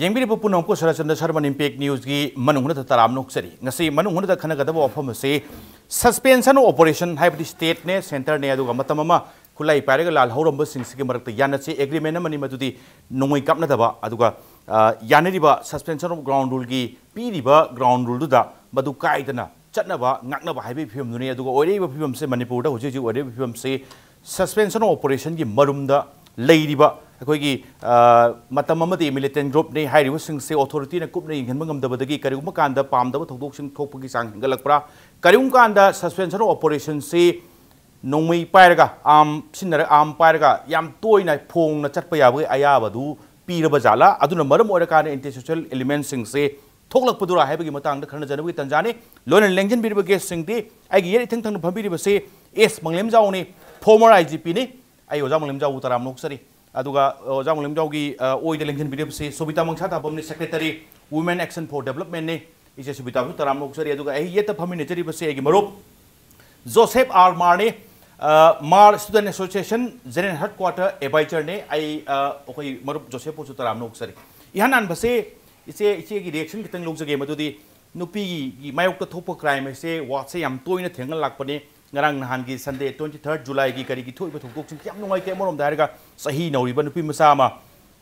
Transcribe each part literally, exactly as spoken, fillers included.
ꯌꯦꯡꯕꯤꯔꯤꯕ ꯄꯨꯝꯅꯃꯛꯄꯨ ꯁꯔꯆꯟꯗ ꯁꯔꯃꯟ ꯏꯝꯄꯦꯛ ꯅ꯭ꯌꯨꯁꯀꯤ ꯃꯅꯨꯡ ꯍꯨꯠꯅ ꯇꯔꯥꯝꯅ ꯑꯣꯛꯆꯔꯤ꯫ ꯉꯁꯤ ꯃꯅꯨꯡ ꯍꯨꯠꯅ ꯈꯟꯅꯒꯗꯕ ꯋꯥꯐꯝ ꯑꯁꯤ ꯁꯁꯄꯦꯟꯁꯟ ꯑꯣꯄꯔꯦꯁꯟ, ꯍꯥꯏꯕꯗꯤ ꯁ꯭ꯇꯦꯠꯅꯦ, ꯁꯦꯟꯇꯔꯅꯦ, ꯑꯗꯨꯒ ꯃꯇꯝ ꯑꯃ ꯈꯨꯠꯂꯥꯏ ꯄꯥꯏꯔꯒ ꯂꯥꯜꯍꯧꯔꯝꯕꯁꯤꯡꯁꯤꯒꯤ ꯃꯔꯛꯇ ꯌꯥꯅꯁꯦ ꯑꯦꯒ꯭ꯔꯤꯃꯦꯟ ꯑꯃꯅꯤ꯫ ꯃꯗꯨꯗꯤ ꯅꯣꯡꯃꯩ ꯀꯥꯞꯅꯗꯕ, ꯑꯗꯨꯒ, ꯑ, ꯌꯥꯅꯔꯤꯕ ꯁꯁꯄꯦꯟꯁꯟ ꯑꯣꯐ ꯒ꯭ꯔꯥꯎꯟ ꯔꯨꯜꯒꯤ ꯄꯤꯔꯤꯕ ꯒ꯭ꯔꯥꯎꯟ ꯔꯨꯜꯗꯨꯗ ꯃꯗꯨ ꯀꯥꯏꯗꯅ ꯆꯠꯅꯕ, ꯉꯥꯛꯅꯕ ꯍꯥꯏꯕꯒꯤ ꯐꯤꯕꯝꯗꯨꯅꯤ꯫ ꯑꯗꯨꯒ ꯑꯣꯏꯔꯛꯏꯕ ꯐꯤꯕꯝꯁꯦ, ꯃꯅꯤꯄꯨꯔꯗ ꯍꯧꯖꯤꯛ ꯍꯧꯖꯤꯛ ꯑꯣꯏꯔꯛꯏꯕ ꯐꯤꯕꯝꯁꯦ, ꯁꯁꯄꯦꯟꯁꯟ ꯑꯣꯄꯔꯦꯁꯟꯒꯤ ꯃꯔꯨꯝꯗ ꯂꯩꯔꯤꯕ ꯑꯩꯈꯣꯏꯒꯤ, ꯑ, ꯃꯇꯝ ꯑꯃꯗꯤ ꯃꯤꯂꯤꯇꯦꯟ ꯒ꯭ꯔꯨꯞꯅꯤ ꯍꯥꯏꯔꯤꯕꯁꯤꯡꯁꯦ ꯑꯣꯊꯣꯔꯤꯇꯤꯅ ꯀꯨꯞꯅ ꯌꯦꯡꯁꯤꯟꯕ ꯉꯝꯗꯕꯗꯒꯤ ꯀꯔꯤꯒꯨꯝꯕ ꯀꯥꯟꯗ ꯄꯥꯝꯗꯕ ꯊꯧꯗꯣꯛꯁꯤꯡ ꯊꯣꯛꯄꯒꯤ ꯆꯥꯡ ꯍꯦꯟꯒꯠꯂꯛꯄ꯭ꯔꯥ? ꯀꯔꯤꯒꯨꯝꯕ ꯀꯥꯟꯗ ꯁꯁꯄꯦꯟꯁꯟ ꯑꯣꯄꯔꯦꯁꯟꯁꯤ ꯅꯣꯡꯃꯩ ꯄꯥꯏꯔꯒ, ꯑꯥꯔꯝ ꯁꯤꯖꯤꯟꯅꯔꯒ, ꯑꯥꯔꯝ ꯄꯥꯏꯔꯒ ꯌꯥꯝ ꯇꯣꯏꯅ ꯐꯣꯡꯅ ꯆꯠꯄ ꯌꯥꯕꯒꯤ ꯑꯌꯥꯕꯗꯨ ꯄꯤꯔꯕ ꯖꯥꯠꯂꯥ? ꯑꯗꯨꯅ ꯃꯔꯝ ꯑꯣꯏꯔꯀꯥꯟꯗ ꯑꯦꯟꯇꯤ ꯁꯣꯁꯤꯌꯦꯜ ꯑꯦꯂꯤꯃꯦꯟꯁꯤꯡꯁꯦ ꯊꯣꯛꯂꯛꯄꯗꯨꯔꯥ ꯍꯥꯏꯕꯒꯤ ꯃꯇꯥꯡꯗ ꯈꯟꯅꯖꯅꯕꯒꯤ ꯇꯥꯟꯖꯥꯅꯤ꯫ ꯂꯣꯏꯅ ꯂꯦꯡꯁꯤꯟꯕꯤꯔꯤꯕ ꯒꯦꯁꯁꯤꯡꯗꯤ ꯑꯩꯒꯤ ꯌꯦꯠ ꯏꯊꯪ ꯊꯪꯅ ꯐꯝꯕꯤꯔꯤꯕꯁꯤ ꯑꯦꯁ ꯃꯪꯂꯦꯝꯖꯥꯎꯅꯤ, ꯐꯣꯔꯃꯔ ꯑꯥꯏ ꯖꯤ ꯄꯤꯅꯤ꯫ ꯑꯩ ꯑꯣꯖꯥ ꯃꯪꯂꯦꯝꯖꯥꯎꯕꯨ ꯇꯔꯥꯝꯅ ꯑꯣꯛꯆꯔꯤ꯫ ꯑꯗꯨꯒ ꯑꯣꯖꯥ ꯃꯪꯂꯦꯝꯖꯥꯎꯒꯤ, ꯑ, ꯑꯣꯏꯗ ꯂꯦꯡꯁꯤꯟꯕꯤꯔꯤꯕꯁꯤ ꯁꯣꯕꯤꯇꯥ ꯃꯪꯁꯥ ꯊꯥꯕꯝꯅꯤ, ꯁꯦꯀ꯭ꯔꯦꯇꯔꯤ, Women Action for Developmentꯅꯤ꯫ ꯏꯆꯦ ꯁꯣꯕꯤꯇꯥꯕꯨꯁꯨ ꯇꯔꯥꯝꯅ ꯑꯣꯛꯆꯔꯤ꯫ ꯑꯗꯨꯒ ꯑꯩ ꯌꯦꯠꯇ ꯐꯝꯃꯤꯟꯅꯖꯔꯤꯕꯁꯤ ꯑꯩꯒꯤ ꯃꯔꯨꯞ ꯖꯣꯁꯦꯐ ꯑꯥꯔ ꯃꯥꯔꯅꯤ, ꯑ, ꯃꯥꯔ ꯁ꯭ꯇꯨꯗꯦꯟꯠ ꯑꯦꯁꯣꯁꯤꯌꯦꯁꯟ ꯖꯦꯅꯔꯦꯜ ꯍꯦꯗꯀ꯭ꯋꯥꯇꯔ ꯑꯦꯗꯚꯥꯏꯖꯔꯅꯤ꯫ ꯑꯩ, ꯑ, ꯑꯩꯈꯣꯏ ꯃꯔꯨꯞ ꯖꯣꯁꯦꯐꯄꯨꯁꯨ ꯇꯔꯥꯝꯅ ꯑꯣꯛꯆꯔꯤ꯫ ꯏꯍꯥꯟ ꯍꯥꯟꯕꯁꯦ ꯏꯆꯦ, ꯏꯆꯦꯒꯤ ꯔꯤꯌꯦꯛꯁꯟ ꯈꯤꯇꯪ ꯂꯧꯖꯒꯦ꯫ ꯃꯗꯨꯗꯤ ꯅꯨꯄꯤꯒꯤ ꯃꯥꯌꯣꯛꯇ ꯊꯣꯛꯄ ꯀ꯭ꯔꯥꯏꯝ ꯍꯥꯏꯁꯦ, ꯋꯥꯠꯁꯦ ꯌꯥꯝ ꯇꯣꯏꯅ ꯊꯦꯡꯅ ꯂꯥꯛꯄꯅꯤ꯫ ꯉꯔꯥꯡ ꯅꯍꯥꯟꯒꯤ ꯁꯟꯗꯦ, twenty third Julyꯒꯤ ꯀꯔꯤꯒꯤ ꯊꯣꯛꯏꯕ ꯊꯧꯗꯣꯛꯁꯤꯡꯁꯦ ꯌꯥꯝ ꯅꯨꯡꯉꯥꯏꯇꯦ꯫ ꯑꯃꯔꯣꯝꯗ ꯍꯥꯏꯔꯒ ꯆꯍꯤ ꯅꯧꯔꯤꯕ ꯅꯨꯄꯤ ꯃꯆꯥ ꯑꯃ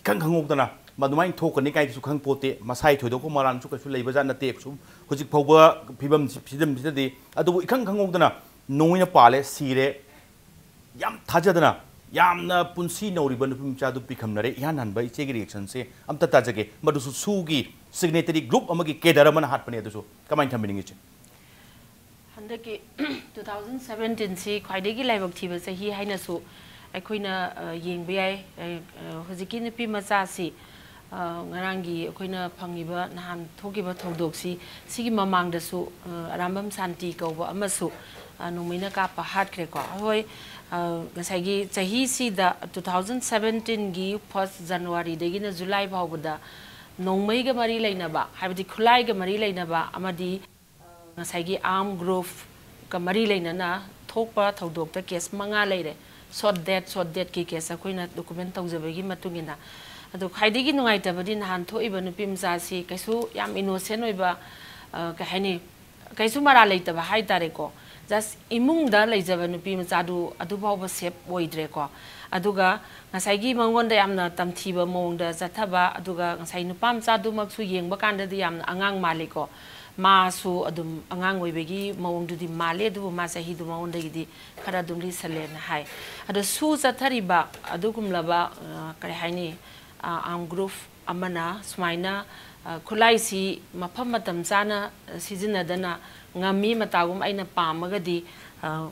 ꯏꯈꯪ ꯈꯪꯍꯧꯗꯅ ꯃꯗꯨꯃꯥꯏꯅ ꯊꯣꯛꯀꯅꯤ ꯀꯥꯏꯁꯨ ꯈꯪ ꯄꯣꯠꯇꯦ꯫ ꯃꯁꯥꯏ ꯊꯣꯏꯗꯣꯛꯄ ꯃꯔꯥꯟꯁꯨ ꯀꯩꯁꯨ ꯂꯩꯕꯖꯥꯠ ꯅꯠꯇꯦ ꯁꯨꯝ ꯍꯧꯖꯤꯛ ꯐꯥꯎꯕ ꯐꯤꯕꯝ, ꯐꯤꯕꯝꯁꯤꯗꯗꯤ꯫ ꯑꯗꯨꯕꯨ ꯏꯈꯪ ꯈꯪꯍꯧꯗꯅ ꯅꯣꯡꯃꯩꯅ ꯄꯥꯜꯂꯦ, ꯁꯤꯔꯦ꯫ ꯌꯥꯝ ꯊꯥꯖꯗꯅ, ꯌꯥꯝꯅ ꯄꯨꯟꯁꯤ ꯅꯧꯔꯤꯕ ꯅꯨꯄꯤ ꯃꯆꯥꯗꯨ ꯄꯤꯈꯝꯅꯔꯦ꯫ ꯏꯍꯥꯟ ꯍꯥꯟꯕ ꯏꯆꯦꯒꯤ ꯔꯤꯌꯦꯛꯁꯟꯁꯦ ꯑꯝꯇ ꯇꯥꯖꯒꯦ꯫ ꯃꯗꯨꯁꯨ ꯁꯨꯒꯤ ꯁꯤꯒꯅꯦꯇꯔꯤ ꯒ꯭ꯔꯨꯞ ꯑꯃꯒꯤ ꯀꯦꯗꯔ ꯑꯃꯅ ꯍꯥꯠꯄꯅꯦ꯫ ꯑꯗꯨꯁꯨ ꯀꯃꯥꯏꯅ ꯊꯝꯕꯤꯅꯤꯡꯉꯤ ꯏꯆꯦ? ꯍꯟꯗꯛꯀꯤ two thousand seventeenꯁꯤ ꯈ꯭ꯋꯥꯏꯗꯒꯤ ꯂꯥꯏꯕꯛ ꯊꯤꯕ ꯆꯍꯤ ꯍꯥꯏꯅꯁꯨ ꯑꯩꯈꯣꯏꯅ, ꯑ, ꯌꯦꯡꯕ ꯌꯥꯏ꯫ ꯑ, ꯑ, ꯍꯧꯖꯤꯛꯀꯤ ꯅꯨꯄꯤ ꯃꯆꯥꯁꯤ, ꯑ, ꯉꯔꯥꯡꯒꯤ ꯑꯩꯈꯣꯏꯅ ꯐꯪꯉꯤꯕ ꯅꯍꯥꯟ ꯊꯣꯛꯈꯤꯕ ꯊꯧꯗꯣꯛꯁꯤ, ꯁꯤꯒꯤ ꯃꯃꯥꯡꯗꯁꯨ, ꯑ, ꯑꯔꯥꯝꯕꯝ ꯁꯥꯟꯇꯤ ꯀꯧꯕ ꯑꯃꯁꯨ, ꯑ, ꯅꯣꯡꯃꯩꯅ ꯀꯥꯞꯄ ꯍꯥꯠꯈ꯭ꯔꯦꯀꯣ꯫ ꯍꯣꯏ, ꯑ, ꯉꯁꯥꯏꯒꯤ ꯆꯍꯤꯁꯤꯗ two thousand seventeenꯒꯤ first Januaryꯗꯒꯤꯅ July ꯐꯥꯎꯕꯗ ꯅꯣꯡꯃꯩꯒ ꯃꯔꯤ ꯂꯩꯅꯕ, ꯍꯥꯏꯕꯗꯤ ꯈꯨꯠꯂꯥꯏꯒ ꯃꯔꯤ ꯂꯩꯅꯕ ꯑꯃꯗꯤ ꯉꯁꯥꯏꯒꯤ arm groupꯀ ꯃꯔꯤ ꯂꯩꯅꯅ ꯊꯣꯛꯄ ꯊꯧꯗꯣꯛꯇ case ꯃꯉꯥ ꯂꯩꯔꯦ꯫ Shot death, shot deathꯀꯤ case ꯑꯩꯈꯣꯏꯅ document ꯇꯧꯖꯕꯒꯤ ꯃꯇꯨꯡ ꯏꯟꯅ꯫ ꯑꯗꯣ ꯈ꯭ꯋꯥꯏꯗꯒꯤ ꯅꯨꯡꯉꯥꯏꯇꯕꯗꯤ ꯅꯍꯥꯟ ꯊꯣꯛꯏꯕ ꯅꯨꯄꯤ ꯃꯆꯥꯁꯤ ꯀꯩꯁꯨ ꯌꯥꯝ ꯏꯅꯣꯁꯦꯟ ꯑꯣꯏꯕ, ꯑ, ꯀꯩ ꯍꯥꯏꯅꯤ, ꯀꯩꯁꯨ ꯃꯔꯥꯜ ꯂꯩꯇꯕ ꯍꯥꯏ ꯇꯥꯔꯦꯀꯣ꯫ ꯖꯁ ꯏꯃꯨꯡꯗ ꯂꯩꯖꯕ ꯅꯨꯄꯤ ꯃꯆꯥꯗꯨ ꯑꯗꯨꯐꯥꯎꯕ ꯁꯦꯞ ꯑꯣꯏꯗ꯭ꯔꯦꯀꯣ꯫ ꯑꯗꯨꯒ ꯉꯁꯥꯏꯒꯤ ꯃꯉꯣꯟꯗ ꯌꯥꯝꯅ ꯇꯝꯊꯤꯕ ꯃꯑꯣꯡꯗ ꯆꯠꯊꯕ, ꯑꯗꯨꯒ ꯉꯁꯥꯏ ꯅꯨꯄꯥ ꯃꯆꯥꯗꯨꯃꯛꯁꯨ ꯌꯦꯡꯕ ꯀꯥꯟꯗꯗꯤ ꯌꯥꯝꯅ ꯑꯉꯥꯡ ꯃꯥꯜꯂꯤꯀꯣ꯫ ꯃꯥꯁꯨ ꯑꯗꯨꯝ ꯑꯉꯥꯡ ꯑꯣꯏꯕꯒꯤ ꯃꯑꯣꯡꯗꯨꯗꯤ ꯃꯥꯜꯂꯤ, ꯑꯗꯨꯕꯨ ꯃꯥ ꯆꯍꯤꯗꯨ ꯃꯉꯣꯟꯗꯒꯤꯗꯤ ꯈꯔ ꯑꯗꯨꯝ ꯂꯤꯁꯜꯂꯦꯅ ꯍꯥꯏ꯫ ꯑꯗꯣ ꯁꯨ ꯆꯠꯊꯔꯤꯕ ꯑꯗꯨꯒꯨꯝꯂꯕ, ꯑ, ꯀꯔꯤ ꯍꯥꯏꯅꯤ, ꯑ, ꯑꯥꯔꯝ ꯒ꯭ꯔꯨꯞ ꯑꯃꯅ ꯁꯨꯃꯥꯏꯅ, ꯑ, ꯈꯨꯠꯂꯥꯏꯁꯤ ꯃꯐꯝ ꯃꯇꯝ ꯆꯥꯅ ꯁꯤꯖꯤꯟꯅꯗꯅ ꯉꯝꯃꯤ꯫ ꯃꯇꯥꯒꯨꯝ ꯑꯩꯅ ꯄꯥꯝꯃꯒꯗꯤ, ꯑ,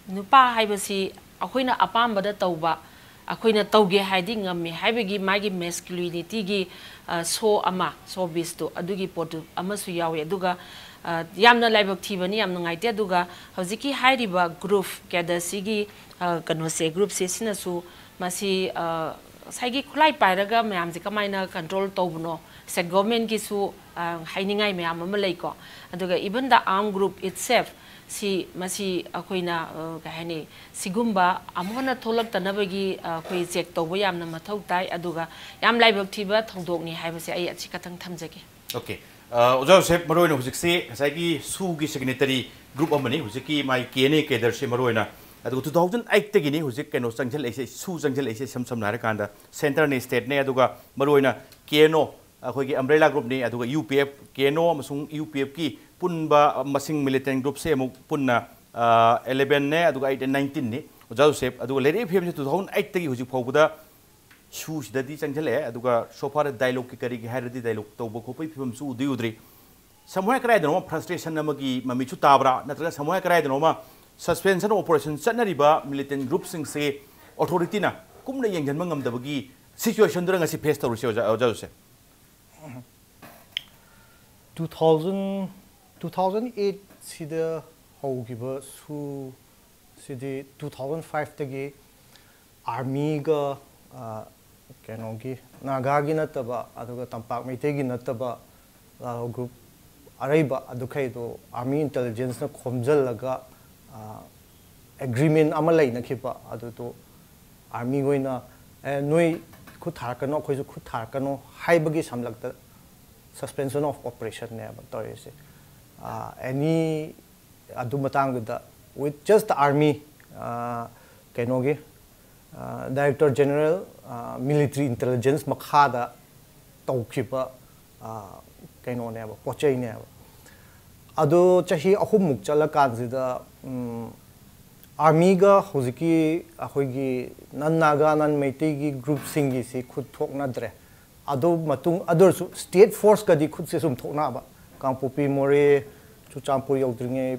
ꯅꯨꯄꯥ ꯍꯥꯏꯕꯁꯤ ꯑꯩꯈꯣꯏꯅ ꯑꯄꯥꯝꯕꯗ ꯇꯧꯕ, ꯑꯩꯈꯣꯏꯅ ꯇꯧꯒꯦ ꯍꯥꯏꯗꯤ ꯉꯝꯃꯤ ꯍꯥꯏꯕꯒꯤ ꯃꯥꯒꯤ ꯃꯦꯁꯀ꯭ꯌꯨꯂꯤꯅꯤꯇꯤꯒꯤ, ꯑ, ꯁꯣ ꯑꯃ, ꯁꯣ ꯕꯤꯁꯇꯣ ꯑꯗꯨꯒꯤ ꯄꯣꯠꯇꯨ ꯑꯃꯁꯨ ꯌꯥꯎꯏ꯫ ꯑꯗꯨꯒ, ꯑ, ꯌꯥꯝꯅ ꯂꯥꯏꯕꯛ ꯊꯤꯕꯅꯤ, ꯌꯥꯝ ꯅꯨꯡꯉꯥꯏꯇꯦ꯫ ꯑꯗꯨꯒ ꯍꯧꯖꯤꯛꯀꯤ ꯍꯥꯏꯔꯤꯕ ꯒ꯭ꯔꯨꯞ, ꯀꯦꯗꯔꯁꯤꯒꯤ, ꯑ, ꯀꯩꯅꯣꯁꯦ, ꯒ꯭ꯔꯨꯞꯁꯦ ꯁꯤꯅꯁꯨ ꯃꯁꯤ, ꯑ, ꯉꯁꯥꯏꯒꯤ ꯈꯨꯠꯂꯥꯏ ꯄꯥꯏꯔꯒ ꯃꯌꯥꯝꯁꯦ ꯀꯃꯥꯏꯅ ꯀꯟꯇ꯭ꯔꯣꯜ ꯇꯧꯕꯅꯣ? ꯁꯦꯟ ꯒꯣꯔꯃꯦꯟꯒꯤꯁꯨ, ꯑ, ꯍꯥꯏꯅꯤꯡꯉꯥꯏ ꯃꯌꯥꯝ ꯑꯃ ꯂꯩꯀꯣ꯫ ꯑꯗꯨꯒ even the arm group itself ꯁꯤ, ꯃꯁꯤ ꯑꯩꯈꯣꯏꯅ, ꯑ, ꯀꯩ ꯍꯥꯏꯅꯤ, ꯁꯤꯒꯨꯝꯕ ꯑꯃꯨꯛ ꯍꯟꯅ ꯊꯣꯛꯂꯛꯇꯅꯕꯒꯤ, ꯑ, ꯑꯩꯈꯣꯏ ꯆꯦꯛ ꯇꯧꯕ ꯌꯥꯝꯅ ꯃꯊꯧ ꯇꯥꯏ꯫ ꯑꯗꯨꯒ ꯌꯥꯝ ꯂꯥꯏꯕꯛ ꯊꯤꯕ ꯊꯧꯗꯣꯛꯅꯤ ꯍꯥꯏꯕꯁꯦ ꯑꯩ ꯑꯁꯤ ꯈꯛꯇꯪ ꯊꯝꯖꯒꯦ꯫ ꯑꯣꯀꯦ꯫ ꯑ, ꯑꯣꯖꯥ ꯖꯣꯁꯦꯐ, ꯃꯔꯨꯑꯣꯏꯅ ꯍꯧꯖꯤꯛꯁꯤ ꯉꯁꯥꯏꯒꯤ ꯁꯨꯒꯤ ꯁꯤꯒꯅꯦꯇꯔꯤ ꯒ꯭ꯔꯨꯞ ꯑꯃꯅꯤ, ꯍꯧꯖꯤꯛꯀꯤ ꯃꯥꯒꯤ ꯀꯦ ꯑꯦꯟ ꯑꯦ ꯀꯦꯗꯔꯁꯦ ꯃꯔꯨꯑꯣꯏꯅ꯫ ꯑꯗꯨꯒ two thousand eight ꯇꯒꯤꯅꯤ ꯍꯧꯖꯤꯛ ꯀꯩꯅꯣ ꯆꯪꯁꯤꯜꯂꯛꯏꯁꯦ, ꯁꯨ ꯆꯪꯁꯤꯜꯂꯛꯏꯁꯦ꯫ ꯏꯁꯝ ꯁꯝꯅ ꯍꯥꯏꯔꯀꯥꯟꯗ ꯁꯦꯟꯇꯔꯅꯤ, ꯁ꯭ꯇꯦꯠꯅꯦ, ꯑꯗꯨꯒ ꯃꯔꯨꯑꯣꯏꯅ ꯀꯦ ꯑꯦꯟ ꯑꯣ, ꯑꯩꯈꯣꯏꯒꯤ ꯑꯝꯕ꯭ꯔꯦꯂꯥ ꯒ꯭ꯔꯨꯞꯅꯤ, ꯑꯗꯨꯒ U P F, K N O ꯑꯃꯁꯨꯡ ꯌꯨ ꯄꯤ ꯑꯦꯐꯀꯤ ꯄꯨꯟꯕ ꯃꯁꯤꯡ ꯃꯤꯂꯤꯇꯦꯟ ꯒ꯭ꯔꯨꯞꯁꯦ ꯑꯃꯨꯛ ꯄꯨꯟꯅ, ꯑ, eleven ꯅꯦ, ꯑꯗꯨꯒ ꯑꯩꯠ ꯅꯥꯏꯟꯇꯤꯟꯅꯤ, ꯑꯣꯖꯥ ꯖꯣꯁꯦꯐ꯫ ꯑꯗꯨꯒ ꯂꯩꯔꯛꯏ ꯐꯤꯕꯝꯁꯦ two thousand eight ꯇꯒꯤ ꯍꯧꯖꯤꯛ ꯐꯥꯎꯕꯗ ꯁꯨꯁꯤꯗꯗꯤ ꯆꯪꯁꯤꯜꯂꯛꯑꯦ꯫ ꯑꯗꯨꯒ so far ꯗꯥꯏꯂꯣꯒꯀꯤ ꯀꯔꯤꯒꯤ ꯍꯥꯏꯔꯗꯤ ꯗꯥꯏꯂꯣꯒ ꯇꯧꯕ ꯈꯣꯠꯄꯒꯤ ꯐꯤꯕꯝꯁꯨ ꯎꯗꯤ ꯎꯗ꯭ꯔꯤ꯫ ꯁꯃꯨꯍꯥꯏ ꯀꯗꯥꯏꯗꯅꯣꯃ ꯐ꯭ꯔꯁꯇ꯭ꯔꯦꯁꯟ ꯑꯃꯒꯤ ꯃꯃꯤꯁꯨ ꯇꯥꯕ꯭ꯔꯥ, ꯅꯠꯇ꯭ꯔꯒ ꯁꯃꯨꯍꯥꯏ ꯀꯗꯥꯏꯗꯅꯣꯃ ꯁꯁꯄꯦꯟꯁꯟ ꯑꯣꯄꯔꯦꯁꯟ ꯆꯠꯅꯔꯤꯕ ꯃꯤꯂꯤꯇꯦꯟ ꯒ꯭ꯔꯨꯞꯁꯤꯡꯁꯦ ꯑꯣꯊꯣꯔꯤꯇꯤꯅ ꯀꯨꯞꯅ ꯌꯦꯡꯁꯤꯟꯕ ꯉꯝꯗꯕꯒꯤ ꯁꯤꯆꯨꯋꯦꯁꯟꯗꯨꯔ ꯉꯁꯤ ꯐꯦꯁ ꯇꯧꯔꯤꯁꯦ, ꯑꯣꯖꯥ, ꯑꯣꯖꯥ Joseph? two thousand, two thousand eight ꯁꯤꯗ ꯍꯧꯈꯤꯕ ꯁꯨ ꯁꯤꯗꯤ two thousand five ꯇꯒꯤ ꯑꯥꯔꯃꯤꯒ, ꯑ, ꯀꯩꯅꯣꯒꯤ, ꯅꯥꯒꯥꯒꯤ ꯅꯠꯇꯕ, ꯑꯗꯨꯒ ꯇꯝꯄꯥꯛ ꯃꯩꯇꯩꯒꯤ ꯅꯠꯇꯕ, ꯑ, ꯒ꯭ꯔꯨꯞ ꯑꯔꯩꯕ ꯑꯗꯨꯈꯩꯗꯣ ꯑꯥꯔꯃꯤ ꯏꯟꯇꯦꯂꯤꯖꯦꯟꯁꯅ ꯈꯣꯝꯖꯤꯜꯂꯒ, ꯑ, ꯑꯦꯒ꯭ꯔꯤꯃꯦꯟ ꯑꯃ ꯂꯩꯅꯈꯤꯕ꯫ ꯑꯗꯨꯗꯣ ꯑꯥꯔꯃꯤꯒ ꯑꯣꯏꯅ, "ꯑꯦ, ꯅꯣꯏ ꯈꯨꯠ ꯊꯥꯔꯛꯀꯅꯣ, ꯑꯩꯈꯣꯏꯁꯨ ꯈꯨꯠ ꯊꯥꯔꯛꯀꯅꯣ ꯍꯥꯏꯕꯒꯤ ꯁꯝꯂꯛꯇ suspension of operationꯅꯦꯕ ꯇꯧꯔꯤꯁꯦ꯫ ꯑꯦꯅꯤ ꯑꯗꯨ ꯃꯇꯥꯡꯗꯨꯗ with just the army, ꯀꯩꯅꯣꯒꯤ Director General Military Intelligence ꯃꯈꯥꯗ ꯇꯧꯈꯤꯕ ꯀꯩꯅꯣꯅꯦꯕ, ꯄꯣꯠ ꯆꯩꯅꯦꯕ꯫ ꯑꯗꯣ ꯆꯍꯤ ꯑꯍꯨꯝꯃꯨꯛ ꯆꯠꯂꯀꯥꯟꯁꯤꯗ ꯑꯥꯔꯃꯤꯒ ꯍꯧꯖꯤꯛꯀꯤ ꯑꯩꯈꯣꯏꯒꯤ ꯅꯟ ꯅꯥꯒꯥ ꯅꯟ ꯃꯩꯇꯩꯒꯤ ꯒ꯭ꯔꯨꯞꯁꯤꯡꯒꯤꯁꯤ ꯈꯨꯠ ꯊꯣꯛꯅꯗ꯭ꯔꯦ꯫ ꯑꯗꯨ ꯃꯇꯨꯡ ꯑꯗꯨ ꯑꯣꯏꯔꯁꯨ ꯁ꯭ꯇꯦꯠ ꯐꯣꯔꯁꯀꯗꯤ ꯈꯨꯠꯁꯦ ꯁꯨꯝ ꯊꯣꯛꯅꯕ, ꯀꯥꯡꯄꯣꯛꯄꯤ ꯃꯣꯔꯦ, ꯆꯨꯔꯆꯥꯟꯄꯨꯔ ꯌꯧꯗ꯭ꯔꯤꯉꯩ,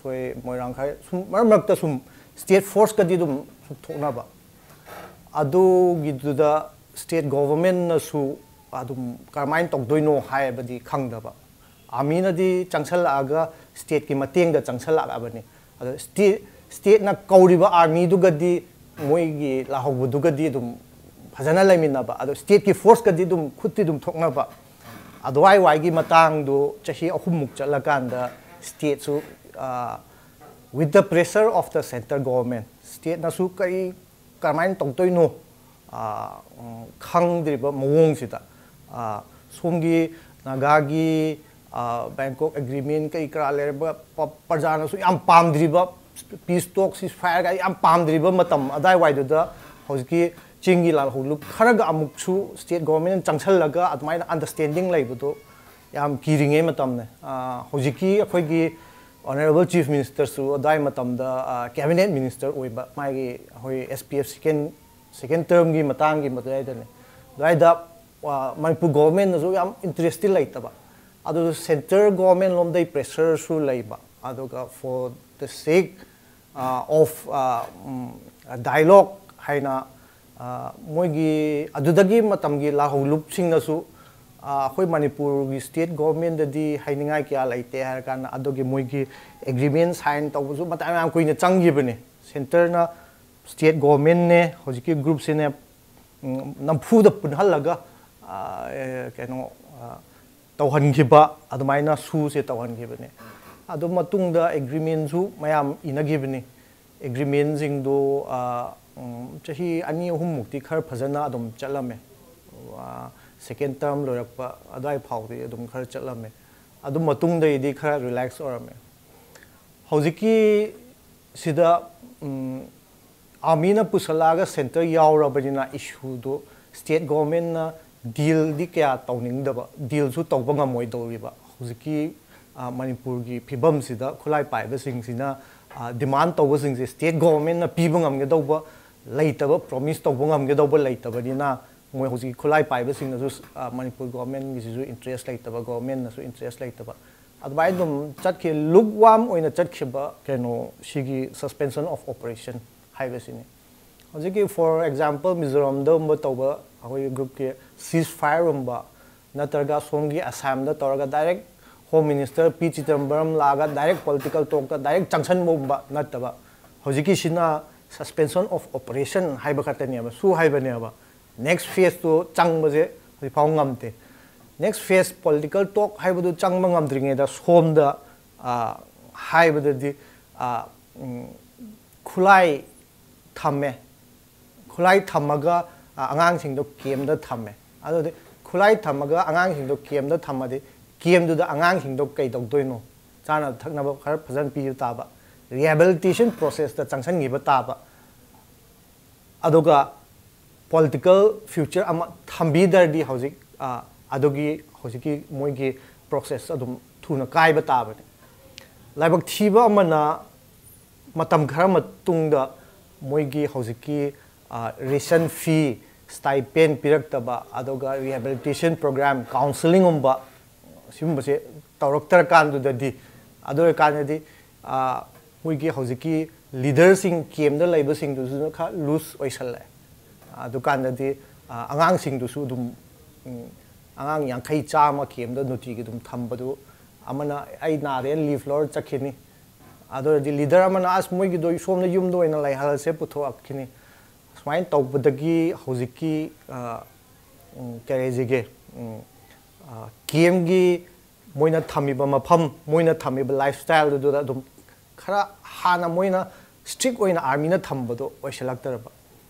ꯁꯣꯏ ꯃꯣꯏꯔꯥꯡꯈꯥꯏ ꯁꯨꯝ ꯃꯔꯛ ꯃꯔꯛꯇ ꯁꯨꯝ ꯁ꯭ꯇꯦꯠ ꯐꯣꯔꯁꯀꯗꯤ ꯑꯗꯨꯝ ꯁꯨꯝ ꯊꯣꯛꯅꯕ꯫ ꯑꯗꯨꯒꯤꯗꯨꯗ ꯁ꯭ꯇꯦꯠ ꯒꯣꯚꯔꯟꯃꯦꯟꯠꯅꯁꯨ ꯑꯗꯨꯝ ꯀꯔꯝꯍꯥꯏꯅ ꯇꯧꯗꯣꯏꯅꯣ ꯍꯥꯏꯕꯗꯤ ꯈꯪꯗꯕ꯫ ꯑꯥꯔꯃꯤꯅꯗꯤ ꯆꯪꯁꯜꯂꯛꯑꯒ ꯁ꯭ꯇꯦꯠꯀꯤ ꯃꯇꯦꯡꯗ ꯆꯪꯁꯜꯂꯛꯑꯕꯅꯤ꯫ ꯑꯗꯣ ꯁ꯭ꯇꯦꯠ ꯁ꯭ꯇꯦꯠꯅ ꯀꯧꯔꯤꯕ ꯑꯥꯔꯃꯤꯗꯨꯒꯗꯤ ꯃꯣꯏꯒꯤ ꯂꯥꯛꯍꯧꯕꯗꯨꯒꯗꯤ ꯑꯗꯨꯝ ꯐꯖꯅ ꯂꯩꯃꯤꯟꯅꯕ, ꯑꯗꯣ ꯁ꯭ꯇꯦꯠꯀꯤ ꯐꯣꯔꯁꯀꯗꯤ ꯑꯗꯨꯝ ꯈꯨꯠꯇꯤ ꯑꯗꯨꯝ ꯊꯣꯛꯅꯕ꯫ ꯑꯗꯨꯋꯥꯏ ꯋꯥꯏꯒꯤ ꯃꯇꯥꯡꯗꯣ ꯆꯍꯤ ꯑꯍꯨꯝꯃꯨꯛ ꯆꯠꯂꯀꯥꯟꯗ ꯁ꯭ꯇꯦꯠꯁꯨ with the pressure of the centre government, ꯁ꯭ꯇꯦꯠꯅꯁꯨ ꯀꯔꯤ ꯀꯔꯝꯍꯥꯏꯅ ꯇꯧꯗꯣꯏꯅꯣ ꯈꯪꯗ꯭ꯔꯤꯕ ꯃꯑꯣꯡꯁꯤꯗ, ꯁꯣꯝꯒꯤ ꯅꯥꯒꯥꯒꯤ ꯕꯦꯡꯀꯣꯛ ꯑꯦꯒ꯭ꯔꯤꯃꯦꯟ ꯀꯔꯤ ꯀꯔꯥ ꯂꯩꯔꯕ ꯄ꯭ꯔꯖꯥꯅꯁꯨ ꯌꯥꯝ ꯄꯥꯝꯗ꯭ꯔꯤꯕ, ꯄꯤꯁ ꯇꯣꯛ ꯁꯤꯁ ꯐꯥꯌꯔꯒ ꯌꯥꯝ ꯄꯥꯝꯗ꯭ꯔꯤꯕ ꯃꯇꯝ ꯑꯗꯥꯏꯋꯥꯏꯗꯨꯗ ꯍꯧꯖꯤꯛꯀꯤ ꯆꯤꯡꯒꯤ ꯂꯥꯜꯍꯧꯂꯨꯞ ꯈꯔꯒ ꯑꯃꯨꯛꯁꯨ ꯁ꯭ꯇꯦꯠ ꯒꯣꯚꯔꯟꯃꯦꯟꯠꯅ ꯆꯪꯁꯜꯂꯒ ꯑꯗꯨꯃꯥꯏꯅ ꯑꯟꯗꯔꯁ꯭ꯇꯦꯟꯗꯤꯡ ꯂꯩꯕꯗꯣ ꯌꯥꯝ ꯀꯤꯔꯤꯉꯩ ꯃꯇꯝꯅꯦ꯫ ꯍꯧꯖꯤꯛꯀꯤ ꯑꯩꯈꯣꯏꯒꯤ ꯑꯣꯅꯔꯦꯕꯜ ꯆꯤꯐ ꯃꯤꯅꯤꯁꯇꯔꯁꯨ ꯑꯗꯥꯏ ꯃꯇꯝꯗ ꯀꯦꯕꯤꯅꯦꯠ ꯃꯤꯅꯤꯁꯇꯔ ꯑꯣꯏꯕ, ꯃꯥꯒꯤ ꯑꯩꯈꯣꯏ S P F second second termꯒꯤ ꯃꯇꯥꯡꯒꯤ ꯃꯇꯥꯏꯗꯅꯦ꯫ ꯑꯗꯨꯋꯥꯏꯗ ꯃꯅꯤꯄꯨꯔ ꯒꯣꯚꯔꯟꯃꯦꯟꯠꯅꯁꯨ ꯌꯥꯝ ꯏꯟꯇꯔꯦꯁꯇꯤ ꯂꯩꯇꯕ꯫ ꯑꯗꯨ ꯁꯦꯟꯇꯔ ꯒꯣꯚꯔꯟꯃꯦꯟꯠ ꯂꯣꯝꯗꯩ ꯄ꯭ꯔꯦꯁꯔꯁꯨ ꯂꯩꯕ꯫ ꯑꯗꯨꯒ for the sake of dialogue ꯍꯥꯏꯅ ꯃꯣꯏꯒꯤ ꯑꯗꯨꯗꯒꯤ ꯃꯇꯝꯒꯤ ꯂꯥꯜꯍꯧꯂꯨꯞꯁꯤꯡꯅꯁꯨ ꯑꯩꯈꯣꯏ ꯃꯅꯤꯄꯨꯔꯒꯤ ꯁ꯭ꯇꯦꯠ ꯒꯣꯚꯔꯟꯃꯦꯟꯠꯗꯗꯤ ꯍꯥꯏꯅꯤꯡꯉꯥꯏ ꯀꯌꯥ ꯂꯩꯇꯦ ꯍꯥꯏꯔ ꯀꯥꯟꯗ ꯑꯗꯨꯒꯤ ꯃꯣꯏꯒꯤ ꯑꯦꯒ꯭ꯔꯤꯃꯦꯟ ꯁꯥꯏꯟ ꯇꯧꯕꯁꯨ ꯃꯇꯝ ꯌꯥꯝ ꯀꯨꯏꯅ ꯆꯪꯈꯤꯕꯅꯤ꯫ ꯁꯦꯟꯇꯔꯅ ꯁ꯭ꯇꯦꯠ ꯒꯣꯚꯔꯟꯃꯦꯟꯠꯅꯦ ꯍꯧꯖꯤꯛꯀꯤ ꯒ꯭ꯔꯨꯞꯁꯤꯅꯦ ꯅꯝꯐꯨꯗ ꯄꯨꯟꯍꯜꯂꯒ ꯀꯩꯅꯣ ꯇꯧꯍꯟꯈꯤꯕ, ꯑꯗꯨꯃꯥꯏꯅ ꯁꯨꯁꯦ ꯇꯧꯍꯟꯈꯤꯕꯅꯦ꯫ ꯑꯗꯨ ꯃꯇꯨꯡꯗ ꯑꯦꯒ꯭ꯔꯤꯃꯦꯟꯁꯨ ꯃꯌꯥꯝ ꯏꯅꯈꯤꯕꯅꯤ꯫ ꯑꯦꯒ꯭ꯔꯤꯃꯦꯟꯁꯤꯡꯗꯣ ꯆꯍꯤ ꯑꯅꯤ ꯑꯍꯨꯝꯃꯨꯛꯇꯤ ꯈꯔ ꯐꯖꯅ ꯑꯗꯨꯝ ꯆꯠꯂꯝꯃꯦ꯫ ꯁꯦꯀꯦꯟ ꯇꯔꯝ ꯂꯣꯏꯔꯛꯄ ꯑꯗꯨꯋꯥꯏ ꯐꯥꯎꯗꯤ ꯑꯗꯨꯝ ꯈꯔ ꯆꯠꯂꯝꯃꯦ꯫ ꯑꯗꯨ ꯃꯇꯨꯡꯗꯒꯤꯗꯤ ꯈꯔ ꯔꯤꯂꯦꯛꯁ ꯑꯣꯏꯔꯝꯃꯦ꯫ ꯍꯧꯖꯤꯛꯀꯤ ꯁꯤꯗ ꯑꯥꯔꯃꯤꯅ ꯄꯨꯁꯜꯂꯛꯑꯒ ꯁꯦꯟꯇꯔ ꯌꯥꯎꯔꯕꯅꯤꯅ ꯏꯁꯨꯗꯣ ꯁ꯭ꯇꯦꯠ ꯒꯣꯔꯃꯦꯟꯅ ꯗꯤꯜꯗꯤ ꯀꯌꯥ ꯇꯧꯅꯤꯡꯗꯕ, ꯗꯤꯜꯁꯨ ꯇꯧꯕ ꯉꯝꯃꯣꯏꯗꯧꯔꯤꯕ꯫ ꯍꯧꯖꯤꯛꯀꯤ ꯃꯅꯤꯄꯨꯔꯒꯤ ꯐꯤꯕꯝꯁꯤꯗ ꯈꯨꯠꯂꯥꯏ ꯄꯥꯏꯕꯁꯤꯡꯁꯤꯅ ꯗꯤꯃꯥꯟ ꯇꯧꯕꯁꯤꯡꯁꯦ ꯁ꯭ꯇꯦꯠ ꯒꯣꯔꯃꯦꯟꯅ ꯄꯤꯕ ꯉꯝꯒꯗꯧꯕ ꯂꯩꯇꯕ, ꯄ꯭ꯔꯣꯃꯤꯁ ꯇꯧꯕ ꯉꯝꯒꯗꯧꯕ ꯂꯩꯇꯕꯅꯤꯅ ꯃꯣꯏ ꯍꯧꯖꯤꯛꯀꯤ ꯈꯨꯠꯂꯥꯏ ꯄꯥꯏꯕꯁꯤꯡꯅꯁꯨ ꯃꯅꯤꯄꯨꯔ ꯒꯣꯔꯃꯦꯟꯒꯤꯁꯤꯁꯨ ꯏꯟꯇꯔꯦꯁ ꯂꯩꯇꯕ, ꯒꯣꯔꯃꯦꯟꯅꯁꯨ ꯏꯟꯇꯔꯦꯁ ꯂꯩꯇꯕ, ꯑꯗꯨꯃꯥꯏꯅ ꯑꯗꯨꯝ ꯆꯠꯈꯤ꯫ ꯂꯨꯛ ꯋꯥꯝ ꯑꯣꯏꯅ ꯆꯠꯈꯤꯕ ꯀꯩꯅꯣ ꯁꯤꯒꯤ suspension of operation ꯍꯥꯏꯕꯁꯤꯅꯤ꯫ ꯍꯧꯖꯤꯛꯀꯤ for example ꯃꯤꯖꯣꯔꯥꯝꯗꯒꯨꯝꯕ ꯇꯧꯕ ꯑꯩꯈꯣꯏꯒꯤ ꯒ꯭ꯔꯨꯞꯀꯤ cease fireꯒꯨꯝꯕ, ꯅꯠꯇ꯭ꯔꯒ ꯁꯣꯝꯒꯤ ꯑꯁꯥꯝꯗ ꯇꯧꯔꯒ ꯗꯥꯏꯔꯦꯛ ꯍꯣꯝ ꯃꯤꯅꯤꯁꯇꯔ ꯄꯤ ꯆꯤꯗꯝꯕꯔꯝ ꯂꯥꯛꯑꯒ ꯗꯥꯏꯔꯦꯛ ꯄꯣꯂꯤꯇꯤꯀꯦꯜ ꯇꯣꯛꯇ ꯗꯥꯏꯔꯦꯛ ꯆꯪꯁꯟꯕꯒꯨꯝꯕ ꯅꯠꯇꯕ, ꯍꯧꯖꯤꯛꯀꯤꯁꯤꯅ suspension of operation ꯍꯥꯏꯕ ꯈꯛꯇꯅꯦꯕ, ꯁꯨ ꯍꯥꯏꯕꯅꯦꯕ꯫ ꯅꯦꯛꯁ ꯐꯦꯁꯇꯨ ꯆꯪꯕꯁꯦ ꯍꯧꯖꯤꯛꯐꯥꯎ ꯉꯝꯗꯦ꯫ ꯅꯦꯛꯁ ꯐꯦꯁ ꯄꯣꯂꯤꯇꯤꯀꯦꯜ ꯇꯣꯛ ꯍꯥꯏꯕꯗꯨ ꯆꯪꯕ ꯉꯝꯗ꯭ꯔꯤꯉꯩꯗ ꯁꯣꯝꯗ ꯍꯥꯏꯕꯗꯗꯤ ꯈꯨꯠꯂꯥꯏ ꯊꯝꯃꯦ꯫ ꯈꯨꯠꯂꯥꯏ ꯊꯝꯃꯒ ꯑꯉꯥꯡꯁꯤꯡꯗꯣ ꯀꯦꯝꯗ ꯊꯝꯃꯦ꯫ ꯑꯗꯨꯗꯤ ꯈꯨꯠꯂꯥꯏ ꯊꯝꯃꯒ ꯑꯉꯥꯡꯁꯤꯡꯗꯣ ꯀꯦꯝꯗ ꯊꯝꯃꯗꯤ ꯀꯦꯝꯗꯨꯗ ꯑꯉꯥꯡꯁꯤꯡꯗꯣ ꯀꯩꯗꯧꯗꯣꯏꯅꯣ? ꯆꯥꯅ ꯊꯛꯅꯕ ꯈꯔ ꯐꯖꯅ ꯄꯤꯕ ꯇꯥꯕ, ꯔꯤꯍꯦꯕꯤꯂꯤꯇꯦꯁꯟ ꯄ꯭ꯔꯣꯁꯦꯁꯇ ꯆꯪꯁꯤꯟꯈꯤꯕ ꯇꯥꯕ꯫ ꯑꯗꯨꯒ ꯄꯣꯂꯤꯇꯤꯀꯦꯜ ꯐ꯭ꯌꯨꯆꯔ ꯑꯃ ꯊꯝꯕꯤꯗ꯭ꯔꯗꯤ ꯍꯧꯖꯤꯛ ꯑꯗꯨꯒꯤ ꯍꯧꯖꯤꯛꯀꯤ ꯃꯣꯏꯒꯤ ꯄ꯭ꯔꯣꯁꯦꯁ ꯑꯗꯨꯝ ꯊꯨꯅ ꯀꯥꯏꯕ ꯇꯥꯕꯅꯤ꯫ ꯂꯥꯏꯕꯛ ꯊꯤꯕ ꯑꯃꯅ ꯃꯇꯝ ꯈꯔ ꯃꯇꯨꯡꯗ ꯃꯣꯏꯒꯤ ꯍꯧꯖꯤꯛꯀꯤ ꯔꯦꯁꯟ ꯐꯤ, ꯁ꯭ꯇꯥꯏꯄꯦꯟ ꯄꯤꯔꯛꯇꯕ, ꯑꯗꯨꯒ ꯔꯤꯍꯦꯕꯤꯂꯤꯇꯦꯁꯟ ꯄ꯭ꯔꯣꯒ꯭ꯔꯥꯝ, ꯀꯥꯎꯟꯁꯤꯂꯤꯡꯒꯨꯝꯕ ꯁꯤꯒꯨꯝꯕꯁꯦ ꯇꯧꯔꯛꯇ꯭ꯔꯀꯥꯟꯗꯨꯗꯗꯤ, ꯑꯗꯨ ꯑꯣꯏꯔꯀꯥꯟꯗꯗꯤ ꯃꯣꯏꯒꯤ ꯍꯧꯖꯤꯛꯀꯤ ꯂꯤꯗꯔꯁꯤꯡ ꯀꯦꯝꯗ ꯂꯩꯕꯁꯤꯡꯗꯨꯁꯨ ꯈꯔ ꯂꯨꯖ ꯑꯣꯏꯁꯜꯂꯛꯑꯦ꯫ ꯑꯗꯨꯀꯥꯟꯗꯗꯤ ꯑꯉꯥꯡꯁꯤꯡꯗꯨꯁꯨ ꯑꯗꯨꯝ ꯑꯉꯥꯡ ꯌꯥꯡꯈꯩ ꯆꯥꯝꯃ ꯀꯦꯝꯗ ꯅꯨꯡꯇꯤꯒꯤ ꯑꯗꯨꯝ ꯊꯝꯕꯗꯨ, ꯑꯃꯅ ꯑꯩ ꯅꯥꯔꯦ ꯂꯤꯐ ꯂꯧꯔ ꯆꯠꯈꯤꯅꯤ꯫ ꯑꯗꯨ ꯑꯣꯏꯔꯗꯤ ꯂꯤꯗꯔ ꯑꯃꯅ ꯑꯁ ꯃꯣꯏꯒꯤꯗꯣ ꯁꯣꯝꯗ ꯌꯨꯝꯗ ꯑꯣꯏꯅ ꯂꯩꯍꯜꯂꯁꯦ ꯄꯨꯊꯣꯔꯛꯈꯤꯅꯤ꯫ ꯁꯨꯃꯥꯏꯅ ꯇꯧꯕꯗꯒꯤ ꯍꯧꯖꯤꯛꯀꯤ ꯀꯩ ꯍꯥꯏꯁꯤꯒꯦ, ꯀꯦꯝꯒꯤ ꯃꯣꯏꯅ ꯊꯝꯃꯤꯕ ꯃꯐꯝ, ꯃꯣꯏꯅ ꯊꯝꯃꯤꯕ ꯂꯥꯏꯐ ꯁ꯭ꯇꯥꯏꯜꯗꯨꯗ ꯑꯗꯨꯝ ꯈꯔ ꯍꯥꯟꯅ ꯃꯣꯏꯅ ꯏꯁꯇ꯭ꯔꯤꯛ ꯑꯣꯏꯅ ꯑꯥꯔꯃꯤꯅ ꯊꯝꯕꯗꯣ ꯑꯣꯏꯁꯤꯜꯂꯛꯇ꯭ꯔꯕ꯫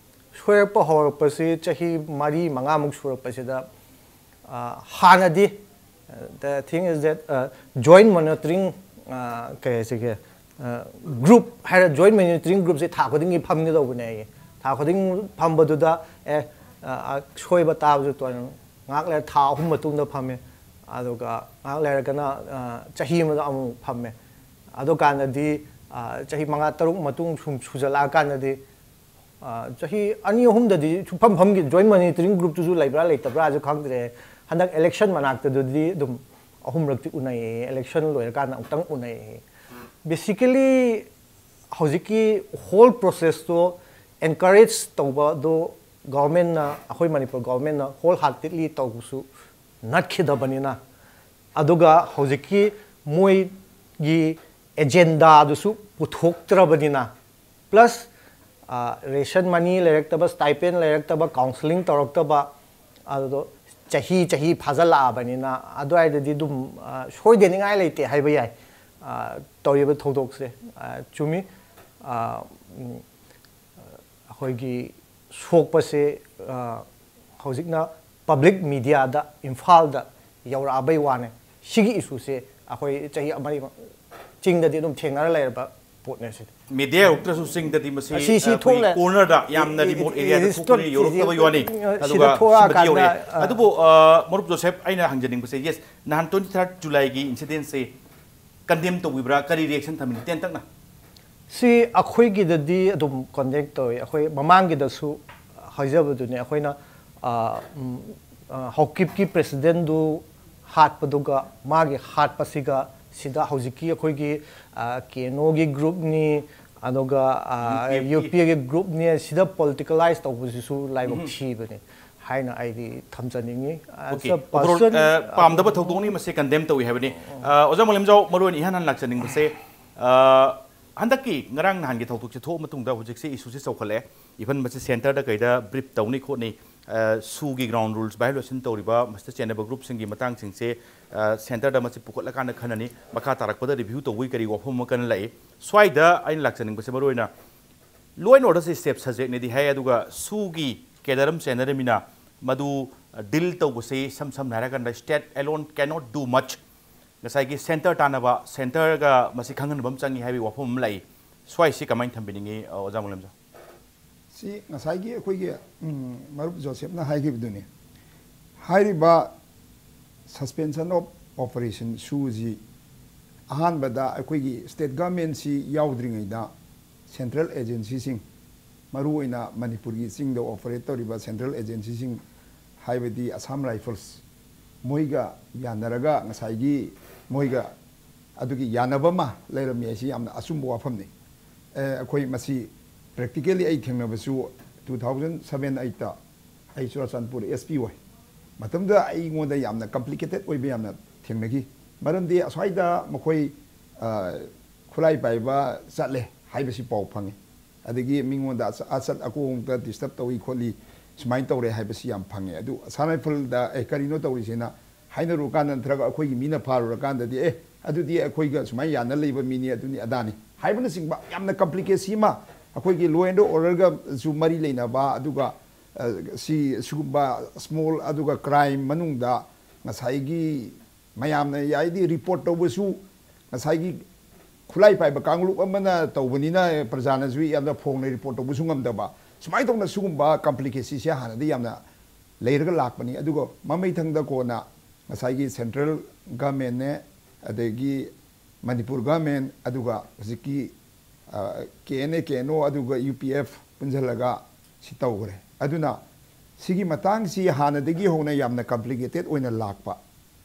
ꯁꯣꯏꯔꯛꯄ ꯍꯧꯔꯛꯄꯁꯤ ꯆꯍꯤ ꯃꯔꯤ ꯃꯉꯥꯃꯨꯛ ꯁꯨꯔꯛꯄꯁꯤꯗ, ꯑ, ꯍꯥꯟꯅꯗꯤ, the thing is that, uh, joint monitoring, uh, ꯀꯩ ꯍꯥꯏꯁꯤꯒꯦ, ꯒ꯭ꯔꯨꯞ ꯍꯥꯏꯔ, ꯖꯣꯏꯟ ꯃꯣꯅꯤꯇꯔꯤꯡ ꯒ꯭ꯔꯨꯞꯁꯦ ꯊꯥ ꯈꯨꯗꯤꯡꯒꯤ ꯐꯝꯒꯗꯧꯕꯅꯦ ꯑꯩ꯫ ꯊꯥ ꯈꯨꯗꯤꯡ ꯐꯝꯕꯗꯨꯗ ꯑꯦ, ꯑ, ꯑ, ꯁꯣꯏꯕ ꯇꯥꯕꯁꯨ ꯇꯣ-, ꯉꯥꯏꯍꯥꯛ ꯂꯩꯔ ꯊꯥ ꯑꯍꯨꯝ ꯃꯇꯨꯡꯗ ꯐꯝꯃꯦ꯫ ꯑꯗꯨꯒ ꯉꯥꯏꯍꯥꯛ ꯂꯩꯔꯒꯅ, ꯑ, ꯆꯍꯤ ꯑꯃꯗ ꯑꯃꯨꯛ ꯐꯝꯃꯦ꯫ ꯑꯗꯨꯀꯥꯟꯗꯗꯤ, ꯑ, ꯆꯍꯤ ꯃꯉꯥ ꯇꯔꯨꯛ ꯃꯇꯨꯡ ꯁꯨꯝ ꯁꯨꯖꯜꯂꯛꯑꯀꯥꯟꯗꯗꯤ, ꯑ, ꯆꯍꯤ ꯑꯅꯤ ꯑꯍꯨꯝꯗꯗꯤ ꯁꯨꯡꯐꯝ ꯐꯝꯈꯤ-, ꯖꯣꯏꯟ ꯃꯣꯅꯤꯇꯔꯤꯡ ꯒ꯭ꯔꯨꯞꯇꯨꯁꯨ ꯂꯩꯕ꯭ꯔꯥ ꯂꯩꯇꯕ꯭ꯔꯥꯁꯨ ꯈꯪꯗ꯭ꯔꯦ꯫ ꯍꯟꯗꯛ ꯏꯂꯦꯛꯁꯟ ꯃꯅꯥꯛꯇꯗꯨꯗꯤ ꯑꯗꯨꯝ ꯑꯍꯨꯝꯂꯛꯇꯤ ꯎꯅꯩꯌꯦ, ꯏꯂꯦꯛꯁꯟ ꯂꯣꯏꯔꯀꯥꯟꯗ ꯑꯃꯨꯛꯇꯪ ꯎꯅꯩꯌꯦ꯫ ꯕꯦꯁꯤꯀꯦꯂꯤ ꯍꯧꯖꯤꯛꯀꯤ ꯍꯣꯜ ꯄ꯭ꯔꯣꯁꯦꯁꯇꯣ ꯑꯦꯟꯀꯔꯦꯖ ꯇꯧꯕꯗꯣ ꯒꯚꯔꯟꯃꯦꯟꯠꯅ, ꯑꯩꯈꯣꯏ ꯃꯅꯤꯄꯨꯔ ꯒꯚꯔꯟꯃꯦꯟꯠꯅ ꯍꯣꯜ ꯍꯥꯔꯇꯦꯗꯂꯤ ꯇꯧꯕꯁꯨ ꯅꯠꯈꯤꯗꯕꯅꯤꯅ, ꯑꯗꯨꯒ ꯍꯧꯖꯤꯛꯀꯤ ꯃꯣꯏꯒꯤ ꯑꯦꯖꯦꯟꯗꯥꯗꯨꯁꯨ ꯄꯨꯊꯣꯛꯇ꯭ꯔꯕꯅꯤꯅ, ꯄ꯭ꯂꯁ, ꯑ, ꯔꯦꯁꯟ ꯃꯅꯤ ꯂꯩꯔꯛꯇꯕ, ꯁ꯭ꯇꯥꯏꯄꯦꯟ ꯂꯩꯔꯛꯇꯕ, ꯀꯥꯎꯟꯁꯤꯂꯤꯡ ꯇꯧꯔꯛꯇꯕ, ꯑꯗꯨꯗꯣ ꯆꯍꯤ, ꯆꯍꯤ ꯐꯥꯖꯤꯜꯂꯛꯑꯕꯅꯤꯅ, ꯑꯗꯨꯋꯥꯏꯗꯗꯤ ꯑꯗꯨꯝ, ꯑ, ꯁꯣꯏꯗꯅꯤꯡꯉꯥꯏ ꯂꯩꯇꯦ ꯍꯥꯏꯕ ꯌꯥꯏ, ꯑ, ꯇꯧꯔꯤꯕ ꯊꯧꯗꯣꯛꯁꯦ꯫ ꯑ, ꯆꯨꯝꯃꯤ꯫ ꯑ, ꯎꯝ, ꯑꯩꯈꯣꯏꯒꯤ ꯁꯣꯛꯄꯁꯦ, ꯑ, ꯍꯧꯖꯤꯛꯅ ꯄꯕ꯭ꯂꯤꯛ ꯃꯤꯗꯤꯌꯥꯗ, ꯏꯝꯐꯥꯜꯗ ꯌꯧꯔꯛꯑꯕꯩ ꯋꯥꯅꯦ꯫ ꯁꯤꯒꯤ ꯏꯁꯨꯁꯦ ꯑꯩꯈꯣꯏ ꯆꯍꯤ ꯑꯃ, ꯆꯤꯡꯗꯗꯤ ꯑꯗꯨꯝ ꯊꯦꯡꯅꯔ ꯂꯩꯔꯕ ꯄꯣꯠꯅꯦ ꯁꯤꯗꯤ꯫ ꯃꯤꯗꯤꯌꯥ ꯌꯧꯔꯛꯇ꯭ꯔꯁꯨ ꯆꯤꯡꯗꯗꯤ ꯃꯁꯤ, ꯑꯁꯤ, ꯁꯤ ꯑ, ꯑꯩꯈꯣꯏ ꯊꯣꯛꯂꯦ꯫ ꯀꯣꯔꯅꯔꯗ ꯌꯥꯝꯅ ꯏ-, ꯏ-, ꯔꯤꯃꯣꯠ ꯏ-, ꯑꯦꯔꯤꯌꯥꯗ ꯏ-, ꯊꯣꯛꯄꯅꯤ, ꯏ-, ꯌꯧꯔꯛꯇꯕꯒꯤ ꯋꯥꯅꯤ꯫ ꯁꯤꯗ ꯑꯗꯨꯒ ꯊꯣꯛꯂꯛꯑꯀꯥꯟꯗ, ꯁꯤꯃꯗꯤ ꯌꯧꯔꯛꯑꯦ꯫ ꯑ, ꯑꯗꯨꯕꯨ, ꯑ, ꯃꯔꯨꯞ ꯖꯣꯁꯦꯐ, ꯑꯩꯅ ꯍꯪꯖꯅꯤꯡꯕꯁꯦ, ꯌꯦꯁ, ꯅꯍꯥꯟ twenty third ꯖꯨꯂꯥꯏꯒꯤ ꯏꯟꯁꯤꯗꯦꯟꯁꯦ ꯀꯟꯗꯦꯝ ꯇꯧꯕꯤꯕ꯭ꯔꯥ? ꯀꯔꯤ ꯔꯤꯑꯦꯛꯁꯟ ꯊꯝꯕꯤꯅꯤ? ꯇꯦꯟꯇꯛꯅ꯫ ꯁꯤ ꯑꯩꯈꯣꯏꯒꯤꯗꯗꯤ ꯑꯗꯨꯝ ꯀꯟꯗꯦꯝ ꯇꯧꯏ꯫ ꯑꯩꯈꯣꯏ ꯃꯃꯥꯡꯒꯤꯗꯁꯨ ꯍꯥꯏꯖꯕꯗꯨꯅꯤ, ꯑꯩꯈꯣꯏꯅ, ꯑ, ꯎꯝ, ꯑ, ꯍꯥꯎꯀꯤꯞꯀꯤ ꯄ꯭ꯔꯦꯁꯤꯗꯦꯟꯗꯨ ꯍꯥꯠꯄꯗꯨꯒ ꯃꯥꯒꯤ ꯍꯥꯠꯄꯁꯤꯒ, ꯁꯤꯗ ꯍꯧꯖꯤꯛꯀꯤ ꯑꯩꯈꯣꯏꯒꯤ, ꯑ, ꯀꯦ ꯑꯦꯟ ꯑꯣꯒꯤ ꯒ꯭ꯔꯨꯞꯅꯤ, ꯑꯗꯨꯒ, ꯑ, ꯌꯨ ꯄꯤ ꯑꯦꯐꯀꯤ꯫ ꯌꯨ ꯄꯤ ꯑꯦꯒꯤ ꯒ꯭ꯔꯨꯞꯅꯤ, ꯁꯤꯗ ꯄꯣꯂꯤꯇꯤꯀꯦꯂꯥꯏꯁ ꯇꯧꯕꯁꯤꯁꯨ ꯂꯥꯏꯕꯛ ꯎꯝ꯫ ꯊꯤꯕꯅꯤ ꯍꯥꯏꯅ ꯑꯩꯗꯤ ꯊꯝꯖꯅꯤꯡꯉꯤ꯫ ꯑꯣꯀꯦ꯫ ꯑꯣꯚꯔ-, ꯑ, ꯄꯥꯝꯗꯕ ꯊꯧꯗꯣꯛꯅꯤ, ꯃꯁꯤ ꯀꯟꯗꯦꯝ ꯇꯧꯏ ꯍꯥꯏꯕꯅꯤ꯫ ꯑ, ꯑꯣꯖꯥ ꯃꯥꯂꯦꯝꯖꯥꯎ, ꯃꯔꯨꯑꯣꯏꯅ ꯏꯍꯥꯟ ꯍꯥꯟꯅ ꯂꯥꯛꯆꯅꯤꯡꯕꯁꯦ, ꯑ, ꯍꯟꯗꯛꯀꯤ ꯉꯔꯥꯡ ꯅꯍꯥꯟꯒꯤ ꯊꯧꯗꯣꯛꯁꯦ ꯊꯣꯛꯑ ꯃꯇꯨꯡꯗ ꯍꯧꯖꯤꯛꯁꯦ ꯏꯁꯨꯁꯦ ꯆꯥꯎꯈꯠꯂꯛꯑꯦ꯫ ꯏꯚꯟ ꯃꯁꯤ ꯁꯦꯟꯇꯔꯗ ꯀꯩꯗ ꯕ꯭ꯔꯤꯐ ꯇꯧꯅꯤ ꯈꯣꯠꯅꯤ, ꯁꯨꯒꯤ ꯒ꯭ꯔꯥꯎꯟ ꯔꯨꯜꯁ ꯚꯥꯏꯑꯣꯂꯦꯁꯟ ꯇꯧꯔꯤꯕ, ꯃꯁꯤꯗ ꯆꯦꯟꯅꯕ ꯒ꯭ꯔꯨꯞꯁꯤꯡꯒꯤ ꯃꯇꯥꯡꯁꯤꯡꯁꯦ ꯁꯦꯟꯇꯔꯗ ꯃꯁꯤ ꯄꯨꯈꯠꯂꯀꯥꯟꯗ ꯈꯟꯅꯅꯤ꯫ ꯃꯈꯥ ꯇꯥꯔꯛꯄꯗ ꯔꯤꯚ꯭ꯌꯨ ꯇꯧꯕꯒꯤ ꯀꯔꯤ ꯋꯥꯐꯝ ꯑꯃ ꯀꯟꯅ ꯂꯥꯛꯏ꯫ ꯁ꯭ꯋꯥꯏꯗ ꯑꯩꯅ ꯂꯥꯛꯆꯅꯤꯡꯕꯁꯦ ꯃꯔꯨꯑꯣꯏꯅ ꯂꯣ ꯑꯦꯟ ꯑꯣꯔꯗꯔꯁꯦ ꯁ꯭ꯇꯦꯞ ꯁꯕꯖꯦꯛꯅꯦꯗꯤ ꯍꯥꯏ, ꯑꯗꯨꯒ ꯁꯨꯒꯤ ꯀꯦꯗꯔ ꯑꯃ ꯆꯦꯟꯅꯔꯃꯤꯅ ꯃꯗꯨ ꯗꯤꯜ ꯇꯧꯕꯁꯦ ꯏꯁꯝ ꯁꯝꯅ ꯍꯥꯏꯔꯀꯥꯟꯗ state alone cannot do much꯫ ꯉꯁꯥꯏꯒꯤ ꯁꯦꯟꯇꯔ ꯇꯥꯟꯅꯕ, ꯁꯦꯟꯇꯔꯒ ꯃꯁꯤ ꯈꯪꯍꯟꯕ ꯑꯃ ꯆꯪꯉꯤ ꯍꯥꯏꯕꯒꯤ ꯋꯥꯐꯝ ꯑꯃ ꯂꯥꯛꯏ꯫ ꯁ꯭ꯋꯥꯏꯁꯤ ꯀꯃꯥꯏꯅ ꯊꯝꯕꯤꯅꯤꯡꯉꯤ, ꯑꯣꯖꯥ ꯃꯨꯂꯦꯝꯖꯥ? ꯁꯤ ꯉꯁꯥꯏꯒꯤ ꯑꯩꯈꯣꯏꯒꯤ ꯎꯝ, ꯃꯔꯨꯞ ꯖꯣꯁꯦꯞꯅ ꯍꯥꯏꯈꯤꯕꯗꯨꯅꯤ꯫ ꯍꯥꯏꯔꯤꯕ suspension of operation ꯁꯨꯁꯤ ꯑꯍꯥꯟꯕꯗ ꯑꯩꯈꯣꯏꯒꯤ state government ꯁꯤ ꯌꯥꯎꯗ꯭ꯔꯤꯉꯩꯗ central agency ꯁꯤꯡ, ꯃꯔꯨꯑꯣꯏꯅ ꯃꯅꯤꯄꯨꯔꯒꯤ ꯆꯤꯡꯗ operate ꯇꯧꯔꯤꯕ central agency ꯁꯤꯡ, ꯍꯥꯏꯕꯗꯤ Assam Rifles, ꯃꯣꯏꯒ ꯌꯥꯅꯔꯒ ꯉꯁꯥꯏꯒꯤ ꯃꯣꯏꯒ ꯑꯗꯨꯒꯤ ꯌꯥꯅꯕ ꯑꯃ ꯂꯩꯔꯝꯃꯤ ꯍꯥꯏꯁꯤ ꯌꯥꯝꯅ ꯑꯆꯨꯝꯕ ꯋꯥꯐꯝꯅꯤ꯫ ꯑꯦ, ꯑꯩꯈꯣꯏ ꯃꯁꯤ practically ꯑꯩ ꯊꯦꯡꯅꯕꯁꯨ two thousand seven eight ꯇ ꯑꯩ ꯆꯨꯔꯥꯆꯥꯟꯄꯨꯔ S P ꯑꯣꯏ꯫ ꯃꯇꯝꯗꯨꯗ ꯑꯩꯉꯣꯟꯗ ꯌꯥꯝꯅ complicated ꯑꯣꯏꯕ ꯌꯥꯝꯅ ꯊꯦꯡꯅꯈꯤ꯫ ꯃꯔꯝꯗꯤ ꯑꯁ꯭ꯋꯥꯏꯗ ꯃꯈꯣꯏ, ꯑ, ꯈꯨꯠꯂꯥꯏ ꯄꯥꯏꯕ ꯆꯠꯂꯦ ꯍꯥꯏꯕꯁꯤ ꯄꯥꯎ ꯐꯪꯉꯤ꯫ ꯑꯗꯒꯤ ꯃꯤꯉꯣꯟꯗ ꯑꯆ-, ꯑꯆꯠ ꯑꯀꯣꯝꯗ disturb ꯇꯧꯏ ꯈꯣꯠꯂꯤ, ꯁꯨꯃꯥꯏꯅ ꯇꯧꯔꯦ ꯍꯥꯏꯕꯁꯤ ꯌꯥꯝ ꯐꯪꯉꯦ꯫ ꯑꯗꯨ Assam Rifles ꯗ, "ꯑꯦ, ꯀꯔꯤꯅꯣ ꯇꯧꯔꯤꯁꯤꯅ?" ꯍꯥꯏꯅꯔꯨꯀꯥꯟꯗ ꯅꯠꯇ꯭ꯔꯒ ꯑꯩꯈꯣꯏꯒꯤ ꯃꯤꯅ ꯐꯥꯔꯨꯔꯀꯥꯟꯗꯗꯤ, "ꯑꯦ, ꯑꯗꯨꯗꯤ ꯑꯩꯈꯣꯏꯒ ꯁꯨꯃꯥꯏꯅ ꯌꯥꯅ ꯂꯩꯕ ꯃꯤꯅꯤ, ꯑꯗꯨꯅꯤ ꯑꯗꯥꯅꯤ" ꯍꯥꯏꯕꯅꯆꯤꯡꯕ ꯌꯥꯝꯅ complicacy ꯑꯃ, ꯑꯩꯈꯣꯏꯒꯤ law and order ꯒꯁꯨ ꯃꯔꯤ ꯂꯩꯅꯕ, ꯑꯗꯨꯒ, ꯑ, ꯁꯤ, ꯁꯤꯒꯨꯝꯕ small ꯑꯗꯨꯒ crime ꯃꯅꯨꯡꯗ ꯉꯁꯥꯏꯒꯤ ꯃꯌꯥꯝꯅ ꯌꯥꯏꯗꯤ report ꯇꯧꯕꯁꯨ, ꯉꯁꯥꯏꯒꯤ ꯈꯨꯠꯂꯥꯏ ꯄꯥꯏꯕ ꯀꯥꯡꯂꯨꯞ ꯑꯃꯅ ꯇꯧꯕꯅꯤꯅ ꯄ꯭ꯔꯖꯥꯅꯁꯨ ꯌꯥꯝꯅ ꯐꯣꯡꯅ report ꯇꯧꯕꯁꯨ ꯉꯝꯗꯕ, ꯁꯨꯃꯥꯏꯅ ꯇꯧꯅ ꯁꯤꯒꯨꯝꯕ complicacy ꯁꯦ ꯍꯥꯟꯅꯗꯤ ꯌꯥꯝꯅ ꯂꯩꯔꯒ ꯂꯥꯛꯄꯅꯤ꯫ ꯑꯗꯨꯒ ꯃꯃꯩꯊꯪꯗ ꯀꯣꯟꯅ ꯉꯁꯥꯏꯒꯤ central government ꯅꯦ, ꯑꯗꯒꯤ ꯃꯅꯤꯄꯨꯔ government, ꯑꯗꯨꯒ ꯍꯧꯖꯤꯛꯀꯤ, ꯑ, K N A, K N O, ꯑꯗꯨꯒ U P F ꯄꯨꯟꯁꯤꯜꯂꯒ ꯁꯤ ꯇꯧꯈ꯭ꯔꯦ꯫ ꯑꯗꯨꯅ ꯁꯤꯒꯤ ꯃꯇꯥꯡꯁꯤ ꯍꯥꯟꯅꯗꯒꯤ ꯍꯧꯅ ꯌꯥꯝꯅ complicated ꯑꯣꯏꯅ ꯂꯥꯛꯄ,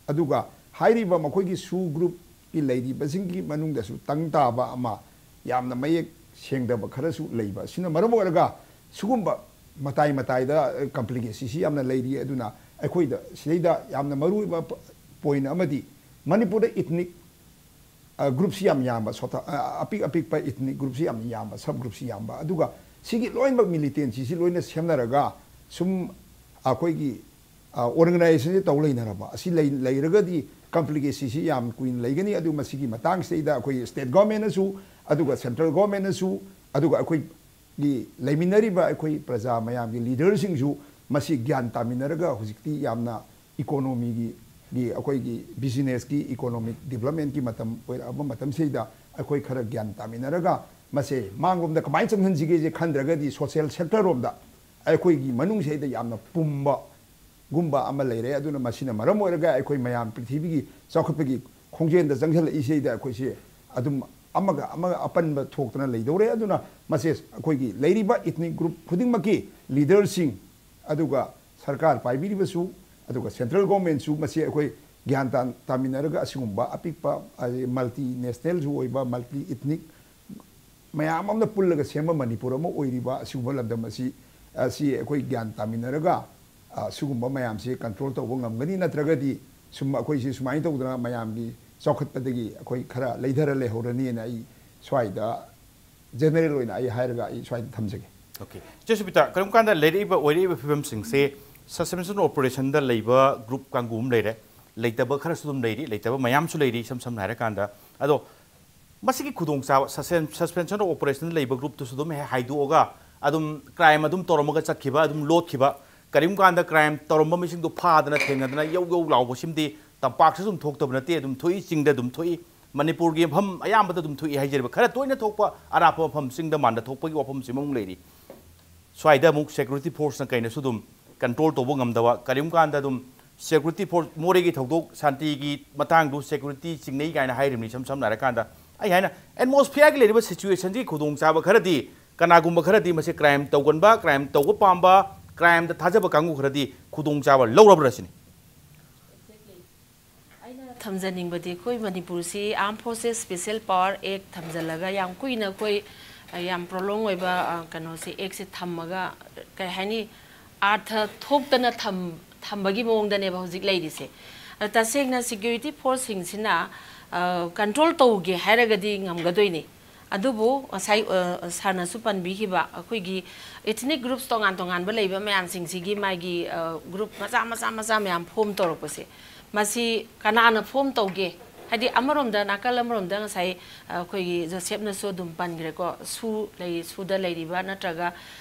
ꯑꯗꯨꯒ ꯍꯥꯏꯔꯤꯕ ꯃꯈꯣꯏꯒꯤ ꯁꯨ group ꯀꯤ ꯂꯩꯔꯤꯕꯁꯤꯡꯒꯤ ꯃꯅꯨꯡꯗꯁꯨ ꯇꯪ ꯇꯥꯕ ꯑꯃ, ꯌꯥꯝꯅ ꯃꯌꯦꯛ ꯁꯦꯡꯗꯕ ꯈꯔꯁꯨ ꯂꯩꯕ ꯑꯁꯤꯅ ꯃꯔꯝ ꯑꯣꯏꯔꯒ ꯁꯤꯒꯨꯝꯕ ꯃꯇꯥꯏ ꯃꯇꯥꯏꯗ complicacy ꯁꯤ ꯌꯥꯝꯅ ꯂꯩꯔꯤ꯫ ꯑꯗꯨꯅ ꯑꯩꯈꯣꯏꯗ ꯁꯤꯗꯩꯗ ꯌꯥꯝꯅ ꯃꯔꯨꯑꯣꯏꯕ point ꯑꯃꯗꯤ ꯃꯅꯤꯄꯨꯔꯗ ethnic ꯒ꯭ꯔꯨꯞꯁꯤ ꯌꯥꯝ ꯌꯥꯝꯕ, ꯁꯣꯊꯥ-, ꯑ, ꯑꯄꯤꯛ ꯑꯄꯤꯛꯄ ꯏꯊꯅꯤꯛ ꯒ꯭ꯔꯨꯞꯁꯤ ꯌꯥꯝ ꯌꯥꯝꯕ, ꯁꯕ ꯒ꯭ꯔꯨꯞꯁꯤ ꯌꯥꯝꯕ, ꯑꯗꯨꯒ ꯁꯤꯒꯤ ꯂꯣꯏꯅꯃꯛ ꯃꯤꯂꯤꯇꯦꯟꯁꯤꯁꯤ ꯂꯣꯏꯅ ꯁꯦꯝꯅꯔꯒ ꯁꯨꯝ ꯑꯩꯈꯣꯏꯒꯤ ꯑꯣꯔꯒꯅꯥꯏꯖꯦꯁꯟꯁꯤ ꯇꯧ ꯂꯩꯅꯔꯕ ꯑꯁꯤ ꯂꯩ-, ꯂꯩꯔꯒꯗꯤ ꯀꯝꯄ꯭ꯂꯤꯀꯦꯁꯤꯁꯤ ꯌꯥꯝ ꯀꯨꯏꯅ ꯂꯩꯒꯅꯤ꯫ ꯑꯗꯨ ꯃꯁꯤꯒꯤ ꯃꯇꯥꯡꯁꯤꯗꯩꯗ ꯑꯩꯈꯣꯏ ꯁ꯭ꯇꯦꯠ ꯒꯣꯔꯃꯦꯟꯅꯁꯨ, ꯑꯗꯨꯒ ꯁꯦꯟꯇ꯭ꯔꯦꯜ ꯒꯣꯔꯃꯦꯟꯅꯁꯨ, ꯑꯗꯨꯒ ꯑꯩꯈꯣꯏꯒꯤ ꯂꯩꯃꯤꯟꯅꯔꯤꯕ ꯑꯩꯈꯣꯏ ꯄ꯭ꯔꯖꯥ ꯃꯌꯥꯝꯒꯤ ꯂꯤꯗꯔꯁꯤꯡꯁꯨ ꯃꯁꯤ ꯒ꯭ꯌꯥꯟ ꯇꯥꯃꯤꯟꯅꯔꯒ ꯍꯧꯖꯤꯛꯇꯤ ꯌꯥꯝꯅ ꯏꯀꯣꯅꯣꯃꯤꯒꯤ, ꯒꯤ ꯑꯩꯈꯣꯏꯒꯤ ꯕꯤꯖꯤꯅꯦꯁꯀꯤ, ꯏꯀꯣꯅꯣꯃꯤꯛ ꯗꯤꯕꯂꯞꯃꯦꯟꯒꯤ ꯃꯇꯝ ꯑꯣꯏꯔꯛꯑꯕ ꯃꯇꯝꯁꯤꯗ ꯑꯩꯈꯣꯏ ꯈꯔ ꯒ꯭ꯌꯥꯟ ꯇꯥꯃꯤꯟꯅꯔꯒ ꯃꯁꯦ ꯃꯥꯡꯂꯣꯝꯗ ꯀꯃꯥꯏꯅ ꯆꯪꯍꯟꯁꯤꯒꯦꯁꯦ ꯈꯟꯗ꯭ꯔꯒꯗꯤ ꯁꯣꯁꯦꯜ ꯁꯦꯛꯇꯔ ꯔꯣꯝꯗ ꯑꯩꯈꯣꯏꯒꯤ ꯃꯅꯨꯡꯁꯤꯗ ꯌꯥꯝꯅ ꯄꯨꯝꯕ ꯒꯨꯝꯕ ꯑꯃ ꯂꯩꯔꯦ꯫ ꯑꯗꯨꯅ ꯃꯁꯤꯅ ꯃꯔꯝ ꯑꯣꯏꯔꯒ ꯑꯩꯈꯣꯏ ꯃꯌꯥꯝ ꯄ꯭ꯔꯤꯊꯤꯕꯤꯒꯤ ꯆꯥꯎꯈꯠꯄꯒꯤ ꯈꯣꯡꯖꯦꯜꯗ ꯆꯪꯁꯤꯜꯂꯛꯏꯁꯤꯗ ꯑꯩꯈꯣꯏꯁꯦ ꯑꯗꯨꯝ ꯑꯃꯒ ꯑꯃꯒ ꯑꯄꯟꯕ ꯊꯣꯛꯇꯅ ꯂꯩꯗꯧꯔꯦ꯫ ꯑꯗꯨꯅ ꯃꯁꯦ ꯑꯩꯈꯣꯏꯒꯤ ꯂꯩꯔꯤꯕ ꯏꯊꯅꯤꯛ ꯒ꯭ꯔꯨꯞ ꯈꯨꯗꯤꯡꯃꯛꯀꯤ ꯂꯤꯗꯔꯁꯤꯡ, ꯑꯗꯨꯒ ꯁꯔꯀꯥꯔ ꯄꯥꯏꯕꯤꯔꯤꯕꯁꯨ, ꯑꯗꯨꯒ ꯁꯦꯟꯇ꯭ꯔꯦꯜ ꯒꯣꯔꯃꯦꯟꯁꯨ ꯃꯁꯤ ꯑꯩꯈꯣꯏ ꯒ꯭ꯌꯥꯟ ꯇꯥ-, ꯇꯥꯃꯤꯟꯅꯔꯒ ꯑꯁꯤꯒꯨꯝꯕ ꯑꯄꯤꯛꯄ, ꯑꯗꯩ ꯃꯜꯇꯤ ꯅꯦꯁꯅꯦꯜꯁꯨ ꯑꯣꯏꯕ, ꯃꯜꯇꯤ ꯏꯊꯅꯤꯛ ꯃꯌꯥꯝ ꯑꯃꯅ ꯄꯨꯜꯂꯒ ꯁꯦꯝꯕ ꯃꯅꯤꯄꯨꯔ ꯑꯃ ꯑꯣꯏꯔꯤꯕ ꯑꯁꯤꯒꯨꯝꯕ ꯂꯝꯗꯝ ꯑꯁꯤ, ꯑꯁꯤ ꯑꯩꯈꯣꯏ ꯒ꯭ꯌꯥꯟ ꯇꯥꯃꯤꯟꯅꯔꯒ, ꯑ, ꯁꯤꯒꯨꯝꯕ ꯃꯌꯥꯝꯁꯤ ꯀꯟꯇ꯭ꯔꯣꯜ ꯇꯧꯕ ꯉꯝꯒꯅꯤ꯫ ꯅꯠꯇ꯭ꯔꯒꯗꯤ ꯁꯨꯝ ꯑꯩꯈꯣꯏꯁꯤ ꯁꯨꯃꯥꯏꯅ ꯇꯧꯗꯅ ꯃꯌꯥꯝꯒꯤ ꯆꯥꯎꯈꯠꯄꯗꯒꯤ ꯑꯩꯈꯣꯏ ꯈꯔ ꯂꯩꯊꯔ ꯂꯩꯍꯧꯔꯅꯤꯅ ꯑꯩ ꯁ꯭ꯋꯥꯏꯗ ꯖꯦꯅꯔꯦꯜ ꯑꯣꯏꯅ ꯑꯩ ꯍꯥꯏꯔꯒ ꯑꯩ ꯁ꯭ꯋꯥꯏꯗ ꯊꯝꯖꯒꯦ꯫ ꯑꯣꯀꯦ꯫ ꯏꯆꯦ ꯁꯨꯕꯤꯇꯥ, ꯀꯔꯤꯒꯨꯝꯕ ꯀꯥꯟꯗ ꯂꯩꯔꯛꯏꯕ, ꯑꯣꯏꯔꯛꯏꯕ ꯐꯤꯕꯝꯁꯤꯡꯁꯦ ꯁꯁꯄꯦꯟꯁꯟ ꯑꯣꯄꯔꯦꯁꯟꯗ ꯂꯩꯕ ꯒ꯭ꯔꯨꯞ ꯀꯥꯡꯕꯨ ꯑꯃ ꯂꯩꯔꯦ, ꯂꯩꯇꯕ ꯈꯔꯁꯨ ꯑꯗꯨꯝ ꯂꯩꯔꯤ, ꯂꯩꯇꯕ ꯃꯌꯥꯝꯁꯨ ꯂꯩꯔꯤ, ꯏꯁꯝ ꯁꯝꯅ ꯍꯥꯏꯔꯀꯥꯟꯗ꯫ ꯑꯗꯣ ꯃꯁꯤꯒꯤ ꯈꯨꯗꯣꯡꯆꯥꯕ, ꯁꯁꯄꯦꯟ-, ꯁꯁꯄꯦꯟꯁꯟ ꯑꯣꯐ ꯑꯣꯄꯔꯦꯁꯟꯗ ꯂꯩꯕ ꯒ꯭ꯔꯨꯞꯇꯨꯁꯨ ꯑꯗꯨꯝ ꯍꯦꯛ ꯍꯥꯏꯗꯣꯛꯑꯒ ꯑꯗꯨꯝ ꯀ꯭ꯔꯥꯏꯝ ꯑꯗꯨꯝ ꯇꯧꯔꯝꯃꯒ ꯆꯠꯈꯤꯕ, ꯑꯗꯨꯝ ꯂꯣꯠꯈꯤꯕ, ꯀꯔꯤꯒꯨꯝꯕ ꯀꯥꯟꯗ ꯀ꯭ꯔꯥꯏꯝ ꯇꯧꯔꯝꯕ ꯃꯤꯁꯤꯡꯗꯣ ꯐꯥꯗꯅ ꯊꯦꯡꯅꯗꯅ ꯌꯧ ꯌꯧ ꯂꯥꯎꯕꯁꯤꯃꯗꯤ ꯇꯝꯄꯥꯛꯁꯤꯁꯨ ꯑꯗꯨꯝ ꯊꯣꯛꯇꯕ ꯅꯠꯇꯦ, ꯑꯗꯨꯝ ꯊꯣꯛꯏ, ꯆꯤꯡꯗ ꯑꯗꯨꯝ ꯊꯣꯛꯏ, ꯃꯅꯤꯄꯨꯔꯒꯤ ꯃꯐꯝ ꯑꯌꯥꯝꯕꯗ ꯑꯗꯨꯝ ꯊꯣꯛꯏ ꯍꯥꯏꯖꯔꯤꯕ꯫ ꯈꯔ ꯇꯣꯏꯅ ꯊꯣꯛꯄ ꯑꯔꯥꯞꯄ ꯃꯐꯝ, ꯆꯤꯡꯗ ꯃꯥꯟꯗ ꯊꯣꯛꯄꯒꯤ ꯋꯥꯐꯝꯁꯤꯃ ꯑꯃꯨꯛ ꯂꯩꯔꯤ꯫ ꯁ꯭ꯋꯥꯏꯗ ꯑꯃꯨꯛ ꯁꯦꯀ꯭ꯌꯨꯔꯤꯇꯤ ꯐꯣꯔꯁꯅ ꯀꯩꯅꯁꯨ ꯑꯗꯨꯝ ꯀꯟꯇ꯭ꯔꯣꯜ ꯇꯧꯕ ꯉꯝꯗꯕ, ꯀꯔꯤꯒꯨꯝꯕ ꯀꯥꯟꯗ ꯑꯗꯨꯝ ꯁꯦꯀ꯭ꯌꯨꯔꯤꯇꯤ ꯐꯣꯔꯁ, ꯃꯣꯔꯦꯒꯤ ꯊꯧꯗꯣꯛ ꯁꯥꯟꯇꯤꯒꯤ ꯃꯇꯥꯡꯗꯨ ꯁꯦꯀ꯭ꯌꯨꯔꯤꯇꯤ ꯆꯤꯡꯅꯩ ꯀꯥꯏꯅ ꯍꯥꯏꯔꯤꯕꯅꯤ, ꯏꯁꯝ ꯁꯝꯅ ꯍꯥꯏꯔꯀꯥꯟꯗ꯫ ꯑꯩ ꯍꯥꯏꯅ ꯑꯦꯠꯃꯣꯁꯐꯤꯌꯔꯒꯤ ꯂꯩꯔꯤꯕ ꯁꯤꯆꯨꯋꯦꯁꯟꯁꯤꯒꯤ ꯈꯨꯗꯣꯡꯆꯥꯕ ꯈꯔꯗꯤ ꯀꯅꯥꯒꯨꯝꯕ ꯈꯔꯗꯤ ꯃꯁꯤ ꯀ꯭ꯔꯥꯏꯝ ꯇꯧꯒꯟꯕ, ꯀ꯭ꯔꯥꯏꯝ ꯇꯧꯕ ꯄꯥꯝꯕ, ꯀ꯭ꯔꯥꯏꯝꯗ ꯊꯥꯖꯕ ꯀꯥꯡꯕꯨ ꯈꯔꯗꯤ ꯈꯨꯗꯣꯡꯆꯥꯕ ꯂꯧꯔꯕ꯭ꯔꯥ ꯁꯤꯅꯤ꯫ ꯑꯩꯅ ꯊꯝꯖꯅꯤꯡꯕꯗꯤ ꯑꯩꯈꯣꯏ ꯃꯅꯤꯄꯨꯔꯁꯤ Armed Forces Special Power Act ꯊꯝꯖꯤꯜꯂꯒ ꯌꯥꯝ ꯀꯨꯏꯅ ꯑꯩꯈꯣꯏ, ꯑ, ꯌꯥꯝ ꯄ꯭ꯔꯣꯂꯣꯡ ꯑꯣꯏꯕ, ꯑ, ꯀꯩꯅꯣꯁꯦ, ꯑꯦꯛꯁꯦ ꯊꯝꯃꯒ, ꯀꯩ ꯍꯥꯏꯅꯤ, ꯑꯥꯔꯊ ꯊꯣꯛꯇꯅ ꯊꯝ-, ꯊꯝꯕꯒꯤ ꯃꯑꯣꯡꯗꯅꯦꯕ ꯍꯧꯖꯤꯛ ꯂꯩꯔꯤꯁꯦ꯫ ꯑꯗ ꯇꯁꯦꯡꯅ ꯁꯦꯀ꯭ꯌꯨꯔꯤꯇꯤ ꯐꯣꯔꯁꯁꯤꯡꯁꯤꯅ ꯀꯟꯇ꯭ꯔꯣꯜ ꯇꯧꯒꯦ ꯍꯥꯏꯔꯒꯗꯤ ꯉꯝꯒꯗꯣꯏꯅꯤ꯫ ꯑꯗꯨꯕꯨ ꯉꯁꯥꯏ ꯁꯥꯔꯅꯁꯨ ꯄꯟꯕꯤꯈꯤꯕ ꯑꯩꯈꯣꯏꯒꯤ ethnic groups ꯇꯣꯉꯥꯟ ꯇꯣꯉꯥꯟꯕ ꯂꯩꯕ ꯃꯌꯥꯝꯁꯤꯡꯁꯤꯒꯤ ꯃꯥꯒꯤ group ꯃꯆꯥ ꯃꯆꯥ ꯃꯆꯥ ꯃꯌꯥꯝ form ꯇꯧꯔꯛꯄꯁꯦ, ꯃꯁꯤ ꯀꯅꯥꯅ form ꯇꯧꯒꯦ? ꯍꯥꯏꯗꯤ ꯑꯃꯔꯣꯝꯗ, ꯅꯥꯀꯜ ꯑꯃꯔꯣꯝꯗ ꯉꯁꯥꯏ ꯑꯩꯈꯣꯏꯒꯤ ꯖꯣꯁꯦꯞꯅꯁꯨ ꯑꯗꯨꯝ ꯄꯟꯈ꯭ꯔꯦꯀꯣ, ꯁꯨ ꯂꯩ, ꯁꯨꯗ ꯂꯩꯔꯤꯕ ꯅꯠꯇ꯭ꯔꯒ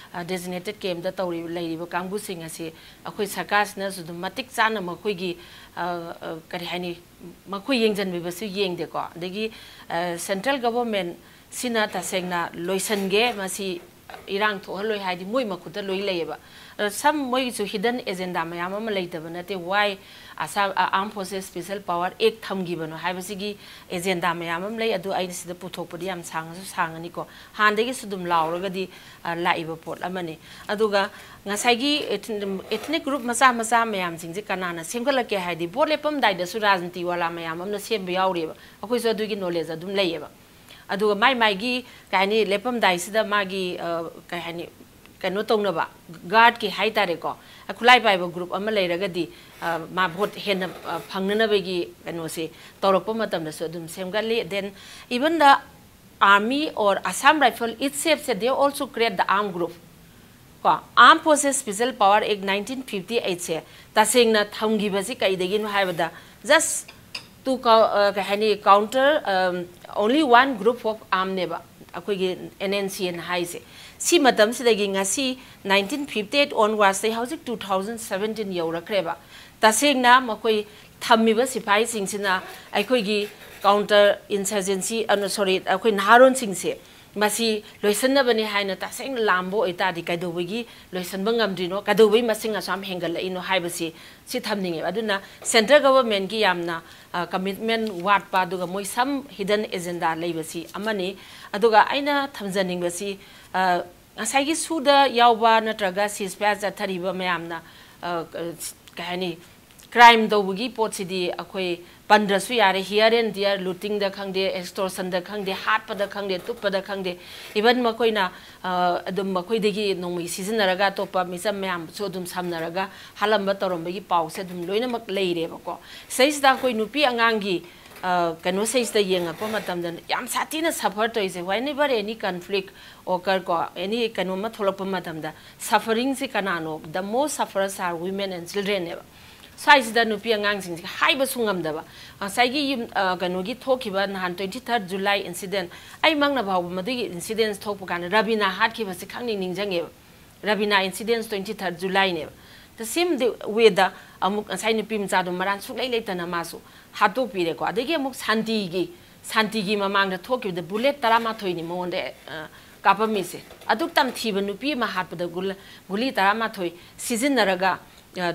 designated campꯇ ꯇꯧꯔꯤꯕ, ꯂꯩꯔꯤꯕ ꯀꯥꯡꯕꯨꯁꯤꯡ ꯑꯁꯤ ꯑꯩꯈꯣꯏ ꯁꯔꯀꯥꯔꯁꯤꯅꯁꯨ ꯑꯗꯨꯝ ꯃꯇꯤꯛ ꯆꯥꯅ ꯃꯈꯣꯏꯒꯤ ꯀꯔꯤ ꯍꯥꯏꯅꯤ, ꯃꯈꯣꯏ ꯌꯦꯡꯁꯤꯟꯕꯤꯕꯁꯨ ꯌꯦꯡꯗꯦꯀꯣ꯫ ꯑꯗꯒꯤ central government ꯁꯤꯅ ꯇꯁꯦꯡꯅ ꯂꯣꯏꯁꯤꯟꯒꯦ, ꯃꯁꯤ ꯏꯔꯥꯡ ꯊꯣꯛꯍꯜꯂꯣꯏ ꯍꯥꯏꯗꯤ ꯃꯣꯏ ꯃꯈꯨꯠꯇ ꯂꯣꯏ ꯂꯩꯌꯦꯕ꯫ ꯑꯗꯣ some ꯃꯣꯏꯒꯤꯁꯨ hidden agenda ꯃꯌꯥꯝ ꯑꯃ ꯂꯩꯇꯕ ꯅꯠꯇꯦ꯫ Why Assam Armed Forces Special Power Act ꯊꯝꯈꯤꯕꯅꯣ ꯍꯥꯏꯕꯁꯤꯒꯤ agenda ꯃꯌꯥꯝ ꯑꯃ ꯂꯩ꯫ ꯑꯗꯨ ꯑꯩꯅ ꯁꯤꯗ ꯄꯨꯊꯣꯛꯄꯗꯤ ꯌꯥꯝ ꯁꯥꯡꯉꯁꯨ ꯁꯥꯡꯉꯅꯤꯀꯣ꯫ ꯍꯥꯟꯅꯗꯒꯤꯁꯨ ꯑꯗꯨꯝ ꯂꯥꯎꯔꯒꯗꯤ ꯂꯥꯛꯏꯕ ꯄꯣꯠ ꯑꯃꯅꯤ꯫ ꯑꯗꯨꯒ ꯉꯁꯥꯏꯒꯤ ethnic group ꯃꯆꯥ ꯃꯆꯥ ꯃꯌꯥꯝꯁꯤꯡꯁꯦ ꯀꯅꯥꯅ ꯁꯦꯝꯒꯠꯂꯛꯀꯦ ꯍꯥꯏꯗꯤ, ꯚꯣꯠ ꯂꯦꯞꯄꯝꯗꯥꯏꯗꯁꯨ ꯔꯥꯖꯅꯤꯇꯤ ꯋꯥꯂꯥ ꯃꯌꯥꯝ ꯑꯃꯅ ꯁꯦꯝꯕ ꯌꯥꯎꯔꯤꯑꯕ꯫ ꯑꯩꯈꯣꯏꯁꯨ ꯑꯗꯨꯒꯤ knowledge ꯑꯗꯨꯝ ꯂꯩꯌꯦꯕ꯫ ꯑꯗꯨꯒ ꯃꯥꯏ ꯃꯥꯏꯒꯤ ꯀꯩ ꯍꯥꯏꯅꯤ, ꯂꯦꯞꯄꯝꯗꯥꯏꯁꯤꯗ ꯃꯥꯒꯤ ꯀꯩ ꯍꯥꯏꯅꯤ, ꯀꯩꯅꯣ ꯇꯧꯅꯕ, guardꯀꯤ ꯍꯥꯏꯇꯥꯔꯦꯀꯣ, ꯈꯨꯠꯂꯥꯏ ꯄꯥꯏꯕ group ꯑꯃ ꯂꯩꯔꯒꯗꯤ ꯃꯥ ꯚꯣꯠ ꯍꯦꯟꯅ ꯐꯪꯅꯅꯕꯒꯤ ꯀꯩꯅꯣꯁꯦ ꯇꯧꯔꯛꯄ ꯃꯇꯝꯗꯁꯨ ꯑꯗꯨꯝ ꯁꯦꯝꯒꯠꯂꯤ꯫ Then even the army or Assam Rifle itself say, they also create the armed group꯫ ꯀꯣ, Armed Forces Special Power Act nineteen fifty eight ꯁꯦ ꯇꯁꯦꯡꯅ ꯊꯝꯈꯤꯕꯁꯤ ꯀꯩꯗꯒꯤꯅꯣ ꯍꯥꯏꯕꯗ, just to ꯀꯩ ꯍꯥꯏꯅꯤ, counter only one group of armꯅꯦꯕ ꯑꯩꯈꯣꯏꯒꯤ NNCAꯅ ꯍꯥꯏꯁꯦ꯫ ꯁꯤ ꯃꯇꯝꯁꯤꯗꯒꯤ ꯉꯁꯤ nineteen fifty eight onwardsꯇꯩ ꯍꯧꯖꯤꯛ two thousand seventeen ꯌꯧꯔꯛꯈ꯭ꯔꯦꯕ꯫ ꯇꯁꯦꯡꯅ ꯃꯈꯣꯏ ꯊꯝꯃꯤꯕ ꯁꯤꯐꯥꯏꯁꯤꯡꯁꯤꯅ ꯑꯩꯈꯣꯏꯒꯤ counter insurgency, sorry, ꯑꯩꯈꯣꯏ ꯅꯍꯥꯔꯣꯟꯁꯤꯡꯁꯦ ꯃꯁꯤ ꯂꯣꯏꯁꯤꯟꯅꯕꯅꯤ ꯍꯥꯏꯅ ꯇꯁꯦꯡꯅ ꯂꯥꯝꯕ ꯑꯣꯏꯇꯥꯔꯗꯤ ꯀꯩꯗꯧꯕꯒꯤ ꯂꯣꯏꯁꯤꯟꯕ ꯉꯝꯗ꯭ꯔꯤꯅꯣ, ꯀꯩꯗꯧꯕꯒꯤ ꯃꯁꯤꯡ ꯑꯁꯨꯛ ꯌꯥꯝ ꯍꯦꯟꯒꯠꯂꯛꯏꯅꯣ ꯍꯥꯏꯕꯁꯤ, ꯁꯤ ꯊꯝꯅꯤꯡꯉꯦꯕ꯫ ꯑꯗꯨꯅ central governmentꯀꯤ ꯌꯥꯝꯅ commitment ꯋꯥꯠꯄ, ꯑꯗꯨꯒ ꯃꯣꯏ some hidden agenda ꯂꯩꯕꯁꯤ ꯑꯃꯅꯤ꯫ ꯑꯗꯨꯒ ꯑꯩꯅ ꯊꯝꯖꯅꯤꯡꯕꯁꯤ, ꯉꯁꯥꯏꯒꯤ ꯁꯨꯗ ꯌꯥꯎꯕ ꯅꯠꯇ꯭ꯔꯒ ceasefire ꯆꯠꯊꯔꯤꯕ ꯃꯌꯥꯝꯅ ꯀꯩ ꯍꯥꯏꯅꯤ, crime ꯇꯧꯕꯒꯤ ꯄꯣꯠꯁꯤꯗꯤ ꯑꯩꯈꯣꯏ ꯄꯟꯗ꯭ꯔꯁꯨ ꯌꯥꯔꯦ꯫ Here and there lootingꯗ ꯈꯪꯗꯦ, extortionꯗ ꯈꯪꯗꯦ, ꯍꯥꯠꯄꯗ ꯈꯪꯗꯦ, ꯇꯨꯞꯄꯗ ꯈꯪꯗꯦ, even ꯃꯈꯣꯏꯅ ꯑꯗꯨꯝ ꯃꯈꯣꯏꯗꯒꯤ ꯅꯣꯡꯃꯩ ꯁꯤꯖꯤꯟꯅꯔꯒ ꯑꯇꯣꯞꯄ ꯃꯤꯆꯝ ꯃꯌꯥꯝꯁꯨ ꯑꯗꯨꯝ ꯁꯝꯅꯔꯒ ꯍꯥꯠꯂꯝꯕ ꯇꯧꯔꯝꯕꯒꯤ ꯄꯥꯎꯁꯦ ꯑꯗꯨꯝ ꯂꯣꯏꯅꯃꯛ ꯂꯩꯔꯦꯕꯀꯣ꯫ ꯁꯤꯗꯩꯁꯤꯗ ꯑꯩꯈꯣꯏ ꯅꯨꯄꯤ ꯑꯉꯥꯡꯒꯤ ꯀꯩꯅꯣꯁꯤꯗꯩꯁꯤꯗ ꯌꯦꯡꯉꯛꯄ ꯃꯇꯝꯗ ꯌꯥꯝ ꯁꯥꯊꯤꯅ suffer ꯇꯧꯔꯤꯁꯦ, whenever any conflict occur ꯀꯣ, any ꯀꯩꯅꯣꯝꯃ ꯊꯣꯛꯂꯛꯄ ꯃꯇꯝꯗ sufferingꯁꯦ ꯀꯅꯥꯅꯣ? The most sufferers are women and children ꯅꯦꯕ꯫ ꯁ꯭ꯋꯥꯏꯁꯤꯗ ꯅꯨꯄꯤ ꯑꯉꯥꯡꯁꯤꯡꯁꯦ ꯍꯥꯏꯕꯁꯨ ꯉꯝꯗꯕ, ꯉꯁꯥꯏꯒꯤ ꯌꯨꯝ ꯀꯩꯅꯣꯒꯤ ꯊꯣꯛꯈꯤꯕ ꯅꯍꯥꯟ twenty third July incident, ꯑꯩꯃꯛꯅ ꯐꯥꯎꯕ ꯃꯗꯨꯒꯤ incidents ꯊꯣꯛꯄ ꯀꯥꯟꯗ Rabina ꯍꯥꯠꯈꯤꯕꯁꯦ ꯈꯪꯅꯤꯡ ꯅꯤꯡꯁꯤꯡꯉꯦꯕ꯫ Rabina incidents twenty third July ꯅꯦꯕ꯫ The same way ꯗ ꯑꯃꯨꯛ ꯉꯁꯥꯏ ꯅꯨꯄꯤ ꯃꯆꯥꯗꯣ ꯃꯔꯥꯟ ꯁꯨꯡꯂꯩ ꯂꯩꯇꯅ ꯃꯥꯁꯨ ꯍꯥꯠꯇꯣꯛꯄꯤꯔꯦꯀꯣ꯫ ꯑꯗꯒꯤ ꯑꯃꯨꯛ ꯁꯥꯟꯇꯤꯒꯤ, ꯁꯥꯟꯇꯤꯒꯤ ꯃꯃꯥꯡꯗ ꯊꯣꯛꯈꯤꯕꯗ bullet ꯇꯔꯥꯃꯥꯊꯣꯏꯅꯤ ꯃꯉꯣꯟꯗ ꯀꯥꯞꯄꯝꯃꯤꯁꯦ꯫ ꯑꯗꯨꯛ ꯇꯝꯊꯤꯕ ꯅꯨꯄꯤ ꯑꯃ ꯍꯥꯠꯄꯗ ꯒꯨꯂꯤ ꯇꯔꯥꯃꯥꯊꯣꯏ ꯁꯤꯖꯤꯟꯅꯔꯒ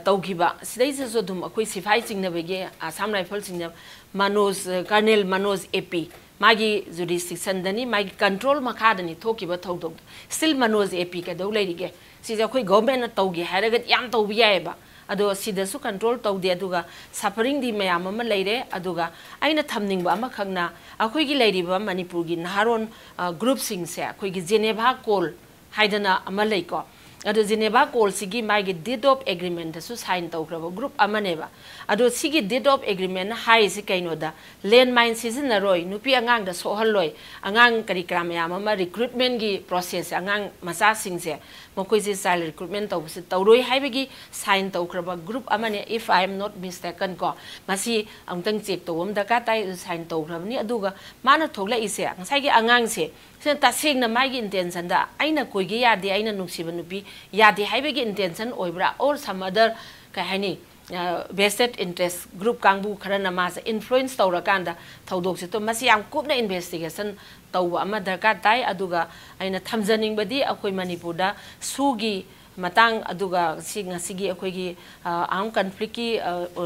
ꯇꯧꯈꯤꯕ꯫ ꯁꯤꯗꯩꯁꯤꯗꯁꯨ ꯑꯗꯨꯝ ꯑꯩꯈꯣꯏ ꯁꯤꯐꯥꯏ ꯆꯤꯡꯅꯕꯒꯤ, ꯑꯁꯥꯝ ꯔꯥꯏꯐꯜ ꯆꯤꯡꯅꯕ, ꯃꯅꯣꯖ, ꯀꯔꯅꯦꯜ ꯃꯅꯣꯖ ꯑꯦ ꯄꯤ, ꯃꯥꯒꯤ jurisdiction ꯗꯅꯤ, ꯃꯥꯒꯤ control ꯃꯈꯥꯗꯅꯤ ꯊꯣꯛꯈꯤꯕ ꯊꯧꯗꯣꯛꯇꯣ꯫ Still ꯃꯅꯣꯖ ꯑꯦ ꯄꯤ ꯀꯩꯗꯧ ꯂꯩꯔꯤꯒꯦ? ꯁꯤꯁꯦ ꯑꯩꯈꯣꯏ government ꯅ ꯇꯧꯒꯦ ꯍꯥꯏꯔꯒꯗꯤ ꯌꯥꯝ ꯇꯧꯕ ꯌꯥꯏꯑꯕ꯫ ꯑꯗꯣ ꯁꯤꯗꯁꯨ control ꯇꯧꯗꯦ꯫ ꯑꯗꯨꯒ sufferingꯗꯤ ꯃꯌꯥꯝ ꯑꯃ ꯂꯩꯔꯦ꯫ ꯑꯗꯨꯒ ꯑꯩꯅ ꯊꯝꯅꯤꯡꯕ ꯑꯃꯈꯛꯅ, ꯑꯩꯈꯣꯏꯒꯤ ꯂꯩꯔꯤꯕ ꯃꯅꯤꯄꯨꯔꯒꯤ ꯅꯍꯥꯔꯣꯟ groupꯁꯤꯡꯁꯦ ꯑꯩꯈꯣꯏꯒꯤ Geneva Call ꯍꯥꯏꯗꯅ ꯑꯃ ꯂꯩꯀꯣ꯫ ꯑꯗꯣ Geneva Callꯁꯤꯒꯤ ꯃꯥꯒꯤ deed of agreement ꯇꯁꯨ sign ꯇꯧꯈ꯭ꯔꯕ group ꯑꯃꯅꯦꯕ꯫ ꯑꯗꯣ ꯁꯤꯒꯤ deed of agreement ꯅ ꯍꯥꯏꯔꯤꯁꯤ ꯀꯩꯅꯣꯗ, landmine ꯁꯤꯖꯤꯟꯅꯔꯣꯏ, ꯅꯨꯄꯤ ꯑꯉꯥꯡꯗ ꯁꯣꯛꯍꯜꯂꯣꯏ, ꯑꯉꯥꯡ ꯀꯔꯤ ꯀꯔꯥ ꯃꯌꯥꯝ ꯑꯃ recruitmentꯀꯤ process ꯁꯦ, ꯑꯉꯥꯡ ꯃꯆꯥꯁꯤꯡꯁꯦ ꯃꯈꯣꯏꯁꯦ child recruitment ꯇꯧꯕꯁꯦ ꯇꯧꯔꯣꯏ ꯍꯥꯏꯕꯒꯤ sign ꯇꯧꯈ꯭ꯔꯕ group ꯑꯃꯅꯦ, if I am not mistaken ꯀꯣ꯫ ꯃꯁꯤ ꯑꯃꯨꯛꯇꯪ check ꯇꯧꯕ ꯑꯃ ꯗꯔꯀꯥꯔ ꯇꯥꯏ꯫ ꯑꯗꯨ sign ꯇꯧꯈ꯭ꯔꯕꯅꯤ꯫ ꯑꯗꯨꯒ ꯃꯥꯅ ꯊꯣꯛꯂꯛꯏꯁꯦ, ꯉꯁꯥꯏꯒꯤ ꯑꯉꯥꯡꯁꯦ ꯁꯤꯅ ꯇꯁꯦꯡꯅ ꯃꯥꯒꯤ intention ꯗ "ꯑꯩꯅ ꯀꯣꯏꯒꯦ ꯌꯥꯗꯦ, ꯑꯩꯅ ꯅꯨꯡꯁꯤꯕ ꯅꯨꯄꯤ ꯌꯥꯗꯦ" ꯍꯥꯏꯕꯒꯤ intention ꯑꯣꯏꯕ꯭ꯔꯥ, or some other, ꯀꯩ ꯍꯥꯏꯅꯤ, vested interest group ꯀꯥꯡꯕꯨ ꯈꯔꯅ ꯃꯥꯁꯦ influence ꯇꯧꯔꯀꯥꯟꯗ ꯊꯧꯗꯣꯛꯁꯦ ꯊꯣꯛ-, ꯃꯁꯤ ꯌꯥꯝ ꯀꯨꯞꯅ investigation ꯇꯧꯕ ꯑꯃ ꯗꯔꯀꯥꯔ ꯇꯥꯏ꯫ ꯑꯗꯨꯒ ꯑꯩꯅ ꯊꯝꯖꯅꯤꯡꯕꯗꯤ, ꯑꯩꯈꯣꯏ ꯃꯅꯤꯄꯨꯔꯗ ꯁꯨꯒꯤ ꯃꯇꯥꯡ, ꯑꯗꯨꯒ ꯁꯤ ꯉꯁꯤꯒꯤ ꯑꯩꯈꯣꯏꯒꯤ armed conflictꯀꯤ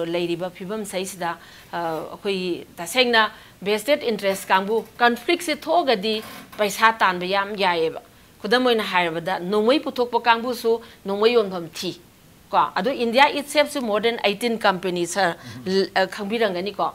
ꯂꯩꯔꯤꯕ ꯐꯤꯕꯝꯁꯤꯗꯩꯁꯤꯗ ꯑꯩꯈꯣꯏꯒꯤ ꯇꯁꯦꯡꯅ vested interest ꯀꯥꯡꯕꯨ, conflictꯁꯦ ꯊꯣꯛꯑꯒꯗꯤ ꯄꯩꯁꯥ ꯇꯥꯟꯕ ꯌꯥꯝ ꯌꯥꯏꯌꯦꯕ꯫ ꯈꯨꯗꯝ ꯑꯣꯏꯅ ꯍꯥꯏꯔꯕꯗ, ꯅꯣꯡꯃꯩ ꯄꯨꯊꯣꯛꯄ ꯀꯥꯡꯕꯨꯁꯨ ꯅꯣꯡꯃꯩ ꯌꯣꯟꯐꯝ ꯊꯤ ꯀꯣ꯫ ꯑꯗꯣ India itselfꯁꯨ more than eighteen companies, sir, ꯈꯪꯕꯤꯔꯝꯒꯅꯤꯀꯣ꯫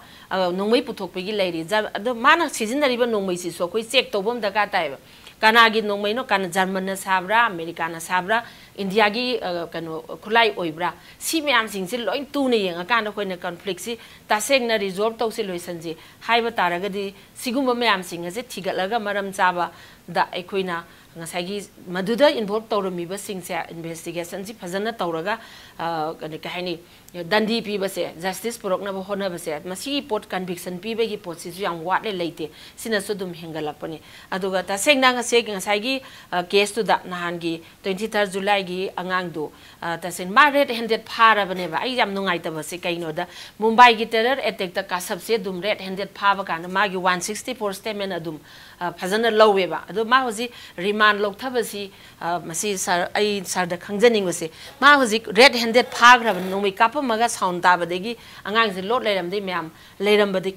ꯅꯣꯡꯃꯩ ꯄꯨꯊꯣꯛꯄꯒꯤ ꯂꯩꯔꯤ꯫ ꯑꯗꯣ ꯃꯥꯅ ꯁꯤꯖꯤꯟꯅꯔꯤꯕ ꯅꯣꯡꯃꯩꯁꯤꯁꯨ ꯑꯩꯈꯣꯏ check ꯇꯧꯕ ꯑꯃ ꯗꯔꯀꯥꯔ ꯇꯥꯏꯌꯦꯕ꯫ ꯀꯅꯥꯒꯤ ꯅꯣꯡꯃꯩꯅꯣ, ꯀꯅꯥ, ꯖꯔꯃꯟꯅ ꯁꯥꯕ꯭ꯔꯥ, ꯑꯃꯦꯔꯤꯀꯥꯅ ꯁꯥꯕ꯭ꯔꯥ, ꯏꯟꯗꯤꯌꯥꯒꯤ, ꯑ, ꯀꯩꯅꯣ, ꯈꯨꯠꯂꯥꯏ ꯑꯣꯏꯕ꯭ꯔꯥ, ꯁꯤ ꯃꯌꯥꯝꯁꯤꯡꯁꯦ ꯂꯣꯏ ꯇꯨꯅ ꯌꯦꯡꯉꯀꯥꯟꯗ ꯑꯩꯈꯣꯏꯅ conflict ꯁꯤ ꯇꯁꯦꯡꯅ resolve ꯇꯧꯁꯤ, ꯂꯣꯏꯁꯟꯁꯤ ꯍꯥꯏꯕ ꯇꯥꯔꯒꯗꯤ, ꯁꯤꯒꯨꯝꯕ ꯃꯌꯥꯝꯁꯤꯡ ꯑꯁꯦ ꯊꯤꯒꯠꯂꯒ ꯃꯔꯝ ꯆꯥꯕꯗ ꯑꯩꯈꯣꯏꯅ ꯉꯁꯥꯏꯒꯤ ꯃꯗꯨꯗ involve ꯇꯧꯔꯝꯃꯤꯕꯁꯤꯡꯁꯦ investigation ꯁꯤ ꯐꯖꯅ ꯇꯧꯔꯒ, ꯑ, ꯀꯩꯅꯣ, ꯀꯩ ꯍꯥꯏꯅꯤ, ꯗꯟꯗꯤ ꯄꯤꯕꯁꯦ, justice ꯄꯨꯔꯛꯅꯕ ꯍꯣꯠꯅꯕꯁꯦ, ꯃꯁꯤꯒꯤ ꯄꯣꯠ, conviction ꯄꯤꯕꯒꯤ ꯄꯣꯠꯁꯤꯁꯨ ꯌꯥꯝ ꯋꯥꯠꯂꯦ, ꯂꯩꯇꯦ꯫ ꯁꯤꯅꯁꯨ ꯑꯗꯨꯝ ꯍꯦꯟꯒꯠꯂꯛꯄꯅꯤ꯫ ꯑꯗꯨꯒ ꯇꯁꯦꯡꯅ ꯉꯁꯤ, ꯉꯁꯥꯏꯒꯤ, ꯑ, case ꯇꯨꯗ, ꯅꯍꯥꯟꯒꯤ twenty third July ꯒꯤ ꯑꯉꯥꯡꯗꯨ, ꯑ, ꯇꯁꯦꯡꯅ ꯃꯥ red handed ꯐꯥꯔꯕꯅꯦꯕ꯫ ꯑꯩ ꯌꯥꯝ ꯅꯨꯡꯉꯥꯏꯇꯕꯁꯦ ꯀꯩꯅꯣꯗ, ꯃꯨꯝꯕꯥꯏꯒꯤ terror attack ꯇ ꯀꯥꯁꯞꯁꯦ ꯑꯗꯨꯝ red handed ꯐꯥꯕ ꯀꯥꯟꯗ ꯃꯥꯒꯤ one sixty four statement ꯑꯗꯨꯝ, ꯑ, ꯐꯖꯅ ꯂꯧꯋꯦꯕ꯫ ꯑꯗꯣ ꯃꯥ ꯍꯧꯖꯤꯛ remand ꯂꯧꯊꯕꯁꯤ, ꯑ, ꯃꯁꯤ sir, ꯑꯩ sir ꯗ ꯈꯪꯖꯅꯤꯡꯕꯁꯦ, ꯃꯥ ꯍꯧꯖꯤꯛ red handed ꯐꯥꯈ꯭ꯔꯕꯅꯤ, ꯅꯣꯡꯃꯩ ꯀꯥꯞꯄꯝꯃꯒ sound ꯇꯥꯕꯗꯒꯤ ꯑꯉꯥꯡꯁꯦ ꯂꯣꯠ ꯂꯩꯔꯝꯗꯩ ꯃꯌꯥꯝ ꯂꯩꯔꯝꯕꯗꯤ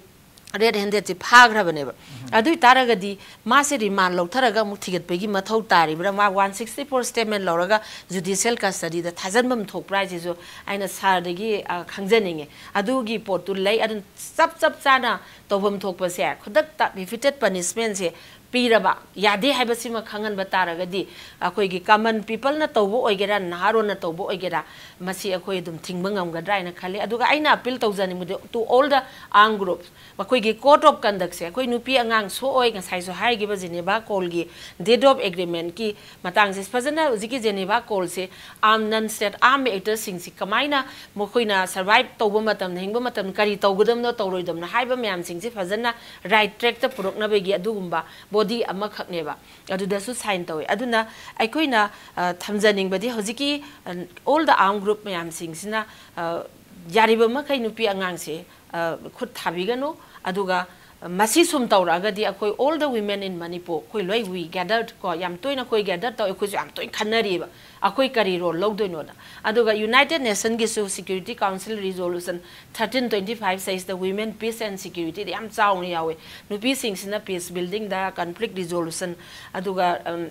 red handed ꯁꯤ ꯐꯥꯈ꯭ꯔꯕꯅꯦꯕ꯫ ꯑꯗꯨ ꯑꯣꯏ ꯇꯥꯔꯒꯗꯤ ꯃꯥꯁꯦ remand ꯂꯧꯊꯔꯒ ꯑꯃꯨꯛ ꯊꯤꯒꯠꯄꯒꯤ ꯃꯊꯧ ꯇꯥꯔꯤꯕ꯭ꯔꯥ? ꯃꯥ one sixty four statement ꯂꯧꯔꯒ judicial custody ꯗ ꯊꯥꯖꯤꯟꯐꯝ ꯊꯣꯛꯄ꯭ꯔꯥ ꯍꯥꯏꯁꯤꯁꯨ ꯑꯩꯅ sir ꯗꯒꯤ, ꯑ, ꯈꯪꯖꯅꯤꯡꯉꯦ꯫ ꯑꯗꯨꯒꯤ ꯄꯣꯠꯇꯨ ꯂꯩ꯫ ꯑꯗꯨꯅ ꯆꯞ, ꯆꯞ ꯆꯥꯅ ꯇꯧꯐꯝ ꯊꯣꯛꯄꯁꯦ, ꯈꯨꯗꯛꯇ befitted punishment ꯁꯦ ꯄꯤꯔꯕ ꯌꯥꯗꯦ ꯍꯥꯏꯕꯁꯤꯃ ꯈꯪꯍꯟꯕ ꯇꯥꯔꯒꯗꯤ, ꯑꯩꯈꯣꯏꯒꯤ common people ꯅ ꯇꯧꯕ ꯑꯣꯏꯒꯦꯔꯥ, ꯅꯍꯥꯔꯣꯟꯅ ꯇꯧꯕ ꯑꯣꯏꯒꯦꯔꯥ, ꯃꯁꯤ ꯑꯩꯈꯣꯏ ꯑꯗꯨꯝ ꯊꯤꯡꯕ ꯉꯝꯒꯗ꯭ꯔꯥ ꯍꯥꯏꯅ ꯈꯜꯂꯤ꯫ ꯑꯗꯨꯒ ꯑꯩꯅ appeal ꯇꯧꯖꯅꯤꯡꯕꯗꯤ to all the armed groups, ꯃꯈꯣꯏꯒꯤ code of conduct ꯁꯦ, ꯑꯩꯈꯣꯏ ꯅꯨꯄꯤ ꯑꯉꯥꯡ ꯁꯣꯛꯑꯣꯏ, ꯉꯁꯥꯏꯁꯨ ꯍꯥꯏꯈꯤꯕ Geneva Call ꯒꯤ date of agreement ꯀꯤ ꯃꯇꯥꯡꯁꯦ ꯐꯖꯅ, ꯍꯧꯖꯤꯛꯀꯤ Geneva Call ꯁꯦ arm, non state arm actors ꯁꯤꯡꯁꯤ ꯀꯃꯥꯏꯅ ꯃꯈꯣꯏꯅ survive ꯇꯧꯕ ꯃꯇꯝꯗ, ꯍꯤꯡꯕ ꯃꯇꯝꯗ ꯀꯔꯤ ꯇꯧꯒꯗꯕꯅꯣ, ꯇꯧꯔꯣꯏꯗꯕꯅꯣ ꯍꯥꯏꯕ ꯃꯌꯥꯝꯁꯤꯡꯁꯦ ꯐꯖꯅ right track ꯇ ꯄꯨꯔꯛꯅꯕꯒꯤ ꯑꯗꯨꯒꯨꯝꯕ body ꯑꯃꯈꯛꯅꯦꯕ꯫ ꯑꯗꯨꯗꯁꯨ sign ꯇꯧꯋꯦ꯫ ꯑꯗꯨꯅ ꯑꯩꯈꯣꯏꯅ, ꯑ, ꯊꯝꯖꯅꯤꯡꯕꯗꯤ ꯍꯧꯖꯤꯛꯀꯤ, ꯑ, all the armed group ꯃꯌꯥꯝꯁꯤꯡꯁꯤꯅ, ꯑ, ꯌꯥꯔꯤꯕ ꯃꯈꯩ ꯅꯨꯄꯤ ꯑꯉꯥꯡꯁꯦ, ꯑ, ꯈꯨꯠ ꯊꯥꯕꯤꯒꯅꯨ꯫ ꯑꯗꯨꯒ ꯃꯁꯤ ꯁꯨꯝ ꯇꯧꯔꯛꯑꯒꯗꯤ ꯑꯩꯈꯣꯏ all the women in Manipur, ꯑꯩꯈꯣꯏ ꯂꯣꯏ we gathered ꯀꯣ, ꯌꯥꯝ ꯇꯣꯏꯅ ꯑꯩꯈꯣꯏ gather ꯇꯧ, ꯑꯩꯈꯣꯏꯁꯨ ꯌꯥꯝ ꯇꯣꯏꯅ ꯈꯟꯅꯔꯤꯕ ꯑꯩꯈꯣꯏ ꯀꯔꯤ role ꯂꯧꯗꯣꯏꯅꯣꯅ꯫ ꯑꯗꯨꯒ United Nation ꯒꯤꯁꯨ Security Council resolution thirteen twenty five ꯁꯤꯗꯩꯁꯤꯗ women, peace and security ꯗ ꯌꯥꯝ ꯆꯥꯎꯅ ꯌꯥꯎꯋꯦ꯫ ꯅꯨꯄꯤꯁꯤꯡꯁꯤꯅ peace building ꯗ, conflict resolution, ꯑꯗꯨꯒ, ꯎꯝ,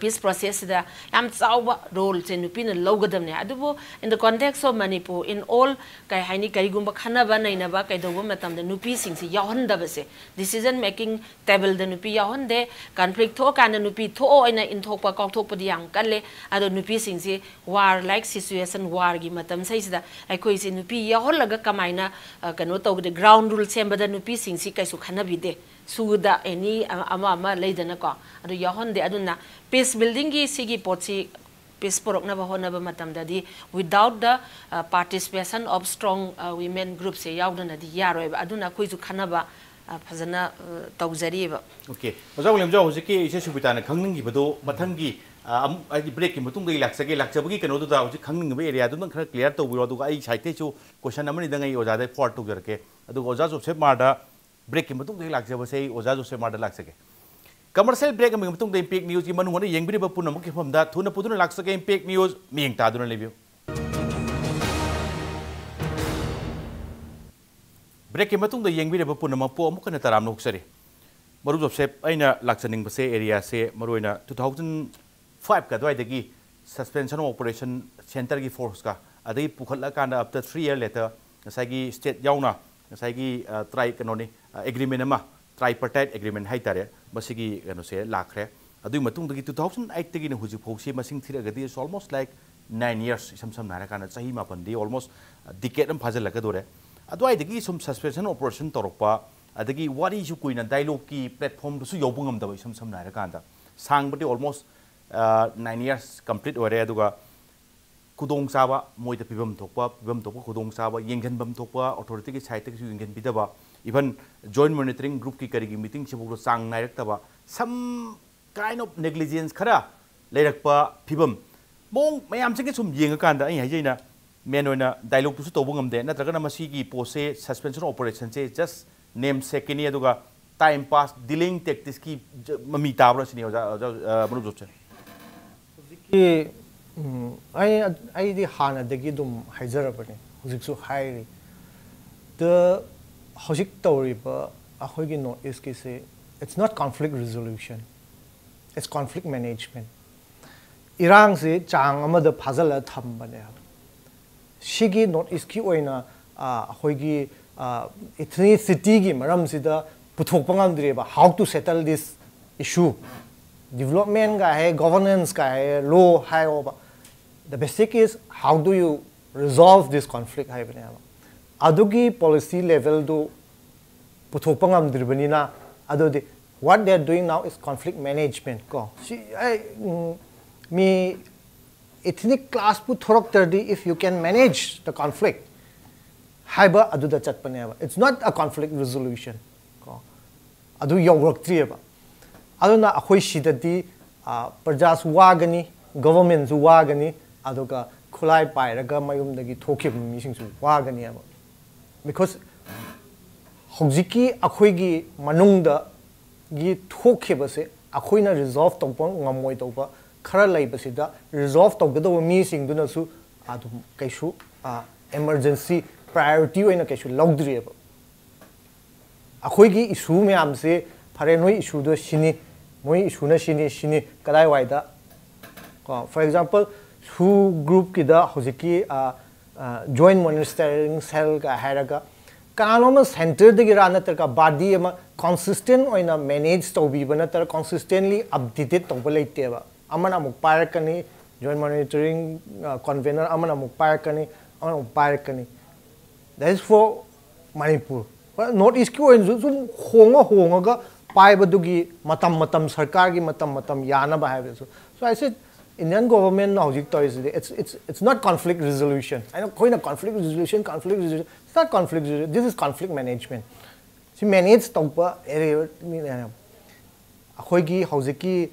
ꯄꯤꯁ ꯄ꯭ꯔꯣꯁꯦꯁꯁꯤꯗ ꯌꯥꯝ ꯆꯥꯎꯕ ꯔꯣꯜꯁꯦ ꯅꯨꯄꯤꯅ ꯂꯧꯒꯗꯕꯅꯦ꯫ ꯑꯗꯨꯕꯨ in the context of Manipur, in all, ꯀꯩ ꯍꯥꯏꯅꯤ, ꯀꯔꯤꯒꯨꯝꯕ ꯈꯟꯅꯕ ꯅꯩꯅꯕ ꯀꯩꯗꯧꯕ ꯃꯇꯝꯗ ꯅꯨꯄꯤꯁꯤꯡꯁꯤ ꯌꯥꯎꯍꯟꯗꯕꯁꯦ, decision making tableꯗ ꯅꯨꯄꯤ ꯌꯥꯎꯍꯟꯗꯦ꯫ ꯀꯟꯐ꯭ꯂꯤꯛ ꯊꯣꯛꯑꯀꯥꯟꯗ ꯅꯨꯄꯤ ꯊꯣꯛꯑꯣ ꯑꯣꯏꯅ ꯏꯟꯊꯣꯛꯄ ꯀꯥꯎꯊꯣꯛꯄꯗꯤ ꯌꯥꯝ ꯀꯜꯂꯦ꯫ ꯑꯗꯣ ꯅꯨꯄꯤꯁꯤꯡꯁꯤ war like situation, warꯒꯤ ꯃꯇꯝꯁꯤꯗꯩꯁꯤꯗ ꯑꯩꯈꯣꯏꯁꯤ ꯅꯨꯄꯤ ꯌꯥꯎꯍꯜꯂꯒ ꯀꯃꯥꯏꯅ, ꯑ, ꯀꯩꯅꯣ ꯇꯧꯒꯗꯦ, ground rule ꯁꯦꯝꯕꯗ ꯅꯨꯄꯤꯁꯤꯡꯁꯤ ꯀꯩꯁꯨ ꯈꯟꯅꯕꯤꯗꯦ꯫ ꯁꯨꯗ ꯑꯦꯅꯤ ꯑꯃ ꯑꯃ ꯂꯩꯗꯅꯀꯣ, ꯑꯗꯨ ꯌꯥꯎꯍꯟꯗꯦ꯫ ꯑꯗꯨꯅ ꯄꯤꯁ ꯕꯤꯜꯗꯤꯡꯒꯤ ꯁꯤꯒꯤ ꯄꯣꯠꯁꯤ, ꯄꯤꯁ ꯄꯨꯔꯛꯅꯕ ꯍꯣꯠꯅꯕ ꯃꯇꯝꯗꯗꯤ without the, uh, participation of strong, uh, women groupꯁꯦ ꯌꯥꯎꯗꯅꯗꯤ ꯌꯥꯔꯣꯏꯕ꯫ ꯑꯗꯨꯅ ꯑꯩꯈꯣꯏꯁꯨ ꯈꯟꯅꯕ, uh, ꯐꯖꯅ, uh, ꯇꯧꯖꯔꯤꯕ꯫ ꯑꯣꯀꯦ, ꯑꯣꯖꯥ ꯋꯥꯂꯦꯝꯖꯥꯎ, ꯍꯧꯖꯤꯛꯀꯤ ꯏꯆꯦ ꯁꯨꯕꯤꯇꯥꯅ ꯈꯪꯅꯤꯡꯈꯤꯕꯗꯣ ꯃꯊꯪꯒꯤ, ꯑ, ꯑꯃꯨꯛ, ꯍꯥꯏꯗꯤ, ꯕ꯭ꯔꯦꯛꯀꯤ ꯃꯇꯨꯡꯗꯒꯤ ꯂꯥꯛꯆꯒꯦ, ꯂꯥꯛꯆꯕꯒꯤ ꯀꯩꯅꯣꯗꯨꯗ ꯍꯧꯖꯤꯛ ꯈꯪꯅꯤꯡꯉꯤꯕ ꯑꯦꯔꯤꯌꯥꯗꯨ ꯅꯪ ꯈꯔ ꯀ꯭ꯂꯤꯌꯥꯔ ꯇꯧꯕꯤꯔꯣ, ꯑꯗꯨꯒ ꯑꯩ ꯁꯥꯏꯠꯇꯩꯁꯨ ꯀꯣꯏꯁꯟ ꯑꯃꯅꯤꯗꯪ ꯑꯩ ꯑꯣꯖꯥꯗ ꯐꯣꯔꯋꯥꯔꯗ ꯇꯧꯖꯔꯛꯀꯦ꯫ ꯑꯗꯨꯒ ꯑꯣꯖꯥ ꯖꯣꯁꯦꯐ ꯃꯥꯔꯗ, ꯕ꯭ꯔꯦꯛꯀꯤ ꯃꯇꯨꯡꯗꯒꯤ ꯂꯥꯛꯆꯕꯁꯦ ꯑꯩ ꯑꯣꯖꯥ ꯖꯣꯁꯦꯐ ꯃꯥꯔꯗ ꯂꯥꯛꯆꯒꯦ꯫ ꯀꯃꯔꯁꯤꯌꯦꯜ ꯕ꯭ꯔꯦꯛ ꯑꯃꯒꯤ ꯃꯇꯨꯡꯗ ꯏꯝꯄꯦꯛ ꯅ꯭ꯌꯨꯁꯀꯤ ꯃꯅꯨꯡ ꯍꯨꯠꯅ ꯌꯦꯡꯕꯤꯔꯤꯕ ꯄꯨꯝꯅꯃꯛꯀꯤ ꯃꯐꯝꯗ ꯊꯨꯅ ꯄꯨꯗꯨꯅ ꯂꯥꯛꯆꯒꯦ꯫ ꯏꯝꯄꯦꯛ ꯅ꯭ꯌꯨꯁ, ꯃꯤꯠꯌꯦꯡ ꯇꯥꯗꯨꯅ ꯂꯩꯕꯤꯌꯨ꯫ ꯕ꯭ꯔꯦꯛꯀꯤ ꯃꯇꯨꯡꯗ ꯌꯦꯡꯕꯤꯔꯤꯕ ꯄꯨꯝꯅꯃꯛꯄꯨ ꯑꯃꯨꯛ ꯍꯟꯅ ꯇꯔꯥꯝꯅ ꯑꯣꯛꯆꯔꯤ꯫ ꯃꯔꯨꯞ ꯖꯣꯁꯦꯐ, ꯑꯩꯅ ꯂꯥꯛꯆꯅꯤꯡꯕꯁꯦ ꯑꯦꯔꯤꯌꯥꯁꯦ ꯃꯔꯨꯑꯣꯏꯅ two thousand five ꯀ ꯑꯗꯨꯋꯥꯏꯗꯒꯤ suspension of operation centreꯒꯤ forceꯀ ꯑꯗꯒꯤ ꯄꯨꯈꯠꯂꯀꯥꯟꯗ after three year later ꯉꯁꯥꯏꯒꯤ state ꯌꯥꯎꯅ ꯉꯁꯥꯏꯒꯤ, ꯑ, tri-, ꯀꯩꯅꯣꯅꯤ, ꯑ, agreement ꯑꯃ, tripartite agreement ꯍꯥꯏꯇꯥꯔꯦ, ꯃꯁꯤꯒꯤ ꯀꯩꯅꯣꯁꯦ ꯂꯥꯛꯈ꯭ꯔꯦ꯫ ꯑꯗꯨꯒꯤ ꯃꯇꯨꯡꯗꯒꯤ two thousand eightꯇꯒꯤꯅ ꯍꯧꯖꯤꯛ ꯐꯥꯎꯁꯤ ꯃꯁꯤꯡ ꯊꯤꯔꯒꯗꯤ it's almost like nine years, ꯏꯁꯝ ꯁꯝꯅ ꯍꯥꯏꯔꯀꯥꯟꯗ ꯆꯍꯤ ꯃꯥꯄꯟꯗꯤ almost, ꯑ, decade ꯑꯃ ꯐꯥꯖꯤꯜꯂꯛꯀꯗꯣꯔꯦ꯫ ꯑꯗꯨꯋꯥꯏꯗꯒꯤ ꯁꯨꯝ suspension operation ꯇꯧꯔꯛꯄ, ꯑꯗꯒꯤ ꯋꯥꯔꯤꯁꯨ ꯀꯨꯏꯅ dialogueꯀꯤ platformꯗꯁꯨ ꯌꯧꯕ ꯉꯝꯗꯕ, ꯏꯁꯝ ꯁꯝꯅ ꯍꯥꯏꯔꯀꯥꯟꯗ ꯁꯥꯡꯕꯗꯤ almost, ꯑ, nine years complete ꯑꯣꯏꯔꯦ꯫ ꯑꯗꯨꯒ ꯈꯨꯗꯣꯡꯆꯥꯕ ꯃꯣꯏꯗ ꯄꯤꯐꯝ ꯊꯣꯛꯄ, ꯄꯤꯐꯝ ꯊꯣꯛꯄ ꯈꯨꯗꯣꯡꯆꯥꯕ, ꯌꯦꯡꯁꯤꯟꯐꯝ ꯊꯣꯛꯄ authorityꯒꯤ sideꯇꯒꯤꯁꯨ ꯌꯦꯡꯁꯤꯟꯕꯤꯗꯕ, even joint monitoring groupꯀꯤ ꯀꯔꯤꯒꯤ meetingꯁꯤꯐꯥꯎꯗ ꯆꯥꯡ ꯅꯥꯏꯔꯛꯇꯕ, some kind of negligence ꯈꯔ ꯂꯩꯔꯛꯄ ꯐꯤꯕꯝ, ꯃꯑꯣꯡ ꯃꯌꯥꯝꯁꯤꯡꯒꯤ ꯁꯨꯝ ꯌꯦꯡꯉꯀꯥꯟꯗ ꯑꯩ ꯍꯥꯏꯖꯩꯅ main ꯑꯣꯏꯅ dialogueꯇꯨꯁꯨ ꯇꯧꯕ ꯉꯝꯗꯦ, ꯅꯠꯇ꯭ꯔꯒꯅ ꯃꯁꯤꯒꯤ ꯄꯣꯠꯁꯦ suspension operationꯁꯦ just namesakeꯀꯤꯅꯤ, ꯑꯗꯨꯒ time pass, delaying tacticsꯀꯤ ꯖ-, ꯃꯃꯤ ꯇꯥꯕ꯭ꯔꯥ ꯁꯤꯅꯤ ꯑꯣꯖꯥ, ꯑꯣꯖꯥ, ꯑ, ꯃꯔꯨꯞ ꯖꯣꯁꯦꯐ? ꯍꯧꯖꯤꯛꯀꯤ, ꯎꯝ, ꯑꯩ, ꯑꯩꯗꯤ ꯍꯥꯟꯅꯗꯒꯤ ꯑꯗꯨꯝ ꯍꯥꯏꯖꯔꯕꯅꯤ, ꯍꯧꯖꯤꯛꯁꯨ ꯍꯥꯏꯔꯤ꯫ The, ꯍꯧꯖꯤꯛ ꯇꯧꯔꯤꯕ ꯑꯩꯈꯣꯏꯒꯤ North Eastꯀꯤꯁꯤ, it's not conflict resolution. It's conflict management. ꯏꯔꯥꯡꯁꯤ ꯆꯥꯡ ꯑꯃꯗ ꯐꯥꯖꯤꯜꯂ ꯊꯝꯕꯅꯦ꯫ ꯁꯤꯒꯤ North East ꯀꯤ ꯑꯣꯏꯅ ꯑꯩꯈꯣꯏꯒꯤ ethnicity ꯒꯤ ꯃꯔꯝꯁꯤꯗ ꯄꯨꯊꯣꯛꯄ ꯉꯝꯗ꯭ꯔꯤꯕ꯫ How to settle this issue? Development ꯀ ꯍꯥꯏ, governance ꯀ ꯍꯥꯏ, law ꯍꯥꯏꯌꯣꯕ꯫ The basic is how do you resolve this conflict ꯍꯥꯏꯕꯅꯦꯕ꯫ ꯑꯗꯨꯒꯤ policy level ꯗꯨ ꯄꯨꯊꯣꯛꯄ ꯉꯝꯗ꯭ꯔꯤꯕꯅꯤꯅ, ꯑꯗꯨꯗꯤ what they are doing now is conflict management ꯀꯣ꯫ ꯁꯤ ꯑꯩ ꯎꯝ, ꯃꯤ ethnic clash ꯄꯨꯊꯣꯔꯛꯇ꯭ꯔꯗꯤ, if you can manage the conflict ꯍꯥꯏꯕ ꯑꯗꯨꯗ ꯆꯠꯄꯅꯦꯕ꯫ It's not a conflict resolution ꯀꯣ꯫ ꯑꯗꯨ ꯌꯧꯔꯛꯇ꯭ꯔꯤꯑꯕ꯫ ꯑꯗꯨꯅ ꯑꯩꯈꯣꯏ ꯁꯤꯗꯗꯤ ꯄ꯭ꯔꯖꯥꯁꯨ ꯋꯥꯒꯅꯤ, government ꯁꯨ ꯋꯥꯒꯅꯤ, ꯑꯗꯨꯒ ꯈꯨꯠꯂꯥꯏ ꯄꯥꯏꯔꯒ ꯃꯌꯨꯝꯗꯒꯤ ꯊꯣꯛꯈꯤꯕ ꯃꯤꯁꯤꯡꯁꯨ ꯋꯥꯒꯅꯦꯕ꯫ Because ꯍꯧꯖꯤꯛꯀꯤ ꯑꯩꯈꯣꯏꯒꯤ ꯃꯅꯨꯡꯗꯒꯤ ꯊꯣꯛꯈꯤꯕꯁꯦ ꯑꯩꯈꯣꯏꯅ resolve ꯇꯧꯕ ꯉꯝꯃꯣꯏꯗꯧꯕ ꯈꯔ ꯂꯩꯕꯁꯤꯗ, resolve ꯇꯧꯒꯗꯧꯕ ꯃꯤꯁꯤꯡꯗꯨꯅꯁꯨ ꯑꯗꯨꯝ ꯀꯩꯁꯨ emergency priority ꯑꯣꯏꯅ ꯀꯩꯁꯨ ꯂꯧꯗ꯭ꯔꯤꯑꯕ꯫ ꯑꯩꯈꯣꯏꯒꯤ issue ꯃꯌꯥꯝꯁꯦ, ꯐꯔꯦ, ꯅꯣꯏ issue ꯗꯣ ꯁꯤꯅꯤ, ꯃꯣꯏ issue ꯅ ꯁꯤꯅꯤ, ꯁꯤꯅꯤ, ꯀꯗꯥꯏꯋꯥꯏꯗ ꯀꯣ꯫ For example, SoO group ꯀꯤꯗ ꯍꯧꯖꯤꯛꯀꯤ Joint Monitoring Cell ꯀ ꯍꯥꯏꯔꯒ ꯀꯅꯥꯅꯣꯝ ꯑꯃ centre ꯗꯒꯤꯔꯥ ꯅꯠꯇ꯭ꯔꯒ body ꯑꯃ consistent ꯑꯣꯏꯅ manage ꯇꯧꯕꯤꯕ ꯅꯠꯇ꯭ꯔꯒ consistently updated ꯇꯧꯕ ꯂꯩꯇꯦꯕ꯫ ꯑꯃꯅ ꯑꯃꯨꯛ ꯄꯥꯏꯔꯛꯀꯅꯤ, Joint Monitoring convener ꯑꯃꯅ ꯑꯃꯨꯛ ꯄꯥꯏꯔꯛꯀꯅꯤ, ꯑꯃꯅ ꯑꯃꯨꯛ ꯄꯥꯏꯔꯛꯀꯅꯤ꯫ That is for Manipur. North East ꯀꯤ ꯑꯣꯏꯅꯁꯨ ꯁꯨꯝ ꯍꯣꯡꯉ ꯍꯣꯡꯉꯒ ꯄꯥꯏꯕꯗꯨꯒꯤ ꯃꯇꯝ ꯃꯇꯝ, ꯁꯔꯀꯥꯔꯒꯤ ꯃꯇꯝ ꯃꯇꯝ ꯌꯥꯅꯕ ꯍꯥꯏꯕꯗꯨꯁꯨ꯫ So I said, Indian government ꯅ ꯍꯧꯖꯤꯛ ꯇꯧꯔꯤꯁꯤꯗꯤ, it's, it's, it's not conflict resolution. ꯑꯩꯅ, ꯑꯩꯈꯣꯏꯅ conflict resolution, conflict resolution, it's not conflict resolution, this is conflict management. ꯁꯤ manage ꯇꯧꯕ area ꯅꯤꯅꯦ꯫ ꯑꯩꯈꯣꯏꯒꯤ ꯍꯧꯖꯤꯛꯀꯤ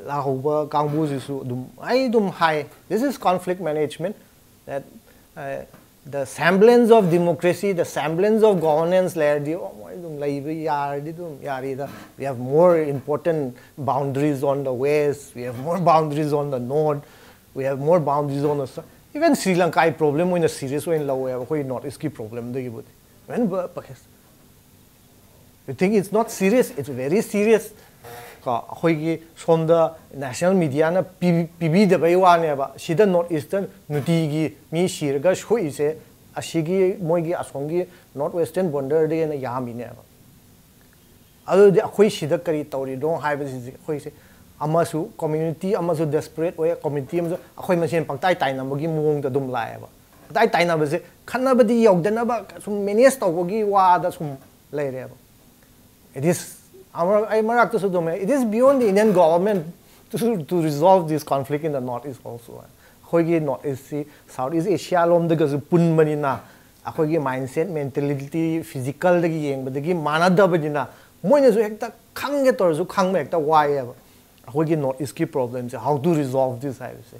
ꯂꯥꯛꯍꯧꯕ ꯀꯥꯡꯕꯨꯁꯤꯁꯨ ꯑꯗꯨꯝ, ꯑꯩ ꯑꯗꯨꯝ ꯍꯥꯏ, this is conflict management, that the semblance of democracy, the semblance of governance ꯂꯩꯔꯗꯤ, ꯑꯣ, ꯃꯣꯏ ꯑꯗꯨꯝ ꯂꯩꯕ ꯌꯥꯔꯗꯤ ꯑꯗꯨꯝ ꯌꯥꯔꯤꯗ꯫ We have more important boundaries on the west, we have more boundaries on the north, we have more boundaries on the south. Even Sri Lanka ꯒꯤ problem ꯑꯣꯏꯅ serious ꯑꯣꯏꯅ ꯂꯧꯋꯦꯕ ꯑꯩꯈꯣꯏ North East ꯀꯤ problem ꯗꯒꯤꯕꯨꯗꯤ꯫ Even Pakistan. You think it's not serious? It's very serious. ꯀꯣ ꯑꯩꯈꯣꯏꯒꯤ ꯁꯣꯝꯗ national ꯃꯤꯗꯤꯌꯥꯅ ꯄꯤꯕꯤꯗꯕꯩ ꯋꯥꯅꯦꯕ꯫ ꯁꯤꯗ ꯅꯣꯔꯠ ꯏꯁꯇ ꯅꯨꯡꯇꯤꯒꯤ ꯃꯤ ꯁꯤꯔꯒ ꯁꯣꯛꯏꯁꯦ ꯑꯁꯤꯒꯤ ꯃꯣꯏꯒꯤ ꯑꯁꯣꯝꯒꯤ ꯅꯣꯔꯠ ꯋꯦꯁꯇꯔꯟ ꯕꯣꯔꯗꯔꯗꯒꯤ ꯍꯦꯟꯅ ꯌꯥꯝꯃꯤꯅꯦꯕ꯫ ꯑꯗꯨꯗꯤ ꯑꯩꯈꯣꯏ ꯁꯤꯗ ꯀꯔꯤ ꯇꯧꯔꯤꯅꯣ ꯍꯥꯏꯕꯁꯤꯗꯤ ꯑꯩꯈꯣꯏꯁꯦ ꯑꯃꯁꯨ ꯀꯝꯃ꯭ꯌꯨꯅꯤꯇꯤ ꯑꯃꯁꯨ ꯗꯦꯁꯄꯔꯦꯠ ꯑꯣꯏ, ꯀꯝꯃ꯭ꯌꯨꯅꯤꯇꯤ ꯑꯃꯁꯨ ꯑꯩꯈꯣꯏ ꯃꯁꯦꯟ ꯄꯪꯇꯥꯏ ꯇꯥꯏꯅꯕꯒꯤ ꯃꯑꯣꯡꯗ ꯑꯗꯨꯝ ꯂꯥꯛꯑꯦꯕ꯫ ꯄꯪꯇꯥꯏ ꯇꯥꯏꯅꯕꯁꯦ ꯈꯠꯅꯕꯗꯤ ꯌꯧꯗꯅꯕ ꯁꯨꯝ ꯃꯦꯅꯦꯖ ꯇꯧꯕꯒꯤ ꯋꯥꯗ ꯁꯨꯝ ꯂꯩꯔꯦꯕ꯫ It is ꯑꯩ ꯃꯔꯛꯇꯁꯨ ꯑꯗꯨꯝ, it is beyond the Indian government to, to resolve this conflict in the North East also. ꯑꯩꯈꯣꯏꯒꯤ ꯅꯣꯔꯠ ꯏꯁꯁꯤ ꯁꯥꯎꯠ ꯏꯁ ꯑꯦꯁꯤꯌꯥ ꯂꯣꯝꯗꯒꯁꯨ ꯄꯨꯟꯕꯅꯤꯅ ꯑꯩꯈꯣꯏꯒꯤ ꯃꯥꯏꯟꯁꯦꯠ, ꯃꯦꯟꯇꯦꯂꯤꯇꯤ, ꯐꯤꯖꯤꯀꯦꯜꯗꯒꯤ ꯌꯦꯡꯕꯗꯒꯤ ꯃꯥꯟꯅꯗꯕꯅꯤꯅ ꯃꯣꯏꯅꯁꯨ ꯍꯦꯛꯇ ꯈꯪꯒꯦ ꯇꯧꯔꯁꯨ ꯈꯪꯕ ꯍꯦꯛꯇ ꯋꯥꯏꯑꯦꯕ꯫ ꯑꯩꯈꯣꯏꯒꯤ ꯅꯣꯔꯠ ꯏꯁꯀꯤ ꯄ꯭ꯔꯣꯕ꯭ꯂꯦꯝꯁꯦ, how to resolve this ꯍꯥꯏꯕꯁꯦ꯫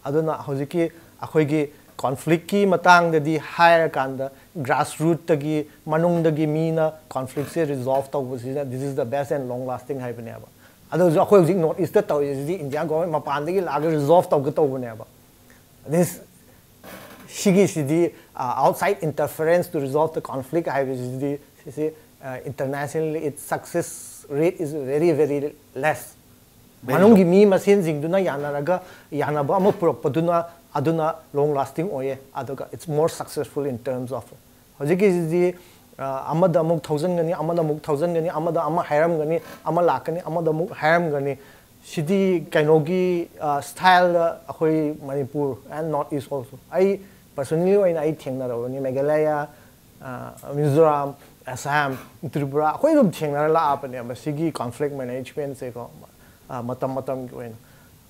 ꯑꯗꯨꯅ ꯍꯧꯖꯤꯛꯀꯤ ꯑꯩꯈꯣꯏꯒꯤ ꯀꯣꯟꯐ꯭ꯂꯤꯛꯀꯤ ꯃꯇꯥꯡꯗꯗꯤ ꯍꯥꯏꯔꯀꯥꯟꯗ ꯒ꯭ꯔꯥꯁꯔꯨꯠꯇꯒꯤ, ꯃꯅꯨꯡꯗꯒꯤ ꯃꯤꯅ ꯀꯣꯟꯐ꯭ꯂꯤꯛꯁꯦ ꯔꯤꯖꯣꯜꯚ ꯇꯧꯕꯁꯤꯅ this is the best and long lasting ꯍꯥꯏꯕꯅꯦꯕ꯫ ꯑꯗꯨꯁꯨ ꯑꯩꯈꯣꯏ ꯍꯧꯖꯤꯛ ꯅꯣꯔꯠ ꯏꯁꯇ ꯇꯧꯔꯤꯁꯤꯗꯤ ꯏꯟꯗꯤꯌꯥ ꯒꯣꯔꯃꯦꯟ ꯃꯄꯥꯟꯗꯒꯤ ꯂꯥꯛꯑꯒ ꯔꯤꯖꯣꯜꯚ ꯇꯧꯒꯦ ꯇꯧꯕꯅꯦꯕ꯫ This ꯁꯤꯒꯤꯁꯤꯗꯤ outside interference to resolve the conflict ꯍꯥꯏꯕꯁꯤꯗꯤ ꯁꯤꯁꯤ internationally its success rate is very very less꯫ ꯃꯅꯨꯡꯒꯤ ꯃꯤ ꯃꯁꯦꯟꯁꯤꯡꯗꯨꯅ ꯌꯥꯅꯔꯒ ꯌꯥꯅꯕ ꯑꯃ ꯄꯨꯔꯛꯄꯗꯨꯅ ꯑꯗꯨꯅ long lasting ꯑꯣꯏꯌꯦ꯫ ꯑꯗꯨꯒ it's more successful in terms of ꯍꯧꯖꯤꯛꯀꯤꯁꯤꯗꯤ ꯑꯃꯗ ꯑꯃꯨꯛ ꯊꯧꯖꯤꯟꯒꯅꯤ, ꯑꯃꯗ ꯑꯃꯨꯛ ꯊꯧꯖꯤꯟꯒꯅꯤ, ꯑꯃꯗ ꯑꯃ ꯍꯥꯏꯔꯝꯒꯅꯤ, ꯑꯃ ꯂꯥꯛꯀꯅꯤ, ꯑꯃꯗ ꯑꯃꯨꯛ ꯍꯥꯏꯔꯝꯒꯅꯤ꯫ ꯁꯤꯗꯤ ꯀꯩꯅꯣꯒꯤ ꯁ꯭ꯇꯥꯏꯜꯗ ꯑꯩꯈꯣꯏ Manipur and North East also ꯑꯩ personally ꯑꯣꯏꯅ ꯑꯩ ꯊꯦꯡꯅꯔꯕꯅꯤ꯫ ꯃꯦꯘꯥꯂꯌꯥ, ꯃꯤꯖꯣꯔꯥꯝ, ꯑꯁꯥꯝ, ꯇ꯭ꯔꯤꯄꯨꯔꯥ ꯑꯩꯈꯣꯏ ꯑꯗꯨꯝ ꯊꯦꯡꯅꯔ ꯂꯥꯛꯑꯕꯅꯦ ꯃꯁꯤꯒꯤ ꯀꯣꯟꯐ꯭ꯂꯤꯛ ꯃꯦꯅꯦꯖꯃꯦꯟꯁꯦꯀꯣ꯫ ꯃꯇꯝ ꯃꯇꯝꯒꯤ ꯑꯣꯏꯅ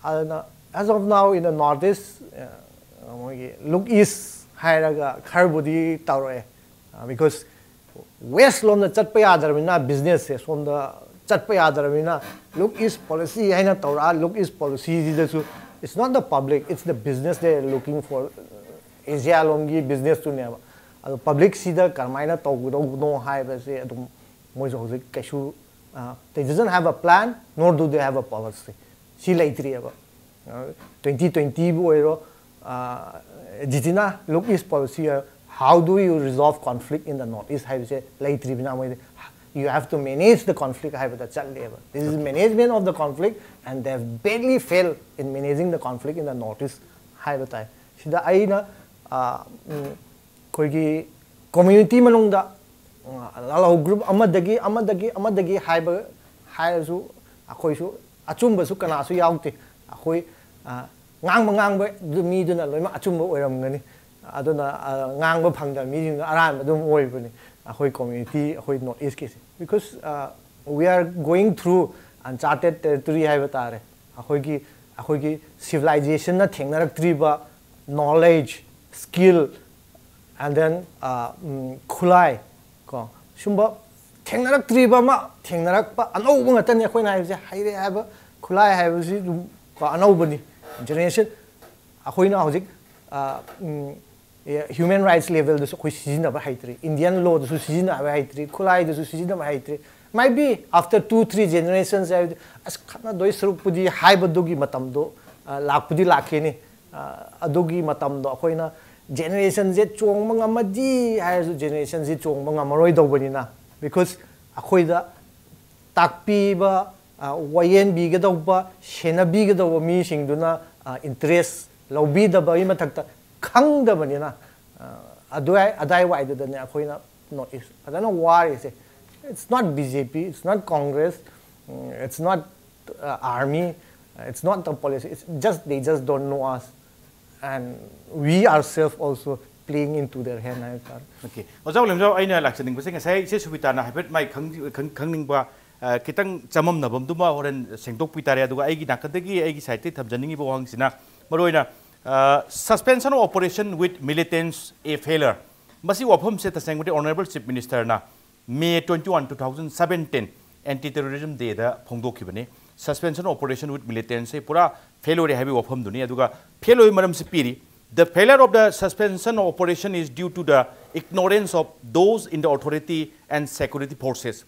ꯑꯗꯨꯅ as of now in the North East ꯃꯣꯏꯒꯤ look east ꯍꯥꯏꯔꯒ ꯈꯔꯕꯨꯗꯤ ꯇꯧꯔꯛꯑꯦ꯫ Because ꯋꯦꯁ ꯂꯣꯝꯗ ꯆꯠꯄ ꯌꯥꯗ꯭ꯔꯕꯅꯤꯅ ꯕꯤꯖꯤꯅꯦꯁꯁꯦ ꯁꯣꯝꯗ ꯆꯠꯄ ꯌꯥꯗ꯭ꯔꯕꯅꯤꯅ look east policy ꯍꯥꯏꯅ ꯇꯧꯔꯛꯑ꯫ Look east policyꯁꯤꯗꯁꯨ it's not the public, it's the business they are looking for꯫ Asia ꯂꯣꯝꯒꯤ ꯕꯤꯖꯤꯅꯦꯁꯇꯨꯅꯦꯕ꯫ ꯑꯗꯣ ꯄꯕ꯭ꯂꯤꯛꯁꯤꯗ ꯀꯔꯝꯍꯥꯏꯅ ꯇꯧꯒꯗꯧꯕꯅꯣ ꯍꯥꯏꯕꯁꯦ ꯑꯗꯨꯝ ꯃꯣꯏꯁꯨ ꯍꯧꯖꯤꯛ ꯀꯩꯁꯨ they doesn't have a plan nor do they have a policy꯫ ꯁꯤ ꯂꯩꯇ꯭ꯔꯤꯑꯕ꯫ Twenty twentyꯕꯨ ꯑꯣꯏꯔꯣ, ꯖꯤꯇꯤꯅ look east policy, how do you resolve conflict in the North East ꯍꯥꯏꯕꯁꯦ ꯂꯩꯇ꯭ꯔꯤꯕꯅꯤꯅ ꯃꯣꯏꯗꯤ you have to manage the conflict ꯍꯥꯏꯕꯗ ꯆꯠꯂꯦꯕ. This is management of the conflict, and they have badly failed in managing the conflict in the North East ꯍꯥꯏꯕ ꯇꯥꯏ꯫ ꯁꯤꯗ ꯑꯩꯅ ꯑꯩꯈꯣꯏꯒꯤ community ꯃꯅꯨꯡꯗ ꯂꯥꯜꯍꯧ group ꯑꯃꯗꯒꯤ ꯑꯃꯗꯒꯤ ꯑꯃꯗꯒꯤ ꯍꯥꯏꯕ ꯍꯥꯏꯔꯁꯨ ꯑꯩꯈꯣꯏꯁꯨ ꯑꯆꯨꯝꯕꯁꯨ ꯀꯅꯥꯁꯨ ꯌꯥꯎꯗꯦ꯫ ꯑꯩꯈꯣꯏ ꯉꯥꯡꯕ ꯉꯥꯡꯕ ꯃꯤꯗꯨꯅ ꯂꯣꯏꯅꯃꯛ ꯑꯆꯨꯝꯕ ꯑꯣꯏꯔꯝꯒꯅꯤ꯫ ꯑꯗꯨꯅ ꯉꯥꯡꯕ ꯐꯪꯗꯕ ꯃꯤꯁꯤꯡꯗꯣ ꯑꯔꯥꯟꯕ ꯑꯗꯨꯝ ꯑꯣꯏꯕꯅꯤ ꯑꯩꯈꯣꯏ community, ꯑꯩꯈꯣꯏ North East ꯀꯤꯁꯦ꯫ Because we are going through uncharted territory ꯍꯥꯏꯕ ꯇꯥꯔꯦ꯫ ꯑꯩꯈꯣꯏꯒꯤ ꯑꯩꯈꯣꯏꯒꯤ civilizationꯅ ꯊꯦꯡꯅꯔꯛꯇ꯭ꯔꯤꯕ knowledge, skill, and then ꯈꯨꯠꯂꯥꯏ ꯀꯣ, ꯁꯨꯝꯕ ꯊꯦꯡꯅꯔꯛꯇ꯭ꯔꯤꯕ ꯑꯃ ꯊꯦꯡꯅꯔꯛꯄ ꯑꯅꯧꯕ ꯉꯥꯛꯇꯅꯤ꯫ ꯑꯩꯈꯣꯏꯅ ꯍꯥꯏꯕꯁꯦ ꯍꯩꯔꯦ ꯍꯥꯏꯕ, ꯈꯨꯠꯂꯥꯏ ꯍꯥꯏꯕꯁꯤ ꯑꯗꯨꯝ ꯀꯣ ꯑꯅꯧꯕꯅꯤ꯫ Generation ꯑꯩꯈꯣꯏꯅ ꯍꯧꯖꯤꯛ human rights levelꯗꯁꯨ ꯑꯩꯈꯣꯏ ꯁꯤꯖꯤꯟꯅꯕ ꯍꯩꯇ꯭ꯔꯤ, Indian lawꯗꯁꯨ ꯁꯤꯖꯤꯟꯅꯕ ꯍꯩꯇ꯭ꯔꯤ, ꯈꯨꯠꯂꯥꯏꯗꯁꯨ ꯁꯤꯖꯤꯟꯅꯕ ꯍꯩꯇ꯭ꯔꯤ꯫ Might be after two three generations ꯍꯥꯏꯕꯗꯤ ꯑꯁ ꯈꯠꯅꯗꯣꯏ ꯁꯔꯨꯛꯄꯨꯗꯤ ꯍꯥꯏꯕꯗꯨꯒꯤ ꯃꯇꯝꯗꯣ ꯂꯥꯛꯄꯨꯗꯤ ꯂꯥꯛꯈꯤꯅꯤ꯫ ꯑꯗꯨꯒꯤ ꯃꯇꯝꯗꯣ ꯑꯩꯈꯣꯏꯅ generationꯁꯦ ꯆꯣꯡꯕ ꯉꯝꯃꯗꯤ ꯍꯥꯏꯔꯁꯨ generationꯁꯦ ꯆꯣꯡꯕ ꯉꯝꯃꯔꯣꯏꯗꯧꯕꯅꯤꯅ, because ꯑꯩꯈꯣꯏꯗ ꯇꯥꯛꯄꯤꯕ, ꯋꯥꯌꯦꯟꯕꯤꯒꯗꯧꯕ, ꯁꯦꯟꯅꯕꯤꯒꯗꯧꯕ ꯃꯤꯁꯤꯡꯗꯨꯅ interest ꯂꯧꯕꯤꯗꯕꯒꯤ ꯃꯊꯛꯇ ꯈꯪꯗꯕꯅꯤꯅ, ꯑꯗꯨꯋꯥꯏ ꯑꯗꯥꯏꯋꯥꯏꯗꯨꯗꯅꯦ ꯑꯩꯈꯣꯏꯅ North East ꯐꯖꯅ ꯋꯥꯔꯤꯁꯦ꯫ It's not BJP, it's not Congress, it's not army, it's not the policy, it's just they just don't know us, and we ourselves also playing into their hand ꯍꯥꯏꯕ ꯇꯥꯔꯦ꯫ Okay, ꯑꯣꯖꯥ ꯋꯥꯂꯦꯝꯖꯥꯎ, ꯑꯩꯅ ꯂꯥꯛꯆꯅꯤꯡꯕꯁꯦ ꯉꯁꯥꯏ ꯏꯆꯦ ꯁꯨꯕꯤꯇꯥꯅ ꯍꯥꯏꯐꯦꯠ ꯃꯥꯏ ꯈꯪ- ꯈꯪ- ꯈꯪꯅꯤꯡꯕ ꯈꯤꯇꯪ ꯆꯃꯝꯅꯕ ꯑꯗꯨꯃ ꯍꯣꯔꯦꯟ ꯁꯦꯡꯗꯣꯛꯄꯤ ꯇꯥꯔꯦ꯫ ꯑꯗꯨꯒ ꯑꯩꯒꯤ ꯅꯥꯀꯟꯗꯒꯤ ꯑꯩꯒꯤ sideꯇꯒꯤ ꯊꯝꯖꯅꯤꯡꯉꯤꯕ ꯋꯥꯍꯪꯁꯤꯅ ꯃꯔꯨꯑꯣꯏꯅ suspension of operation with militants a failure, ꯃꯁꯤ ꯋꯥꯐꯝꯁꯦ ꯇꯁꯦꯡꯕꯗꯤ Honourable Chief Ministerꯅ May twenty one, two thousand seventeen Anti Terrorism Dayꯗ ꯐꯣꯡꯗꯣꯛꯈꯤꯕꯅꯤ꯫ Suspension of operation with militants ꯁꯦ ꯄꯨꯔꯥ fail ꯑꯣꯏꯔꯦ ꯍꯥꯏꯕꯒꯤ ꯋꯥꯐꯝꯗꯨꯅꯤ꯫ ꯑꯗꯨꯒ fail ꯑꯣꯏꯕ ꯃꯔꯝꯁꯤ ꯄꯤꯔꯤ: The failure of the suspension of operation is due to the ignorance of those in the authority and security forces,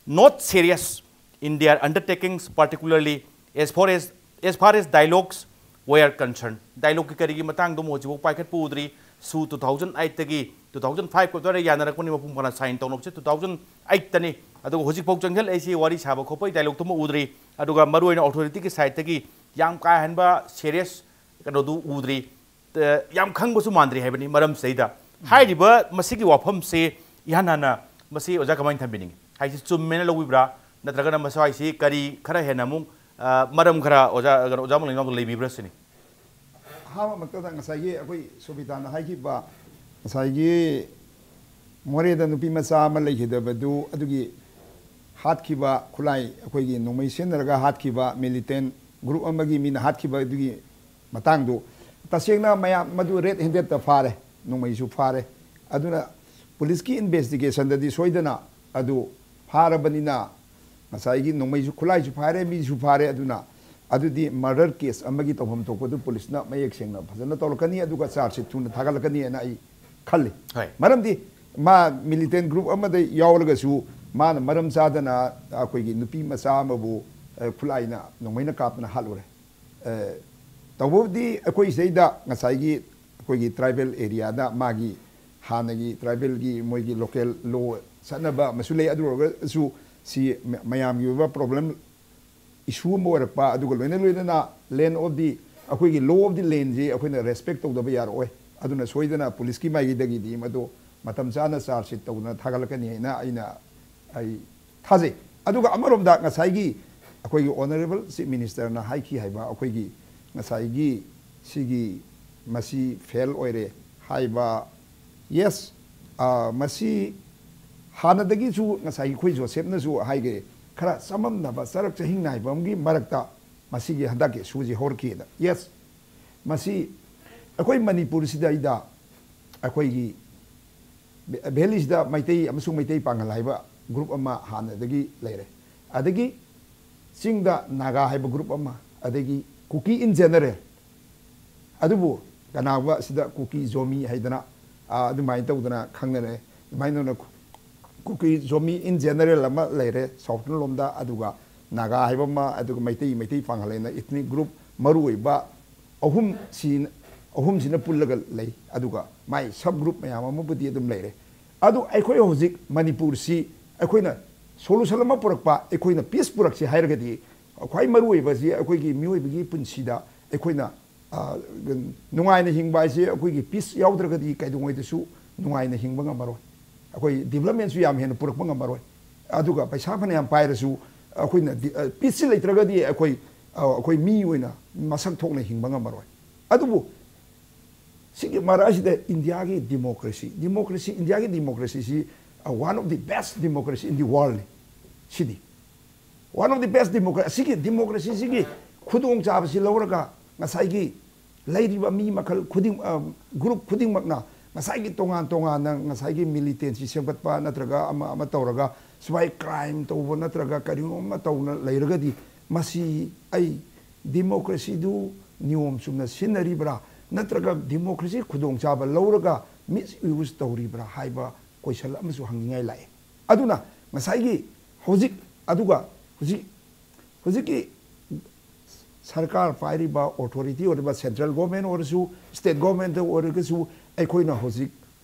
not serious in their undertakings, particularly as far as as far as dialogues were concerned. Dialogueꯀꯤ ꯀꯔꯤꯒꯤ ꯃꯇꯥꯡꯗꯣ ꯍꯧꯖꯤꯛꯐꯥꯎ ꯄꯥꯏꯈꯠꯄ ꯎꯗ꯭ꯔꯤ꯫ ꯁꯨ two thousand ꯑꯩꯠꯇꯒꯤ two thousand five ꯀꯣꯇꯔ ꯌꯥꯅꯔꯛꯄꯅꯤ, ꯃꯄꯨꯡ ꯐꯥꯅ ꯁꯥꯏꯟ ꯇꯧꯅꯕꯁꯦ ꯇꯨ ꯊꯥꯎꯖꯟ ꯑꯩꯠꯇꯅꯤ꯫ ꯑꯗꯨꯒ ꯍꯧꯖꯤꯛꯐꯥꯎ ꯆꯪꯁꯤꯜꯂꯛꯏꯁꯤ ꯋꯥꯔꯤ ꯁꯥꯕ ꯈꯣꯠꯄꯒꯤ ꯗꯥꯏꯂꯣꯛꯇꯨꯃ ꯎꯗ꯭ꯔꯤ꯫ ꯑꯗꯨꯒ ꯃꯔꯨꯑꯣꯏꯅ ꯑꯣꯊꯣꯔꯤꯇꯤꯒꯤ ꯁꯥꯏꯠꯇꯒꯤ ꯌꯥꯝ ꯀꯥ ꯍꯦꯟꯕ ꯁꯦꯔꯤꯌꯁ ꯀꯩꯅꯣꯗꯨ ꯎꯗ꯭ꯔꯤ꯫ ꯑ, ꯌꯥꯝ ꯈꯪꯕꯁꯨ ꯃꯥꯟꯗ꯭ꯔꯤ ꯍꯥꯏꯕꯅꯤ ꯃꯔꯝꯁꯤꯗꯩꯗ꯫ ꯍꯥꯏꯔꯤꯕ ꯃꯁꯤꯒꯤ ꯋꯥꯐꯝꯁꯤ ꯏꯍꯥꯟ ꯍꯥꯟꯅ ꯃꯁꯤ ꯑꯣꯖꯥ ꯀꯃꯥꯏꯅ ꯊꯝꯕꯤꯅꯤꯡꯉꯤ? ꯍꯥꯏꯁꯤ ꯆꯨꯝꯃꯦꯅ ꯂꯧꯕꯤꯕ꯭ꯔꯥ? ꯅꯠꯇ꯭ꯔꯒꯅ ꯃꯁꯤ ꯍꯥꯏꯁꯤ ꯀꯔꯤ ꯈꯔ ꯍꯦꯟꯅ ꯑꯃꯨꯛ, ꯑ, ꯃꯔꯝ ꯈꯔ ꯑꯣꯖꯥ, ꯀꯩꯅꯣ, ꯑꯣꯖꯥ ꯃꯪꯂꯦꯝꯉꯥꯟꯕꯗ ꯂꯩꯕꯤꯕ꯭ꯔꯥ ꯁꯤꯅꯤ? ꯑꯍꯥꯟꯕꯃꯛꯇꯗ ꯉꯁꯥꯏꯒꯤ ꯑꯩꯈꯣꯏ ꯁꯣꯕꯤꯇꯥꯅ ꯍꯥꯏꯈꯤꯕ, ꯉꯁꯥꯏꯒꯤ ꯃꯣꯔꯦꯗ ꯅꯨꯄꯤ ꯃꯆꯥ ꯑꯃ ꯂꯩꯈꯤꯗꯕꯗꯨ, ꯑꯗꯨꯒꯤ ꯍꯥꯠꯈꯤꯕ ꯈꯨꯠꯂꯥꯏ, ꯑꯩꯈꯣꯏꯒꯤ ꯅꯣꯡꯃꯩ ꯁꯤꯖꯤꯟꯅꯔꯒ ꯍꯥꯠꯈꯤꯕ ꯃꯤꯂꯤꯇꯦꯟ ꯒ꯭ꯔꯨꯞ ꯑꯃꯒꯤ ꯃꯤꯅ ꯍꯥꯠꯈꯤꯕ ꯑꯗꯨꯒꯤ ꯃꯇꯥꯡꯗꯨ, ꯇꯁꯦꯡꯅ ꯃꯌꯥꯝ ꯃꯗꯨ ꯔꯦꯗ ꯍꯦꯟꯗꯦꯗꯇ ꯐꯥꯔꯦ, ꯅꯣꯡꯃꯩꯁꯨ ꯐꯥꯔꯦ꯫ ꯑꯗꯨꯅ ꯄꯨꯂꯤꯁꯀꯤ ꯏꯟꯚꯦꯁꯇꯤꯒꯦꯁꯟꯗꯗꯤ ꯁꯣꯏꯗꯅ ꯑꯗꯨ ꯐꯥꯔꯕꯅꯤꯅ, ꯉꯁꯥꯏꯒꯤ ꯅꯣꯡꯃꯩꯁꯨ, ꯈꯨꯠꯂꯥꯏꯁꯨ ꯐꯥꯔꯦ, ꯃꯤꯁꯨ ꯐꯥꯔꯦ, ꯑꯗꯨꯅ ꯑꯗꯨꯗꯤ ꯃꯔꯗꯔ ꯀꯦꯁ ꯑꯃꯒꯤ ꯇꯧꯐꯝ ꯊꯣꯛꯄꯗꯨ ꯄꯨꯂꯤꯁꯅ ꯃꯌꯦꯛ ꯁꯦꯡꯅ ꯐꯖꯅ ꯇꯧꯔꯛꯀꯅꯤ, ꯑꯗꯨꯒ ꯆꯥꯔꯖ ꯁꯤꯠ ꯊꯨꯅ ꯊꯥꯒꯠꯂꯛꯀꯅꯤꯅ ꯑꯩ ꯈꯜꯂꯤ꯫ ꯍꯣꯏ꯫ ꯃꯔꯝꯗꯤ ꯃꯥ ꯃꯤꯂꯤꯇꯦꯟ ꯒ꯭ꯔꯨꯞ ꯑꯃꯗ ꯌꯥꯎꯔꯒꯁꯨ ꯃꯥꯅ ꯃꯔꯝ ꯆꯥꯗꯅ ꯑꯩꯈꯣꯏꯒꯤ ꯅꯨꯄꯤ ꯃꯆꯥ ꯑꯃꯕꯨ, ꯑ, ꯈꯨꯠꯂꯥꯏꯅ, ꯅꯣꯡꯃꯩꯅ ꯀꯥꯞꯇꯅ ꯍꯥꯠꯂꯨꯔꯦ꯫ ꯑ, ꯇꯧꯕꯕꯨꯗꯤ ꯑꯩꯈꯣꯏ ꯁꯤꯗꯩꯗ ꯉꯁꯥꯏꯒꯤ ꯑꯩꯈꯣꯏꯒꯤ ꯇ꯭ꯔꯥꯏꯕꯦꯜ ꯑꯦꯔꯤꯌꯥꯗ ꯃꯥꯒꯤ ꯍꯥꯟꯅꯒꯤ ꯇ꯭ꯔꯥꯏꯕꯦꯜꯒꯤ ꯃꯣꯏꯒꯤ ꯂꯣꯀꯦꯜ ꯂꯣ ꯆꯠꯅꯕ ꯑꯃꯁꯨ ꯂꯩ꯫ ꯑꯗꯨ ꯑꯣꯏꯔꯒꯁꯨ ꯁꯤ ꯃ-, ꯃꯌꯥꯝꯒꯤ ꯑꯣꯏꯕ ꯄ꯭ꯔꯣꯕ꯭ꯂꯦꯝ, ꯏꯁꯨ ꯑꯃ ꯑꯣꯏꯔꯛꯄ, ꯑꯗꯨꯒ ꯂꯣꯏꯅ ꯂꯣꯏꯅꯅ land of the, ꯑꯩꯈꯣꯏꯒꯤ law of the land ꯁꯤ ꯑꯩꯈꯣꯏꯅ ꯔꯦꯁꯄꯦꯛ ꯇꯧꯗꯕ ꯌꯥꯔꯛꯑꯣꯏ꯫ ꯑꯗꯨꯅ ꯁꯣꯏꯗꯅ ꯄꯨꯂꯤꯁꯀꯤ ꯃꯥꯏꯀꯩꯗꯒꯤꯗꯤ ꯃꯗꯨ ꯃꯇꯝ ꯆꯥꯅ ꯆꯥꯔꯖ ꯁꯤꯠ ꯇꯧꯗꯨꯅ ꯊꯥꯒꯠꯂꯛꯀꯅꯤ ꯍꯥꯏꯅ ꯑꯩꯅ, ꯑꯩ ꯊꯥꯖꯩ꯫ ꯑꯗꯨꯒ ꯑꯃꯔꯣꯝꯗ ꯉꯁꯥꯏꯒꯤ ꯑꯩꯈꯣꯏꯒꯤ ꯑꯣꯅꯔꯦꯕꯜ ꯆꯤꯐ ꯃꯤꯅꯤꯁꯇꯔꯅ ꯍꯥꯏꯈꯤ ꯍꯥꯏꯕ ꯑꯩꯈꯣꯏꯒꯤ ꯉꯁꯥꯏꯒꯤ ꯁꯤꯒꯤ ꯃꯁꯤ ꯐꯦꯜ ꯑꯣꯏꯔꯦ ꯍꯥꯏꯕ, ꯌꯦꯁ, ꯑ, ꯃꯁꯤ ꯍꯥꯟꯅꯗꯒꯤꯁꯨ ꯉꯁꯥꯏꯒꯤ ꯑꯩꯈꯣꯏ ꯖꯣꯁꯦꯞꯅꯁꯨ ꯍꯥꯏꯈ꯭ꯔꯦ, ꯈꯔ ꯆꯃꯝꯅꯕ ꯆꯔꯛ ꯆꯍꯤꯡ ꯅꯥꯏꯕ ꯑꯃꯒꯤ ꯃꯔꯛꯇ ꯃꯁꯤꯒꯤ ꯍꯟꯗꯛꯀꯤ ꯏꯁꯨꯁꯤ ꯍꯧꯔꯛꯈꯤꯗ꯫ ꯌꯦꯁ, ꯃꯁꯤ ꯑꯩꯈꯣꯏ ꯃꯅꯤꯄꯨꯔꯁꯤꯗꯩꯗ ꯑꯩꯈꯣꯏꯒꯤ ꯚꯦ-, ꯚꯦꯂꯤꯁꯤꯗ ꯃꯩꯇꯩ ꯑꯃꯁꯨꯡ ꯃꯩꯇꯩ ꯄꯥꯉꯜ ꯍꯥꯏꯕ ꯒ꯭ꯔꯨꯞ ꯑꯃ ꯍꯥꯟꯅꯗꯒꯤ ꯂꯩꯔꯦ꯫ ꯑꯗꯒꯤ ꯆꯤꯡꯗ ꯅꯥꯒꯥ ꯍꯥꯏꯕ ꯒ꯭ꯔꯨꯞ ꯑꯃ, ꯑꯗꯒꯤ ꯀꯨꯀꯤ in general, ꯑꯗꯨꯕꯨ ꯀꯅꯥꯒꯨꯝꯕ ꯑꯁꯤꯗ ꯀꯨꯀꯤ ꯖꯣꯃꯤ ꯍꯥꯏꯗꯅ, ꯑꯥ, ꯑꯗꯨꯃꯥꯏꯅ ꯇꯧꯗꯅ ꯈꯪꯅꯔꯦ꯫ ꯑꯗꯨꯃꯥꯏꯅ ꯇꯧꯗꯅ ꯀꯨ-, ꯀꯨꯀꯤ ꯖꯣꯃꯤ in general ꯑꯃ ꯂꯩꯔꯦ southern ꯂꯣꯝꯗ, ꯑꯗꯨꯒ ꯅꯥꯒꯥ ꯍꯥꯏꯕ ꯑꯃ, ꯑꯗꯨꯒ ꯃꯩꯇꯩ, ꯃꯩꯇꯩ ꯄꯥꯉꯜ ꯍꯥꯏꯅ ethnic group ꯃꯔꯨꯑꯣꯏꯕ ꯑꯍꯨꯝ ꯁꯤ ꯑꯍꯨꯝꯁꯤꯅ ꯄꯨꯜꯂꯒ ꯂꯩ꯫ ꯑꯗꯨꯒ ꯃꯥꯏ sub group ꯃꯌꯥꯝ ꯑꯃꯕꯨꯗꯤ ꯑꯗꯨꯝ ꯂꯩꯔꯦ꯫ ꯑꯗꯨ ꯑꯩꯈꯣꯏ ꯍꯧꯖꯤꯛ ꯃꯅꯤꯄꯨꯔꯁꯤ ꯑꯩꯈꯣꯏꯅ solution ꯑꯃ ꯄꯨꯔꯛꯄ, ꯑꯩꯈꯣꯏꯅ peace ꯄꯨꯔꯛꯁꯤ ꯍꯥꯏꯔꯒꯗꯤ, ꯈ꯭ꯋꯥꯏ ꯃꯔꯨꯑꯣꯏꯕꯁꯤ ꯑꯩꯈꯣꯏꯒꯤ ꯃꯤꯑꯣꯏꯕꯒꯤ ꯄꯨꯟꯁꯤꯗ ꯑꯩꯈꯣꯏꯅ, ꯑ, ꯅꯨꯡꯉꯥꯏꯅ ꯍꯤꯡꯕ ꯍꯥꯏꯁꯦ ꯑꯩꯈꯣꯏꯒꯤ peace ꯌꯥꯎꯗ꯭ꯔꯒꯗꯤ ꯀꯩꯗꯧꯉꯩꯗꯁꯨ ꯅꯨꯡꯉꯥꯏꯅ ꯍꯤꯡꯕ ꯉꯝꯃꯔꯣꯏ꯫ ꯑꯩꯈꯣꯏ developmentꯁꯨ ꯌꯥꯝ ꯍꯦꯟꯅ ꯄꯨꯔꯛꯄ ꯉꯝꯃꯔꯣꯏ꯫ ꯑꯗꯨꯒ ꯄꯩꯁꯥ ꯐꯅꯌꯥꯝ ꯄꯥꯏꯔꯁꯨ ꯑꯩꯈꯣꯏꯅ ꯗꯤ-, ꯑ, peaceꯁꯤ ꯂꯩꯇ꯭ꯔꯒꯗꯤ ꯑꯩꯈꯣꯏ, ꯑ, ꯑꯩꯈꯣꯏ ꯃꯤ ꯑꯣꯏꯅ ꯃꯁꯛ ꯊꯣꯛꯅ ꯍꯤꯡꯕ ꯉꯝꯃꯔꯣꯏ꯫ ꯑꯗꯨꯕꯨ ꯁꯤꯒꯤ ꯃꯔꯛ ꯑꯁꯤꯗ ꯏꯟꯗꯤꯌꯥꯒꯤ democracy, democracy, ꯏꯟꯗꯤꯌꯥꯒꯤ democracyꯁꯤ, ꯑ, one of the best democracy in the worldꯅꯤ꯫ CD one of the best democracy, ꯑꯁꯤꯒꯤ democracyꯁꯤꯒꯤ ꯈꯨꯗꯣꯡꯆꯥꯕꯁꯤ ꯂꯧꯔꯒ ꯉꯁꯥꯏꯒꯤ ꯂꯩꯔꯤꯕ ꯃꯤ ꯃꯈꯜ ꯈꯨꯗꯤꯡ-, ꯑ, group ꯈꯨꯗꯤꯡꯃꯛꯅ ꯉꯁꯥꯏꯒꯤ ꯇꯣꯉꯥꯟ ꯇꯣꯉꯥꯟꯅ ꯉꯁꯥꯏꯒꯤ militancy ꯁꯦꯝꯒꯠꯄ ꯅꯠꯇ꯭ꯔꯒ ꯑꯃ ꯑꯃ ꯇꯧꯔꯒ ꯁꯨꯃꯥꯏ crime ꯇꯧꯕ ꯅꯠꯇ꯭ꯔꯒ ꯀꯔꯤꯒꯨꯝꯕ ꯑꯃ ꯇꯧꯅ ꯂꯩꯔꯒꯗꯤ, ꯃꯁꯤ ꯑꯩ democracyꯗꯨ ꯅꯤꯌꯣꯝ ꯆꯨꯝꯅ ꯁꯤꯖꯤꯟꯅꯔꯤꯕ꯭ꯔꯥ ꯅꯠꯇ꯭ꯔꯒ democracy ꯈꯨꯗꯣꯡꯆꯥꯕ ꯂꯧꯔꯒ misuse ꯇꯧꯔꯤꯕ꯭ꯔꯥ ꯍꯥꯏꯕ question ꯑꯃꯁꯨ ꯍꯪꯅꯤꯡꯉꯥꯏ ꯂꯥꯛꯑꯦ꯫ ꯑꯗꯨꯅ ꯉꯁꯥꯏꯒꯤ ꯍꯧꯖꯤꯛ, ꯑꯗꯨꯒ ꯍꯧꯖꯤꯛ, ꯍꯧꯖꯤꯛꯀꯤ ꯁꯔꯀꯥꯔ ꯄꯥꯏꯔꯤꯕ authority ꯑꯣꯏꯔꯤꯕ central government ꯑꯣꯏꯔꯁꯨ, state government ꯑꯣꯏꯔꯒꯁꯨ, ꯑꯩꯈꯣꯏꯅ ꯍꯧꯖꯤꯛ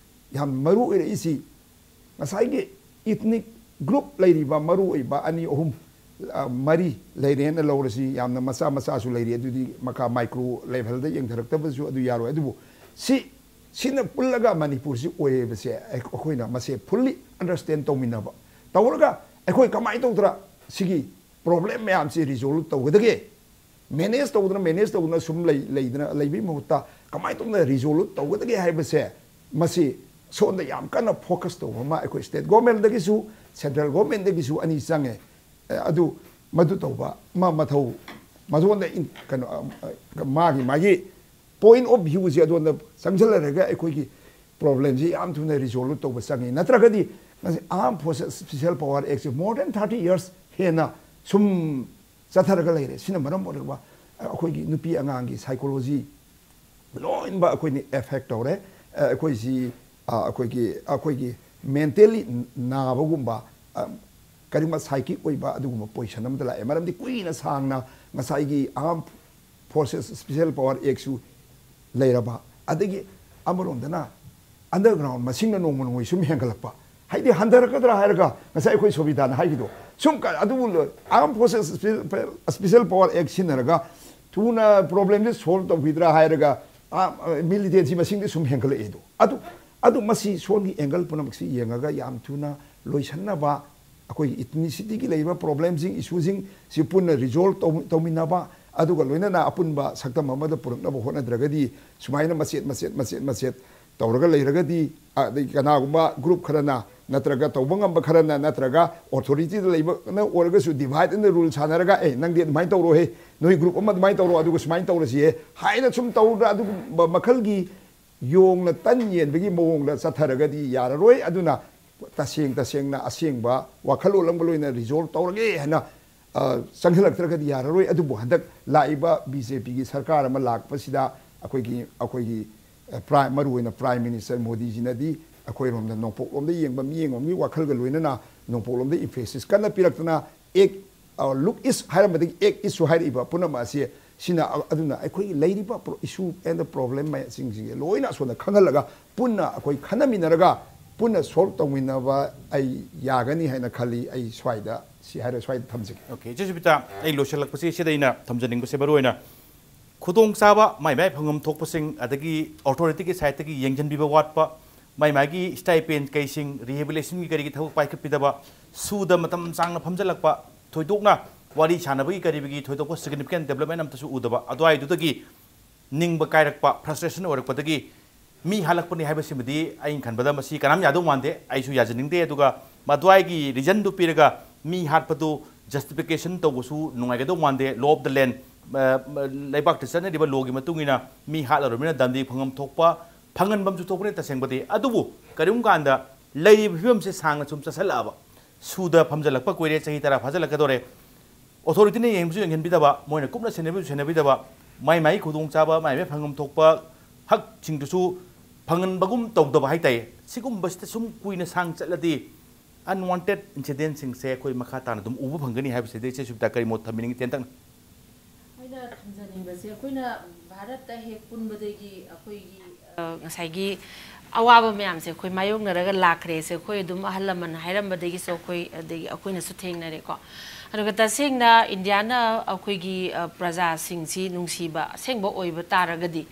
ꯌꯥꯝ ꯃꯔꯨ ꯑꯣꯏꯔꯛꯏꯁꯤ ꯉꯁꯥꯏꯒꯤ ethnic group ꯂꯩꯔꯤꯕ ꯃꯔꯨ ꯑꯣꯏꯕ ꯑꯅꯤ, ꯑꯍꯨꯝ, ꯑ, ꯃꯔꯤ ꯂꯩꯔꯦꯅ ꯂꯧꯔꯁꯤ꯫ ꯌꯥꯝꯅ ꯃꯆꯥ ꯃꯆꯥꯁꯨ ꯂꯩꯔꯤ, ꯑꯗꯨꯗꯤ ꯃꯈꯥ micro levelꯗ ꯌꯦꯡꯊꯔꯛꯇꯕꯁꯨ ꯑꯗꯨ ꯌꯥꯔꯣꯏ꯫ ꯑꯗꯨꯕꯨ ꯁꯤ, ꯁꯤꯅ ꯄꯨꯜꯂꯒ ꯃꯅꯤꯄꯨꯔꯁꯤ ꯑꯣꯏꯔꯤꯕꯁꯦ ꯑꯩꯈꯣꯏꯅ ꯃꯁꯦ fully understand ꯇꯧꯃꯤꯟꯅꯕ ꯇꯧꯔꯒ ꯑꯩꯈꯣꯏ ꯀꯃꯥꯏꯅ ꯇꯧꯗ꯭ꯔꯥ ꯁꯤꯒꯤ problem ꯃꯌꯥꯝꯁꯤ resolve ꯇꯧꯒꯗꯒꯦ? Manage ꯇꯧꯗꯅ, manage ꯇꯧꯗꯅ ꯁꯨꯝ ꯂꯩ-, ꯂꯩꯗꯅ ꯂꯩꯕꯒꯤ ꯃꯍꯨꯠꯇ ꯀꯃꯥꯏꯅ ꯇꯧꯗꯅ resolve ꯇꯧꯒꯗꯒꯦ ꯍꯥꯏꯕꯁꯦ, ꯃꯁꯤ ꯁꯣꯝꯗ ꯌꯥꯝ ꯀꯟꯅ focus ꯇꯧꯕ ꯑꯃ ꯑꯩꯈꯣꯏ state governmentꯗꯒꯤꯁꯨ, central governmentꯗꯒꯤꯁꯨ ꯑꯅꯤ ꯆꯪꯉꯦ꯫ ꯑꯦ, ꯑꯗꯨ ꯃꯗꯨ ꯇꯧꯕ ꯑꯃ ꯃꯊꯧ, ꯃꯗꯨꯉꯣꯟꯗ ꯏꯟ-, ꯀꯩꯅꯣ, ꯑ, ꯑ, ꯃꯥꯒꯤ, ꯃꯥꯒꯤ point of viewꯁꯦ ꯑꯗꯣꯝꯗ ꯆꯪꯁꯤꯜꯂꯔꯒ ꯑꯩꯈꯣꯏꯒꯤ problemꯁꯤ ꯌꯥꯝ ꯊꯨꯅ resolve ꯇꯧꯕ ꯆꯪꯉꯤ꯫ ꯅꯠꯇ꯭ꯔꯒꯗꯤ ꯉꯁꯤ Armed Forces Special Power Actꯁꯦ more than thirty years ꯍꯦꯟꯅ ꯁꯨꯝ ꯆꯠꯊꯔꯒ ꯂꯩꯔꯦ꯫ ꯁꯤꯅ ꯃꯔꯝ ꯑꯣꯏꯔꯒ ꯑꯩꯈꯣꯏꯒꯤ ꯅꯨꯄꯤ ꯑꯉꯥꯡꯒꯤ psychology ꯂꯣꯏꯅꯃꯛ ꯑꯩꯈꯣꯏꯅ affect ꯇꯧꯔꯦ꯫ ꯑ, ꯑꯩꯈꯣꯏꯁꯤ, ꯑ, ꯑꯩꯈꯣꯏꯒꯤ, ꯑꯩꯈꯣꯏꯒꯤ mentally ꯅꯥꯕꯒꯨꯝꯕ, ꯑ, ꯀꯔꯤꯒꯨꯝꯕ psychic ꯑꯣꯏꯕ ꯑꯗꯨꯒꯨꯝꯕ position ꯑꯃꯗ ꯂꯥꯛꯑꯦ꯫ ꯃꯔꯝꯗꯤ ꯀꯨꯏꯅ ꯁꯥꯡꯅ ꯉꯁꯥꯏꯒꯤ Armed Forces Special Power Actꯁꯨ ꯂꯩꯔꯕ, ꯑꯗꯒꯤ ꯑꯃꯔꯣꯝꯗꯅ underground ꯃꯁꯤꯡꯅ ꯅꯣꯡꯃ ꯅꯣꯡꯃꯒꯤ ꯁꯨꯝ ꯍꯦꯟꯒꯠꯂꯛꯄ, ꯍꯥꯏꯗꯤ ꯍꯟꯊꯔꯛꯀꯗ꯭ꯔꯥ ꯍꯥꯏꯔꯒ ꯉꯁꯥꯏ ꯑꯩꯈꯣꯏ ꯁꯣꯕꯤꯇꯥꯅ ꯍꯥꯏꯈꯤꯗꯣ, ꯁꯨꯝ ꯀ- ꯑꯗꯨꯕꯨ armed forces special, special power act ꯁꯤꯖꯤꯟꯅꯔꯒ ꯊꯨꯅ problemꯁꯦ solve ꯇꯧꯈꯤꯗ꯭ꯔꯥ ꯍꯥꯏꯔꯒ militantꯁꯤ ꯃꯁꯤꯡꯗꯤ ꯁꯨꯝ ꯍꯦꯟꯒꯠꯂꯛꯑꯦꯗꯣ꯫ ꯑꯗꯨ ꯑꯗꯨ ꯃꯁꯤ ꯁꯣꯝꯒꯤ angle ꯄꯨꯝꯅꯃꯛꯁꯤ ꯌꯦꯡꯉꯒ ꯌꯥꯝ ꯊꯨꯅ ꯂꯣꯏꯁꯤꯟꯅꯕ, ꯑꯩꯈꯣꯏꯒꯤ ethnicityꯒꯤ ꯂꯩꯔꯤꯕ problemꯁꯤꯡ, issueꯁꯤꯡ ꯁꯤ ꯄꯨꯟꯅ resolve ꯇꯧ- ꯇꯧꯃꯤꯟꯅꯕ, ꯑꯗꯨꯒ ꯂꯣꯏꯅꯅ ꯑꯄꯨꯟꯕ ꯁꯛꯇꯝ ꯑꯃꯗ ꯄꯨꯔꯛꯅꯕ ꯍꯣꯠꯅꯗ꯭ꯔꯒꯗꯤ, ꯁꯨꯃꯥꯏꯅ ꯃꯆꯦꯠ ꯃꯆꯦꯠ ꯃꯆꯦꯠ ꯃꯆꯦꯠ ꯇꯧꯔꯒ ꯂꯩꯔꯒꯗꯤ, ꯑꯗꯩ ꯀꯅꯥꯒꯨꯝꯕ group ꯈꯔꯅ, ꯅꯠꯇ꯭ꯔꯒ ꯇꯧꯕ ꯉꯝꯕ ꯈꯔꯅ, ꯅꯠꯇ꯭ꯔꯒ authorityꯗ ꯂꯩꯕꯅ ꯑꯣꯏꯔꯒꯁꯨ divide and rule ꯁꯥꯟꯅꯔꯒ, "ꯑꯦ, ꯅꯪꯗꯤ ꯑꯗꯨꯃꯥꯏꯅ ꯇꯧꯔꯣꯍꯦ, ꯅꯣꯏ group ꯑꯃ ꯑꯗꯨꯃꯥꯏꯅ ꯇꯧꯔꯣ, ꯑꯗꯨꯒ ꯁꯨꯃꯥꯏꯅ ꯇꯧꯔꯁꯤꯍꯦ" ꯍꯥꯏꯅ ꯁꯨꯝ ꯇꯧꯗꯅ ꯑꯗꯨꯒꯨꯝꯕ ꯃꯈꯜꯒꯤ ꯌꯣꯡꯅ ꯇꯟ ꯌꯦꯟꯕꯒꯤ ꯃꯑꯣꯡꯗ ꯆꯠꯊꯔꯒꯗꯤ ꯌꯥꯔꯔꯣꯏ꯫ ꯑꯗꯨꯅ ꯇꯁꯦꯡ ꯇꯁꯦꯡꯅ ꯑꯁꯦꯡꯕ ꯋꯥꯈꯜꯂꯣꯟ ꯑꯃꯒ ꯂꯣꯏꯅ resolve ꯇꯧꯔꯒꯦ ꯍꯥꯏꯅ, ꯑ, ꯆꯪꯁꯤꯜꯂꯛꯇ꯭ꯔꯒꯗꯤ ꯌꯥꯔꯔꯣꯏ꯫ ꯑꯗꯨꯕꯨ ꯍꯟꯗꯛ ꯂꯥꯛꯏꯕ BJPꯒꯤ ꯁꯔꯀꯥꯔ ꯑꯃ ꯂꯥꯛꯄꯁꯤꯗ ꯑꯩꯈꯣꯏꯒꯤ, ꯑꯩꯈꯣꯏꯒꯤ, ꯑ, prime, ꯃꯔꯨꯑꯣꯏꯅ Prime Minister ꯃꯣꯗꯤꯖꯤꯅꯗꯤ ꯑꯩꯈꯣꯏꯔꯣꯝꯗ, ꯅꯣꯡꯄꯣꯛꯂꯣꯝꯗ ꯌꯦꯡꯕ ꯃꯤꯠꯌꯦꯡ ꯑꯃꯒꯤ ꯋꯥꯈꯜꯒ ꯂꯣꯏꯅꯅ ꯅꯣꯡꯄꯣꯛꯂꯣꯝꯗ emphasis ꯀꯟꯅ ꯄꯤꯔꯛꯇꯅ, act, ꯑ, look east ꯍꯥꯏꯔꯝꯕꯗꯒꯤ act eastꯁꯨ ꯍꯥꯏꯔꯛꯏꯕ ꯄꯨꯝꯅꯃꯛ ꯑꯁꯤ ꯁꯤꯅ, ꯑ-, ꯑꯗꯨꯅ ꯑꯩꯈꯣꯏꯒꯤ ꯂꯩꯔꯤꯕ pro-, issue and problemꯁꯤꯡꯁꯤꯡꯁꯦ ꯂꯣꯏꯅ ꯑꯁꯣꯝꯗ ꯈꯪꯍꯜꯂꯒ ꯄꯨꯟꯅ ꯑꯩꯈꯣꯏ ꯈꯟꯅꯃꯤꯟꯅꯔꯒ ꯄꯨꯟꯅ solve ꯇꯧꯃꯤꯟꯅꯕ ꯑꯩ ꯌꯥꯒꯅꯤ ꯍꯥꯏꯅ ꯈꯜꯂꯤ꯫ ꯑꯩ ꯁ꯭ꯋꯥꯏꯗ ꯁꯤ ꯍꯥꯏꯔ ꯁ꯭ꯋꯥꯏꯗ ꯊꯝꯖꯒꯦ꯫ Okay, ꯏꯆꯦ ꯁꯨꯕꯤꯇꯥ, ꯑꯩ ꯂꯣꯏꯁꯤꯜꯂꯛꯄꯁꯤ ꯁꯤꯗ ꯑꯩꯅ ꯊꯝꯖꯅꯤꯡꯕꯁꯦ ꯃꯔꯨꯑꯣꯏꯅ ꯈꯨꯗꯣꯡꯆꯥꯕ ꯃꯥꯏ ꯃꯥꯏ ꯐꯪꯐꯝ ꯊꯣꯛꯄꯁꯤꯡ, ꯑꯗꯒꯤ authorityꯒꯤ sideꯇꯒꯤ ꯌꯦꯡꯁꯤꯟꯕꯤꯕ ꯋꯥꯠꯄ, ꯃꯥꯏ ꯃꯥꯒꯤ stipend ꯀꯩꯁꯤꯡ, rehabilitationꯒꯤ ꯀꯔꯤꯒꯤ ꯊꯕꯛ ꯄꯥꯏꯈꯠꯄꯤꯗꯕ, ꯁꯨꯗ ꯃꯇꯝ ꯆꯥꯡꯅ ꯐꯝꯖꯜꯂꯛꯄ, ꯊꯣꯏꯗꯣꯛꯅ ꯋꯥꯔꯤ ꯁꯥꯟꯅꯕꯒꯤ ꯀꯔꯤꯕꯒꯤ ꯊꯣꯏꯗꯣꯛꯄ significant development ꯑꯝꯇꯁꯨ ꯎꯗꯕ, ꯑꯗꯨꯋꯥꯏꯗꯨꯗꯒꯤ ꯅꯤꯡꯕ ꯀꯥꯏꯔꯛꯄ, frustration ꯑꯣꯏꯔꯛꯄꯗꯒꯤ ꯃꯤ ꯍꯥꯠꯂꯛꯄꯅꯤ ꯍꯥꯏꯕꯁꯤꯃꯗꯤ ꯑꯩꯅ ꯈꯟꯕꯗ ꯃꯁꯤ ꯀꯅꯥꯝ ꯌꯥꯗꯧ ꯃꯥꯟꯗꯦ, ꯑꯩꯁꯨ ꯌꯥꯖꯅꯤꯡꯗꯦ꯫ ꯑꯗꯨꯒ ꯃꯗꯨꯋꯥꯏꯒꯤ reasonꯗꯨ ꯄꯤꯔꯒ ꯃꯤ ꯍꯥꯠꯄꯗꯨ justification ꯇꯧꯕꯁꯨ ꯅꯨꯡꯉꯥꯏꯒꯗꯧ ꯃꯥꯟꯗꯦ꯫ Law of the land, ꯑ, ꯂꯩꯕꯥꯛꯇ ꯆꯠꯅꯔꯤꯕ lawꯒꯤ ꯃꯇꯨꯡ ꯏꯟꯅ ꯃꯤ ꯍꯥꯠꯂꯔꯕꯅꯤꯅ ꯗꯟꯗꯤ ꯐꯪꯐꯝ ꯊꯣꯛꯄ ꯐꯪꯍꯟꯐꯝꯁꯨ ꯊꯣꯛꯄꯅꯤ ꯇꯁꯦꯡꯕꯗꯤ꯫ ꯑꯗꯨꯕꯨ ꯀꯔꯤꯒꯨꯝꯕ ꯀꯥꯟꯗ ꯂꯩꯔꯤꯕ ꯐꯤꯕꯝꯁꯦ ꯁꯥꯡꯅ ꯁꯨꯝ ꯆꯠꯁꯤꯜꯂꯛꯑꯕ, ꯁꯨꯗ ꯐꯝꯖꯜꯂꯛꯄ ꯀꯨꯏꯔꯦ, ꯆꯍꯤ ꯇꯔꯥ ꯐꯥꯖꯤꯜꯂꯛꯀꯗꯧꯔꯦ, authorityꯅ ꯌꯦꯡꯕꯁꯨ ꯌꯦꯡꯍꯟꯕꯤꯗꯕ, ꯃꯣꯏꯅ ꯀꯨꯞꯅ ꯁꯦꯟꯅꯕꯁꯨ ꯁꯦꯟꯅꯕꯤꯗꯕ, ꯃꯥꯏ ꯃꯥꯏ ꯈꯨꯗꯣꯡꯆꯥꯕ, ꯃꯥꯏ ꯃꯥꯏ ꯐꯪꯐꯝ ꯊꯣꯛꯄ ꯍꯛꯁꯤꯡꯗꯨꯁꯨ ꯐꯪꯍꯟꯕꯒꯨꯝ ꯇꯧꯗꯕ ꯍꯥꯏꯇꯥꯔꯦ꯫ ꯁꯤꯒꯨꯝꯕꯁꯤꯗ ꯁꯨꯝ ꯀꯨꯏꯅ ꯁꯥꯡ ꯆꯠꯂꯗꯤ unwanted incidentꯁꯤꯡꯁꯦ ꯑꯩꯈꯣꯏ ꯃꯈꯥ ꯇꯥꯅ ꯑꯗꯨꯝ ꯎꯕ ꯐꯪꯒꯅꯤ ꯍꯥꯏꯕꯁꯤꯗꯤ ꯏꯆꯦ ꯁꯨꯕꯤꯇꯥ ꯀꯔꯤ ꯃꯣꯠ ꯊꯝꯕꯤꯅꯤꯡꯉꯤ ꯇꯦꯟꯇꯛꯅ? ꯑꯩꯅ ꯊꯝꯖꯅꯤꯡꯕꯁꯦ, ꯑꯩꯈꯣꯏꯅ ꯚꯥꯔꯠꯇ ꯍꯦꯛ ꯄꯨꯟꯕꯗꯒꯤ ꯑꯩꯈꯣꯏꯒꯤ, ꯑ, ꯉꯁꯥꯏꯒꯤ ꯑꯋꯥꯕ ꯃꯌꯥꯝꯁꯦ ꯑꯩꯈꯣꯏ ꯃꯥꯌꯣꯛꯅꯔꯒ ꯂꯥꯛꯈ꯭ꯔꯦꯁꯦ ꯑꯩꯈꯣꯏ ꯑꯗꯨꯝ ꯑꯍꯜ ꯂꯃꯟ ꯍꯥꯏꯔꯝꯕꯗꯒꯤꯁꯨ ꯑꯩꯈꯣꯏ, ꯑꯗꯒꯤ ꯑꯩꯈꯣꯏꯅꯁꯨ ꯊꯦꯡꯅꯔꯦꯀꯣ꯫ ꯑꯗꯨꯒ ꯇꯁꯦꯡꯅ ꯏꯟꯗꯤꯌꯥꯅ ꯑꯩꯈꯣꯏꯒꯤ, ꯑ, ꯄ꯭ꯔꯖꯥꯁꯤꯡꯁꯤ ꯅꯨꯡꯁꯤꯕ ꯑꯁꯦꯡꯕ ꯑꯣꯏꯕ ꯇꯥꯔꯒꯗꯤ,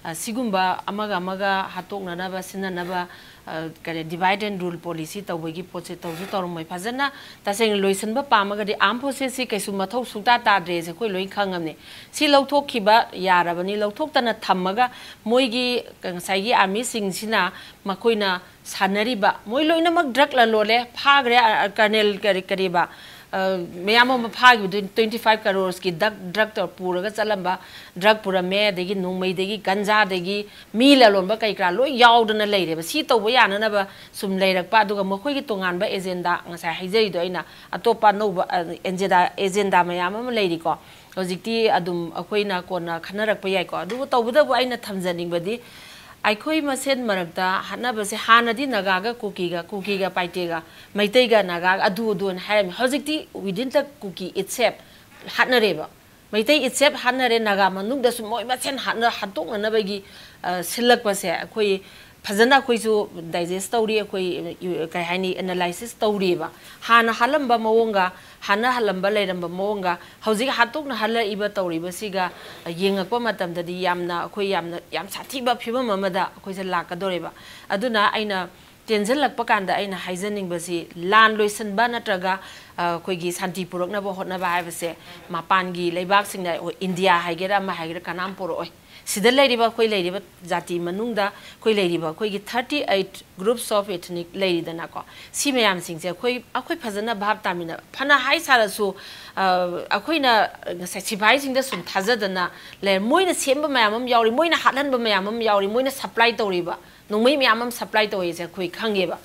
ꯑ, ꯁꯤꯒꯨꯝꯕ ꯑꯃꯒ ꯑꯃꯒ ꯍꯥꯠꯇꯣꯛꯅꯅꯕ, ꯁꯤꯟꯅꯅꯕ, ꯑ, ꯀꯔꯤ, divide and rule policy ꯇꯧꯕꯒꯤ ꯄꯣꯠꯁꯦ ꯇꯧꯁꯨ ꯇꯧꯔꯝꯃꯣꯏ꯫ ꯐꯖꯅ ꯇꯁꯦꯡꯅ ꯂꯣꯏꯁꯤꯟꯕ ꯄꯥꯝꯃꯒꯗꯤ armed forcesꯁꯤ ꯀꯩꯁꯨ ꯃꯊꯧ ꯁꯨꯡꯇꯥ ꯇꯥꯗ꯭ꯔꯦꯁꯦ ꯑꯩꯈꯣꯏ ꯂꯣꯏ ꯈꯪꯉꯕꯅꯤ꯫ ꯁꯤ ꯂꯧꯊꯣꯛꯈꯤꯕ ꯌꯥꯔꯕꯅꯤ, ꯂꯧꯊꯣꯛꯇꯅ ꯊꯝꯃꯒ ꯃꯣꯏꯒꯤ ꯉꯁꯥꯏꯒꯤ armyꯁꯤꯡꯁꯤꯅ ꯃꯈꯣꯏꯅ ꯁꯥꯟꯅꯔꯤꯕ, ꯃꯣꯏ ꯂꯣꯏꯅꯃꯛ drug ꯂꯂꯣꯜꯂꯦ, ꯐꯥꯈ꯭ꯔꯦ, ꯑ, colonel ꯀꯔꯤ, ꯀꯔꯤꯕ, ꯑ, ꯃꯌꯥꯝ ꯑꯃ ꯐꯥꯈꯤꯕꯗꯨ twenty five crores ꯀꯤ drug, drug ꯇꯧꯔ ꯄꯨꯔꯒ ꯆꯠꯂꯝꯕ, drug ꯄꯨꯔꯝꯃꯦ, ꯑꯗꯒꯤ ꯅꯣꯡꯃꯩꯗꯒꯤ ꯒꯟꯖꯥꯗꯒꯤ ꯃꯤ ꯂꯂꯣꯟꯕ ꯀꯩ ꯀꯔꯥ ꯂꯣꯏ ꯌꯥꯎꯗꯅ ꯂꯩꯔꯦꯕ꯫ ꯁꯤ ꯇꯧꯕ ꯌꯥꯅꯅꯕ ꯁꯨꯝ ꯂꯩꯔꯛꯄ, ꯑꯗꯨꯒ ꯃꯈꯣꯏꯒꯤ ꯇꯣꯉꯥꯟꯕ agenda, ꯉꯁꯥꯏ ꯍꯥꯏꯖꯔꯤꯗꯣ ꯑꯩꯅ, ꯑꯇꯣꯞꯄ ꯑꯅꯧꯕ, ꯑ, agenda, agenda ꯃꯌꯥꯝ ꯑꯃ ꯂꯩꯔꯤꯀꯣ꯫ ꯍꯧꯖꯤꯛꯇꯤ ꯑꯗꯨꯝ ꯑꯩꯈꯣꯏꯅ ꯀꯣꯟꯅ ꯈꯟꯅꯔꯛꯄ ꯌꯥꯏꯀꯣ꯫ ꯑꯗꯨꯕꯨ ꯇꯧꯕꯇꯕꯨ ꯑꯩꯅ ꯊꯝꯖꯅꯤꯡꯕꯗꯤ, ꯑꯩꯈꯣꯏ ꯃꯁꯦꯟ ꯃꯔꯛꯇ ꯍꯥꯠꯅꯕꯁꯦ ꯍꯥꯟꯅꯗꯤ ꯅꯥꯒꯥꯒ ꯀꯨꯀꯤꯒ, ꯀꯨꯀꯤꯒ ꯄꯥꯏꯇꯦꯒ, ꯃꯩꯇꯩꯒ ꯅꯥꯒꯥꯒ ꯑꯗꯨ ꯑꯗꯨꯅ ꯍꯥꯏꯔꯝꯃꯤ꯫ ꯍꯧꯖꯤꯛꯇꯤ within the Kuki itself ꯍꯥꯠꯅꯔꯦꯕ꯫ Meitei itself ꯍꯥꯠꯅꯔꯦ, Naga ꯃꯅꯨꯡꯗꯁꯨ ꯃꯣꯏ ꯃꯁꯦꯟ ꯍꯥꯠꯅ-, ꯍꯥꯠꯇꯣꯛꯅꯅꯕꯒꯤ, ꯑ, ꯁꯤꯜꯂꯛꯄꯁꯦ ꯑꯩꯈꯣꯏ ꯐꯖꯅ ꯑꯩꯈꯣꯏꯁꯨ digest ꯇꯧꯔꯤ, ꯑꯩꯈꯣꯏ, ꯀꯩ ꯍꯥꯏꯅꯤ, analysis ꯇꯧꯔꯤꯕ꯫ ꯍꯥꯟꯅ ꯍꯥꯠꯂꯝꯕ ꯃꯑꯣꯡꯒ, ꯍꯥꯟꯅ ꯍꯥꯠꯂꯝꯕ ꯂꯩꯔꯝꯕ ꯃꯑꯣꯡꯒ, ꯍꯧꯖꯤꯛ ꯍꯥꯠꯇꯣꯛꯅ ꯍꯜꯂꯛꯏꯕ ꯇꯧꯔꯤꯕꯁꯤꯒ ꯌꯦꯡꯉꯛꯄ ꯃꯇꯝꯗꯗꯤ ꯌꯥꯝꯅ, ꯑꯩꯈꯣꯏ ꯌꯥꯝꯅ, ꯌꯥꯝ ꯁꯥꯊꯤꯕ ꯐꯤꯕꯝ ꯑꯃꯗ ꯑꯩꯈꯣꯏꯁꯦ ꯂꯥꯛꯀꯗꯧꯔꯦꯕ꯫ ꯑꯗꯨꯅ ꯑꯩꯅ ꯇꯦꯟꯁꯤꯜꯂꯛꯄ ꯀꯥꯟꯗ ꯑꯩꯅ ꯍꯥꯏꯖꯅꯤꯡꯕꯁꯤ, ꯂꯥꯟ ꯂꯣꯏꯁꯤꯟꯕ ꯅꯠꯇ꯭ꯔꯒ, ꯑ, ꯑꯩꯈꯣꯏꯒꯤ ꯁꯥꯟꯇꯤ ꯄꯨꯔꯛꯅꯕ ꯍꯣꯠꯅꯕ ꯍꯥꯏꯕꯁꯦ ꯃꯄꯥꯟꯒꯤ ꯂꯩꯕꯥꯛꯁꯤꯡꯅ, ꯑꯩꯈꯣꯏ ꯏꯟꯗꯤꯌꯥ ꯍꯥꯏꯒꯦꯔꯥ ꯑꯃ ꯍꯥꯏꯒꯦꯔꯥ, ꯀꯅꯥꯝ ꯄꯨꯔꯛꯑꯣꯏ꯫ ꯁꯤꯗ ꯂꯩꯔꯤꯕ, ꯑꯩꯈꯣꯏ ꯂꯩꯔꯤꯕ ꯖꯥꯇꯤ ꯃꯅꯨꯡꯗ ꯑꯩꯈꯣꯏ ꯂꯩꯔꯤꯕ ꯑꯩꯈꯣꯏꯒꯤ thirty eight groups of ethnic ꯂꯩꯔꯤꯗꯅꯀꯣ, ꯁꯤ ꯃꯌꯥꯝꯁꯤꯡꯁꯦ ꯑꯩꯈꯣꯏ, ꯑꯩꯈꯣꯏ ꯐꯖꯅ ꯚꯥꯞ ꯇꯥꯃꯤꯟꯅ, ꯐꯅ ꯍꯥꯏ ꯁꯥꯔꯁꯨ, ꯑ, ꯑꯩꯈꯣꯏꯅ ꯉꯁꯥꯏ ꯁꯤꯐꯥꯏꯁꯤꯡꯗ ꯁꯨꯝ ꯊꯥꯖꯗꯅ ꯂꯩ, ꯃꯣꯏꯅ ꯁꯦꯝꯕ ꯃꯌꯥꯝ ꯑꯃ ꯌꯥꯎꯔꯤ, ꯃꯣꯏꯅ ꯍꯥꯠꯍꯟꯕ ꯃꯌꯥꯝ ꯑꯃ ꯌꯥꯎꯔꯤ, ꯃꯣꯏꯅ supply ꯇꯧꯔꯤꯕ ꯅꯣꯡꯃꯩ ꯃꯌꯥꯝ ꯑꯃ supply ꯇꯧꯔꯤꯁꯦ ꯑꯩꯈꯣꯏ ꯈꯪꯉꯦꯕ꯫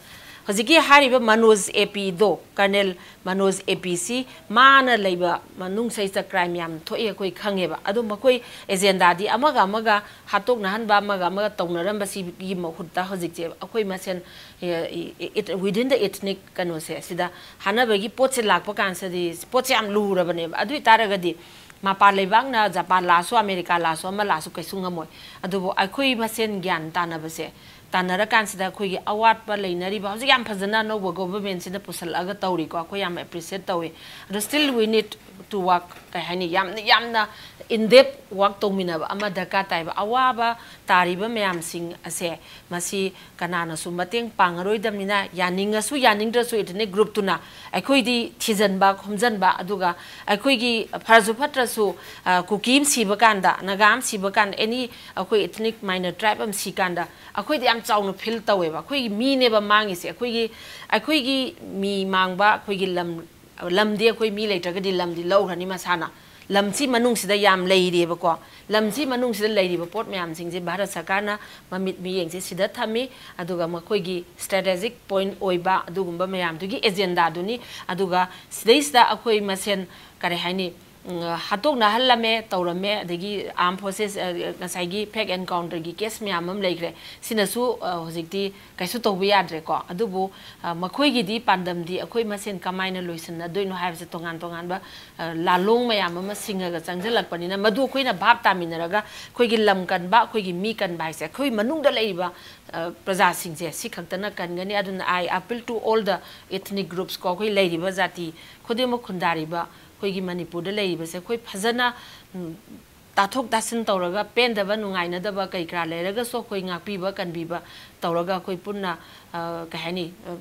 ꯍꯧꯖꯤꯛꯀꯤ ꯍꯥꯏꯔꯤꯕ ꯃꯅꯣꯖ ꯑꯦ ꯄꯤꯗꯣ, Colonel ꯃꯅꯣꯖ ꯑꯦ ꯄꯤꯁꯤ, ꯃꯥꯅ ꯂꯩꯕ ꯃꯅꯨꯡꯁꯤꯗ crime ꯌꯥꯝ ꯊꯣꯛꯏ ꯑꯩꯈꯣꯏ ꯈꯪꯉꯦꯕ꯫ ꯑꯗꯣ ꯃꯈꯣꯏ agendaꯗꯤ ꯑꯃꯒ ꯑꯃꯒ ꯍꯥꯠꯇꯣꯛꯅꯍꯟꯕ, ꯑꯃꯒ ꯑꯃꯒ ꯇꯧꯅꯔꯝꯕꯁꯤꯒꯤ ꯃꯍꯨꯠꯇ ꯍꯧꯖꯤꯛꯁꯦ ꯑꯩꯈꯣꯏ ꯃꯁꯦꯟ, ꯑꯦ, E-, E-, within the ethnic ꯀꯩꯅꯣꯁꯦ, ꯁꯤꯗ ꯍꯥꯠꯅꯕꯒꯤ ꯄꯣꯠꯁꯦ ꯂꯥꯛꯄ ꯀꯥꯟꯁꯤꯗꯤ ꯄꯣꯠꯁꯦ ꯌꯥꯝ ꯂꯨꯔꯕꯅꯦꯕ꯫ ꯑꯗꯨ ꯑꯣꯏꯇꯥꯔꯒꯗꯤ ꯃꯄꯥꯟ ꯂꯩꯕꯥꯛꯅ, ꯖꯄꯥꯟ ꯂꯥꯛꯑꯁꯨ, ꯑꯃꯦꯔꯤꯀꯥ ꯂꯥꯛꯑꯁꯨ, ꯑꯃ ꯂꯥꯛꯑꯁꯨ ꯀꯩꯁꯨ ꯉꯝꯃꯣꯏ꯫ ꯑꯗꯨꯕꯨ ꯑꯩꯈꯣꯏ ꯃꯁꯦꯟ ꯒ꯭ꯌꯥꯟ ꯇꯥꯅꯕꯁꯦ, ꯇꯥꯟꯅꯔꯀꯥꯟꯁꯤꯗ ꯑꯩꯈꯣꯏꯒꯤ ꯑꯋꯥꯠꯄ ꯂꯩꯅꯔꯤꯕ, ꯍꯧꯖꯤꯛ ꯌꯥꯝ ꯐꯖꯅ ꯑꯅꯧꯕ government ꯁꯤꯅ ꯄꯨꯁꯜꯂꯛꯑꯒ ꯇꯧꯔꯤꯀꯣ, ꯑꯩꯈꯣꯏ ꯌꯥꯝ appreciate ꯇꯧꯏ꯫ ꯑꯗꯣ still we need to work, ꯀꯩ ꯍꯥꯏꯅꯤ, ꯌꯥꯝꯅ, ꯌꯥꯝꯅ in depth work ꯇꯧꯃꯤꯟꯅꯕ ꯑꯃ ꯗꯔꯀꯥꯔ ꯇꯥꯏꯕ꯫ ꯑꯋꯥꯕ ꯇꯥꯔꯤꯕ ꯃꯌꯥꯝꯁꯤꯡ ꯑꯁꯦ, ꯃꯁꯤ ꯀꯅꯥꯅꯁꯨ ꯃꯇꯦꯡ ꯄꯥꯡꯉꯔꯣꯏꯗꯕꯅꯤꯅ, ꯌꯥꯅꯤꯡꯉꯁꯨ ꯌꯥꯅꯤꯡꯗ꯭ꯔꯁꯨ ethnic group ꯇꯨꯅ ꯑꯩꯈꯣꯏꯗꯤ ꯊꯤꯖꯤꯟꯕ ꯈꯣꯝꯖꯤꯟꯕ, ꯑꯗꯨꯒ ꯑꯩꯈꯣꯏꯒꯤ ꯐꯔꯁꯨ ꯐꯠꯇ꯭ꯔꯁꯨ, ꯑ, ꯀꯨꯀꯤ ꯑꯃ ꯁꯤꯕ ꯀꯥꯟꯗ, ꯅꯥꯒꯥ ꯑꯃ ꯁꯤꯕ ꯀꯥꯟꯗ, any ꯑꯩꯈꯣꯏ ethnic minor tribe ꯑꯃ ꯁꯤ ꯀꯥꯟꯗ, ꯑꯩꯈꯣꯏꯗꯤ ꯌꯥꯝ ꯆꯥꯎꯅ feel ꯇꯧꯋꯦꯕ꯫ ꯑꯩꯈꯣꯏꯒꯤ ꯃꯤꯅꯦꯕ ꯃꯥꯡꯉꯤꯁꯦ꯫ ꯑꯩꯈꯣꯏꯒꯤ, ꯑꯩꯈꯣꯏꯒꯤ ꯃꯤ ꯃꯥꯡꯕ, ꯑꯩꯈꯣꯏꯒꯤ ꯂꯝ, ꯂꯝꯗꯤ ꯑꯩꯈꯣꯏ ꯃꯤ ꯂꯩꯇ꯭ꯔꯒꯗꯤ ꯂꯝꯗꯤ ꯂꯧꯈ꯭ꯔꯅꯤ ꯃꯁꯥꯅ꯫ ꯂꯝꯁꯤ ꯃꯅꯨꯡꯁꯤꯗ ꯌꯥꯝ ꯂꯩꯔꯤꯑꯕꯀꯣ꯫ ꯂꯝꯁꯤ ꯃꯅꯨꯡꯁꯤꯗ ꯂꯩꯔꯤꯕ ꯄꯣꯠ ꯃꯌꯥꯝꯁꯤꯡꯁꯦ ꯚꯥꯔꯠ ꯁꯔꯀꯥꯔꯅ ꯃꯃꯤꯠ ꯃꯤꯠꯌꯦꯡꯁꯦ ꯁꯤꯗ ꯊꯝꯃꯤ꯫ ꯑꯗꯨꯒ ꯃꯈꯣꯏꯒꯤ strategic point ꯑꯣꯏꯕ ꯑꯗꯨꯒꯨꯝꯕ ꯃꯌꯥꯝꯗꯨꯒꯤ agenda ꯗꯨꯅꯤ꯫ ꯑꯗꯨꯒ ꯁꯤꯗꯩꯁꯤꯗ ꯑꯩꯈꯣꯏ ꯃꯁꯦꯟ, ꯀꯔꯤ ꯍꯥꯏꯅꯤ, ꯎꯝ, ꯍꯥꯠꯇꯣꯛꯅꯍꯜꯂꯝꯃꯦ, ꯇꯧꯔꯝꯃꯦ, ꯑꯗꯒꯤ armed forces, ꯑ, ꯉꯁꯥꯏꯒꯤ fake encounter ꯒꯤ case ꯃꯌꯥꯝ ꯑꯃ ꯂꯩꯈ꯭ꯔꯦ꯫ ꯁꯤꯅꯁꯨ, ꯑ, ꯍꯧꯖꯤꯛꯇꯤ ꯀꯩꯁꯨ ꯇꯧꯕ ꯌꯥꯗ꯭ꯔꯦꯀꯣ꯫ ꯑꯗꯨꯕꯨ, ꯑ, ꯃꯈꯣꯏꯒꯤꯗꯤ ꯄꯥꯟꯗꯝꯗꯤ ꯑꯩꯈꯣꯏ ꯃꯁꯦꯟ ꯀꯃꯥꯏꯅ ꯂꯣꯏꯁꯤꯟꯅꯗꯣꯏꯅꯣ ꯍꯥꯏꯕꯁꯦ ꯇꯣꯉꯥꯟ ꯇꯣꯉꯥꯟꯕ, ꯑ, ꯂꯥꯂꯣꯡ ꯃꯌꯥꯝ ꯑꯃ ꯁꯤꯡꯉꯒ ꯆꯪꯁꯤꯜꯂꯛꯄꯅꯤꯅ, ꯃꯗꯨ ꯑꯩꯈꯣꯏꯅ ꯚꯥꯞ ꯇꯥꯃꯤꯟꯅꯔꯒ ꯑꯩꯈꯣꯏꯒꯤ ꯂꯝ ꯀꯟꯕ, ꯑꯩꯈꯣꯏꯒꯤ ꯃꯤ ꯀꯟꯕ ꯍꯥꯏꯁꯦ ꯑꯩꯈꯣꯏ ꯃꯅꯨꯡꯗ ꯂꯩꯔꯤꯕ, ꯑ, ꯄ꯭ꯔꯖꯥꯁꯤꯡꯁꯦ ꯁꯤ ꯈꯛꯇꯅ ꯀꯟꯒꯅꯤ꯫ ꯑꯗꯨꯅ I appeal to all the ethnic groups ꯀꯣ, ꯑꯩꯈꯣꯏ ꯂꯩꯔꯤꯕ ꯖꯥꯇꯤ ꯈꯨꯗꯤꯡꯃꯛ ꯈꯨꯟꯗꯥꯔꯤꯕ ꯑꯩꯈꯣꯏꯒꯤ ꯃꯅꯤꯄꯨꯔꯗ ꯂꯩꯔꯤꯕꯁꯦ ꯑꯩꯈꯣꯏ ꯐꯖꯅ, ꯎꯝ, ꯇꯥꯊꯣꯛ ꯇꯥꯁꯤꯟ ꯇꯧꯔꯒ, ꯄꯦꯟꯗꯕ ꯅꯨꯡꯉꯥꯏꯅꯗꯕ ꯀꯩ ꯀꯔꯥ ꯂꯩꯔꯒꯁꯨ ꯑꯩꯈꯣꯏ ꯉꯥꯛꯄꯤꯕ ꯀꯟꯕꯤꯕ ꯇꯧꯔꯒ ꯑꯩꯈꯣꯏ ꯄꯨꯟꯅ, ꯑ, ꯀꯩ ꯍꯥꯏꯅꯤ, ꯑ,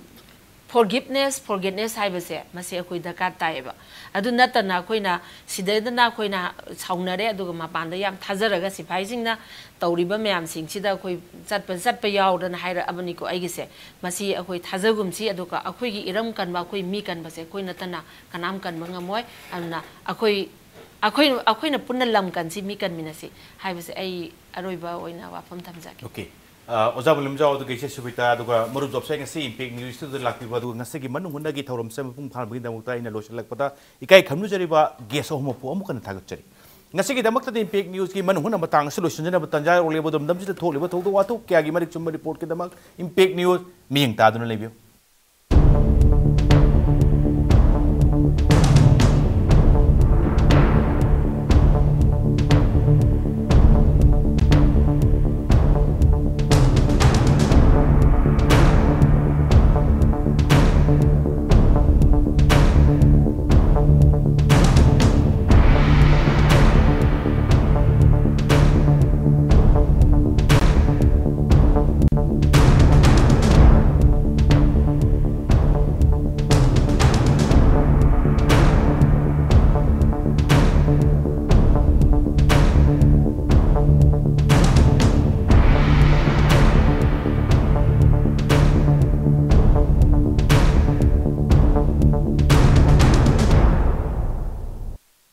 forgiveness, forgetness ꯍꯥꯏꯕꯁꯦ ꯃꯁꯤ ꯑꯩꯈꯣꯏ ꯗꯔꯀꯥꯔ ꯇꯥꯏꯌꯦꯕ꯫ ꯑꯗꯨ ꯅꯠꯇꯅ ꯑꯩꯈꯣꯏꯅ ꯁꯤꯗꯩꯗꯅ ꯑꯩꯈꯣꯏꯅ ꯁꯥꯎꯅꯔꯦ, ꯑꯗꯨꯒ ꯃꯄꯥꯟꯗ ꯌꯥꯝ ꯊꯥꯖꯔꯒ ꯁꯤꯐꯥꯏꯁꯤꯡꯅ ꯇꯧꯔꯤꯕ ꯃꯌꯥꯝꯁꯤꯡꯁꯤꯗ ꯑꯩꯈꯣꯏ ꯆꯠꯄ, ꯆꯠꯄ ꯌꯥꯎꯗꯅ ꯍꯥꯏꯔꯛꯑꯕꯅꯤꯀꯣ ꯑꯩꯒꯤꯁꯦ꯫ ꯃꯁꯤ ꯑꯩꯈꯣꯏ ꯊꯥꯖꯒꯨꯝꯁꯤ, ꯑꯗꯨꯒ ꯑꯩꯈꯣꯏꯒꯤ ꯏꯔꯝ ꯀꯟꯕ, ꯑꯩꯈꯣꯏ ꯃꯤ ꯀꯟꯕꯁꯦ ꯑꯩꯈꯣꯏ ꯅꯠꯇꯅ ꯀꯅꯥꯝ ꯀꯟꯕ ꯉꯝꯃꯣꯏ꯫ ꯑꯗꯨꯅ ꯑꯩꯈꯣꯏ, ꯑꯩꯈꯣꯏ, ꯑꯩꯈꯣꯏꯅ ꯄꯨꯟꯅ ꯂꯝ ꯀꯟꯁꯤ, ꯃꯤ ꯀꯟꯃꯤꯟꯅꯁꯤ ꯍꯥꯏꯕꯁꯦ ꯑꯩ ꯑꯔꯣꯏꯕ ꯑꯣꯏꯅ ꯋꯥꯐꯝ ꯊꯝꯖꯒꯦ꯫ Okay. ꯑ, ꯑꯣꯖꯥ ꯃꯨꯂꯤꯝꯖꯥꯎ, ꯑꯗꯨꯒ ꯏꯆꯦ ꯁꯨꯕꯤꯇꯥ, ꯑꯗꯨꯒ ꯃꯔꯨꯞ ꯖꯣꯕꯁꯦ ꯉꯁꯤ Impact News ꯇꯨꯗ ꯂꯥꯛꯄꯤꯕ, ꯑꯗꯨꯒ ꯉꯁꯤꯒꯤ ꯃꯅꯨꯡ ꯍꯨꯠꯅꯒꯤ ꯊꯧꯔꯝꯁꯦ ꯃꯄꯨꯡ ꯐꯥꯍꯟꯕꯒꯤꯗꯃꯛꯇ ꯑꯩꯅ ꯂꯣꯏꯁꯤꯜꯂꯛꯄꯗ ꯏꯀꯥꯏ ꯈꯨꯝꯅꯖꯔꯤꯕ guest ꯑꯍꯨꯝꯃꯛꯄꯨ ꯑꯃꯨꯛ ꯍꯟꯅ ꯊꯥꯒꯠꯆꯔꯤ꯫ ꯉꯁꯤꯒꯤꯗꯃꯛꯇꯗꯤ Impact News ꯀꯤ ꯃꯅꯨꯡ ꯍꯨꯠꯅ ꯃꯇꯥꯡ ꯑꯁꯤ ꯂꯣꯏꯁꯤꯟꯖꯅꯕ ꯇꯥꯟꯖꯥ ꯌꯧꯔꯛꯂꯦ꯫ ꯑꯗꯨꯝ ꯂꯝꯗꯝꯁꯤꯗ ꯊꯣꯛꯂꯤꯕ ꯊꯧꯗꯣꯛ ꯋꯥꯊꯣꯛ ꯀꯌꯥꯒꯤ ꯃꯔꯤꯛ ꯆꯨꯝꯕ report ꯀꯤꯗꯃꯛ Impact News ꯃꯤꯠꯌꯦꯡ ꯇꯥꯗꯨꯅ ꯂꯩꯕꯤꯌꯨ꯫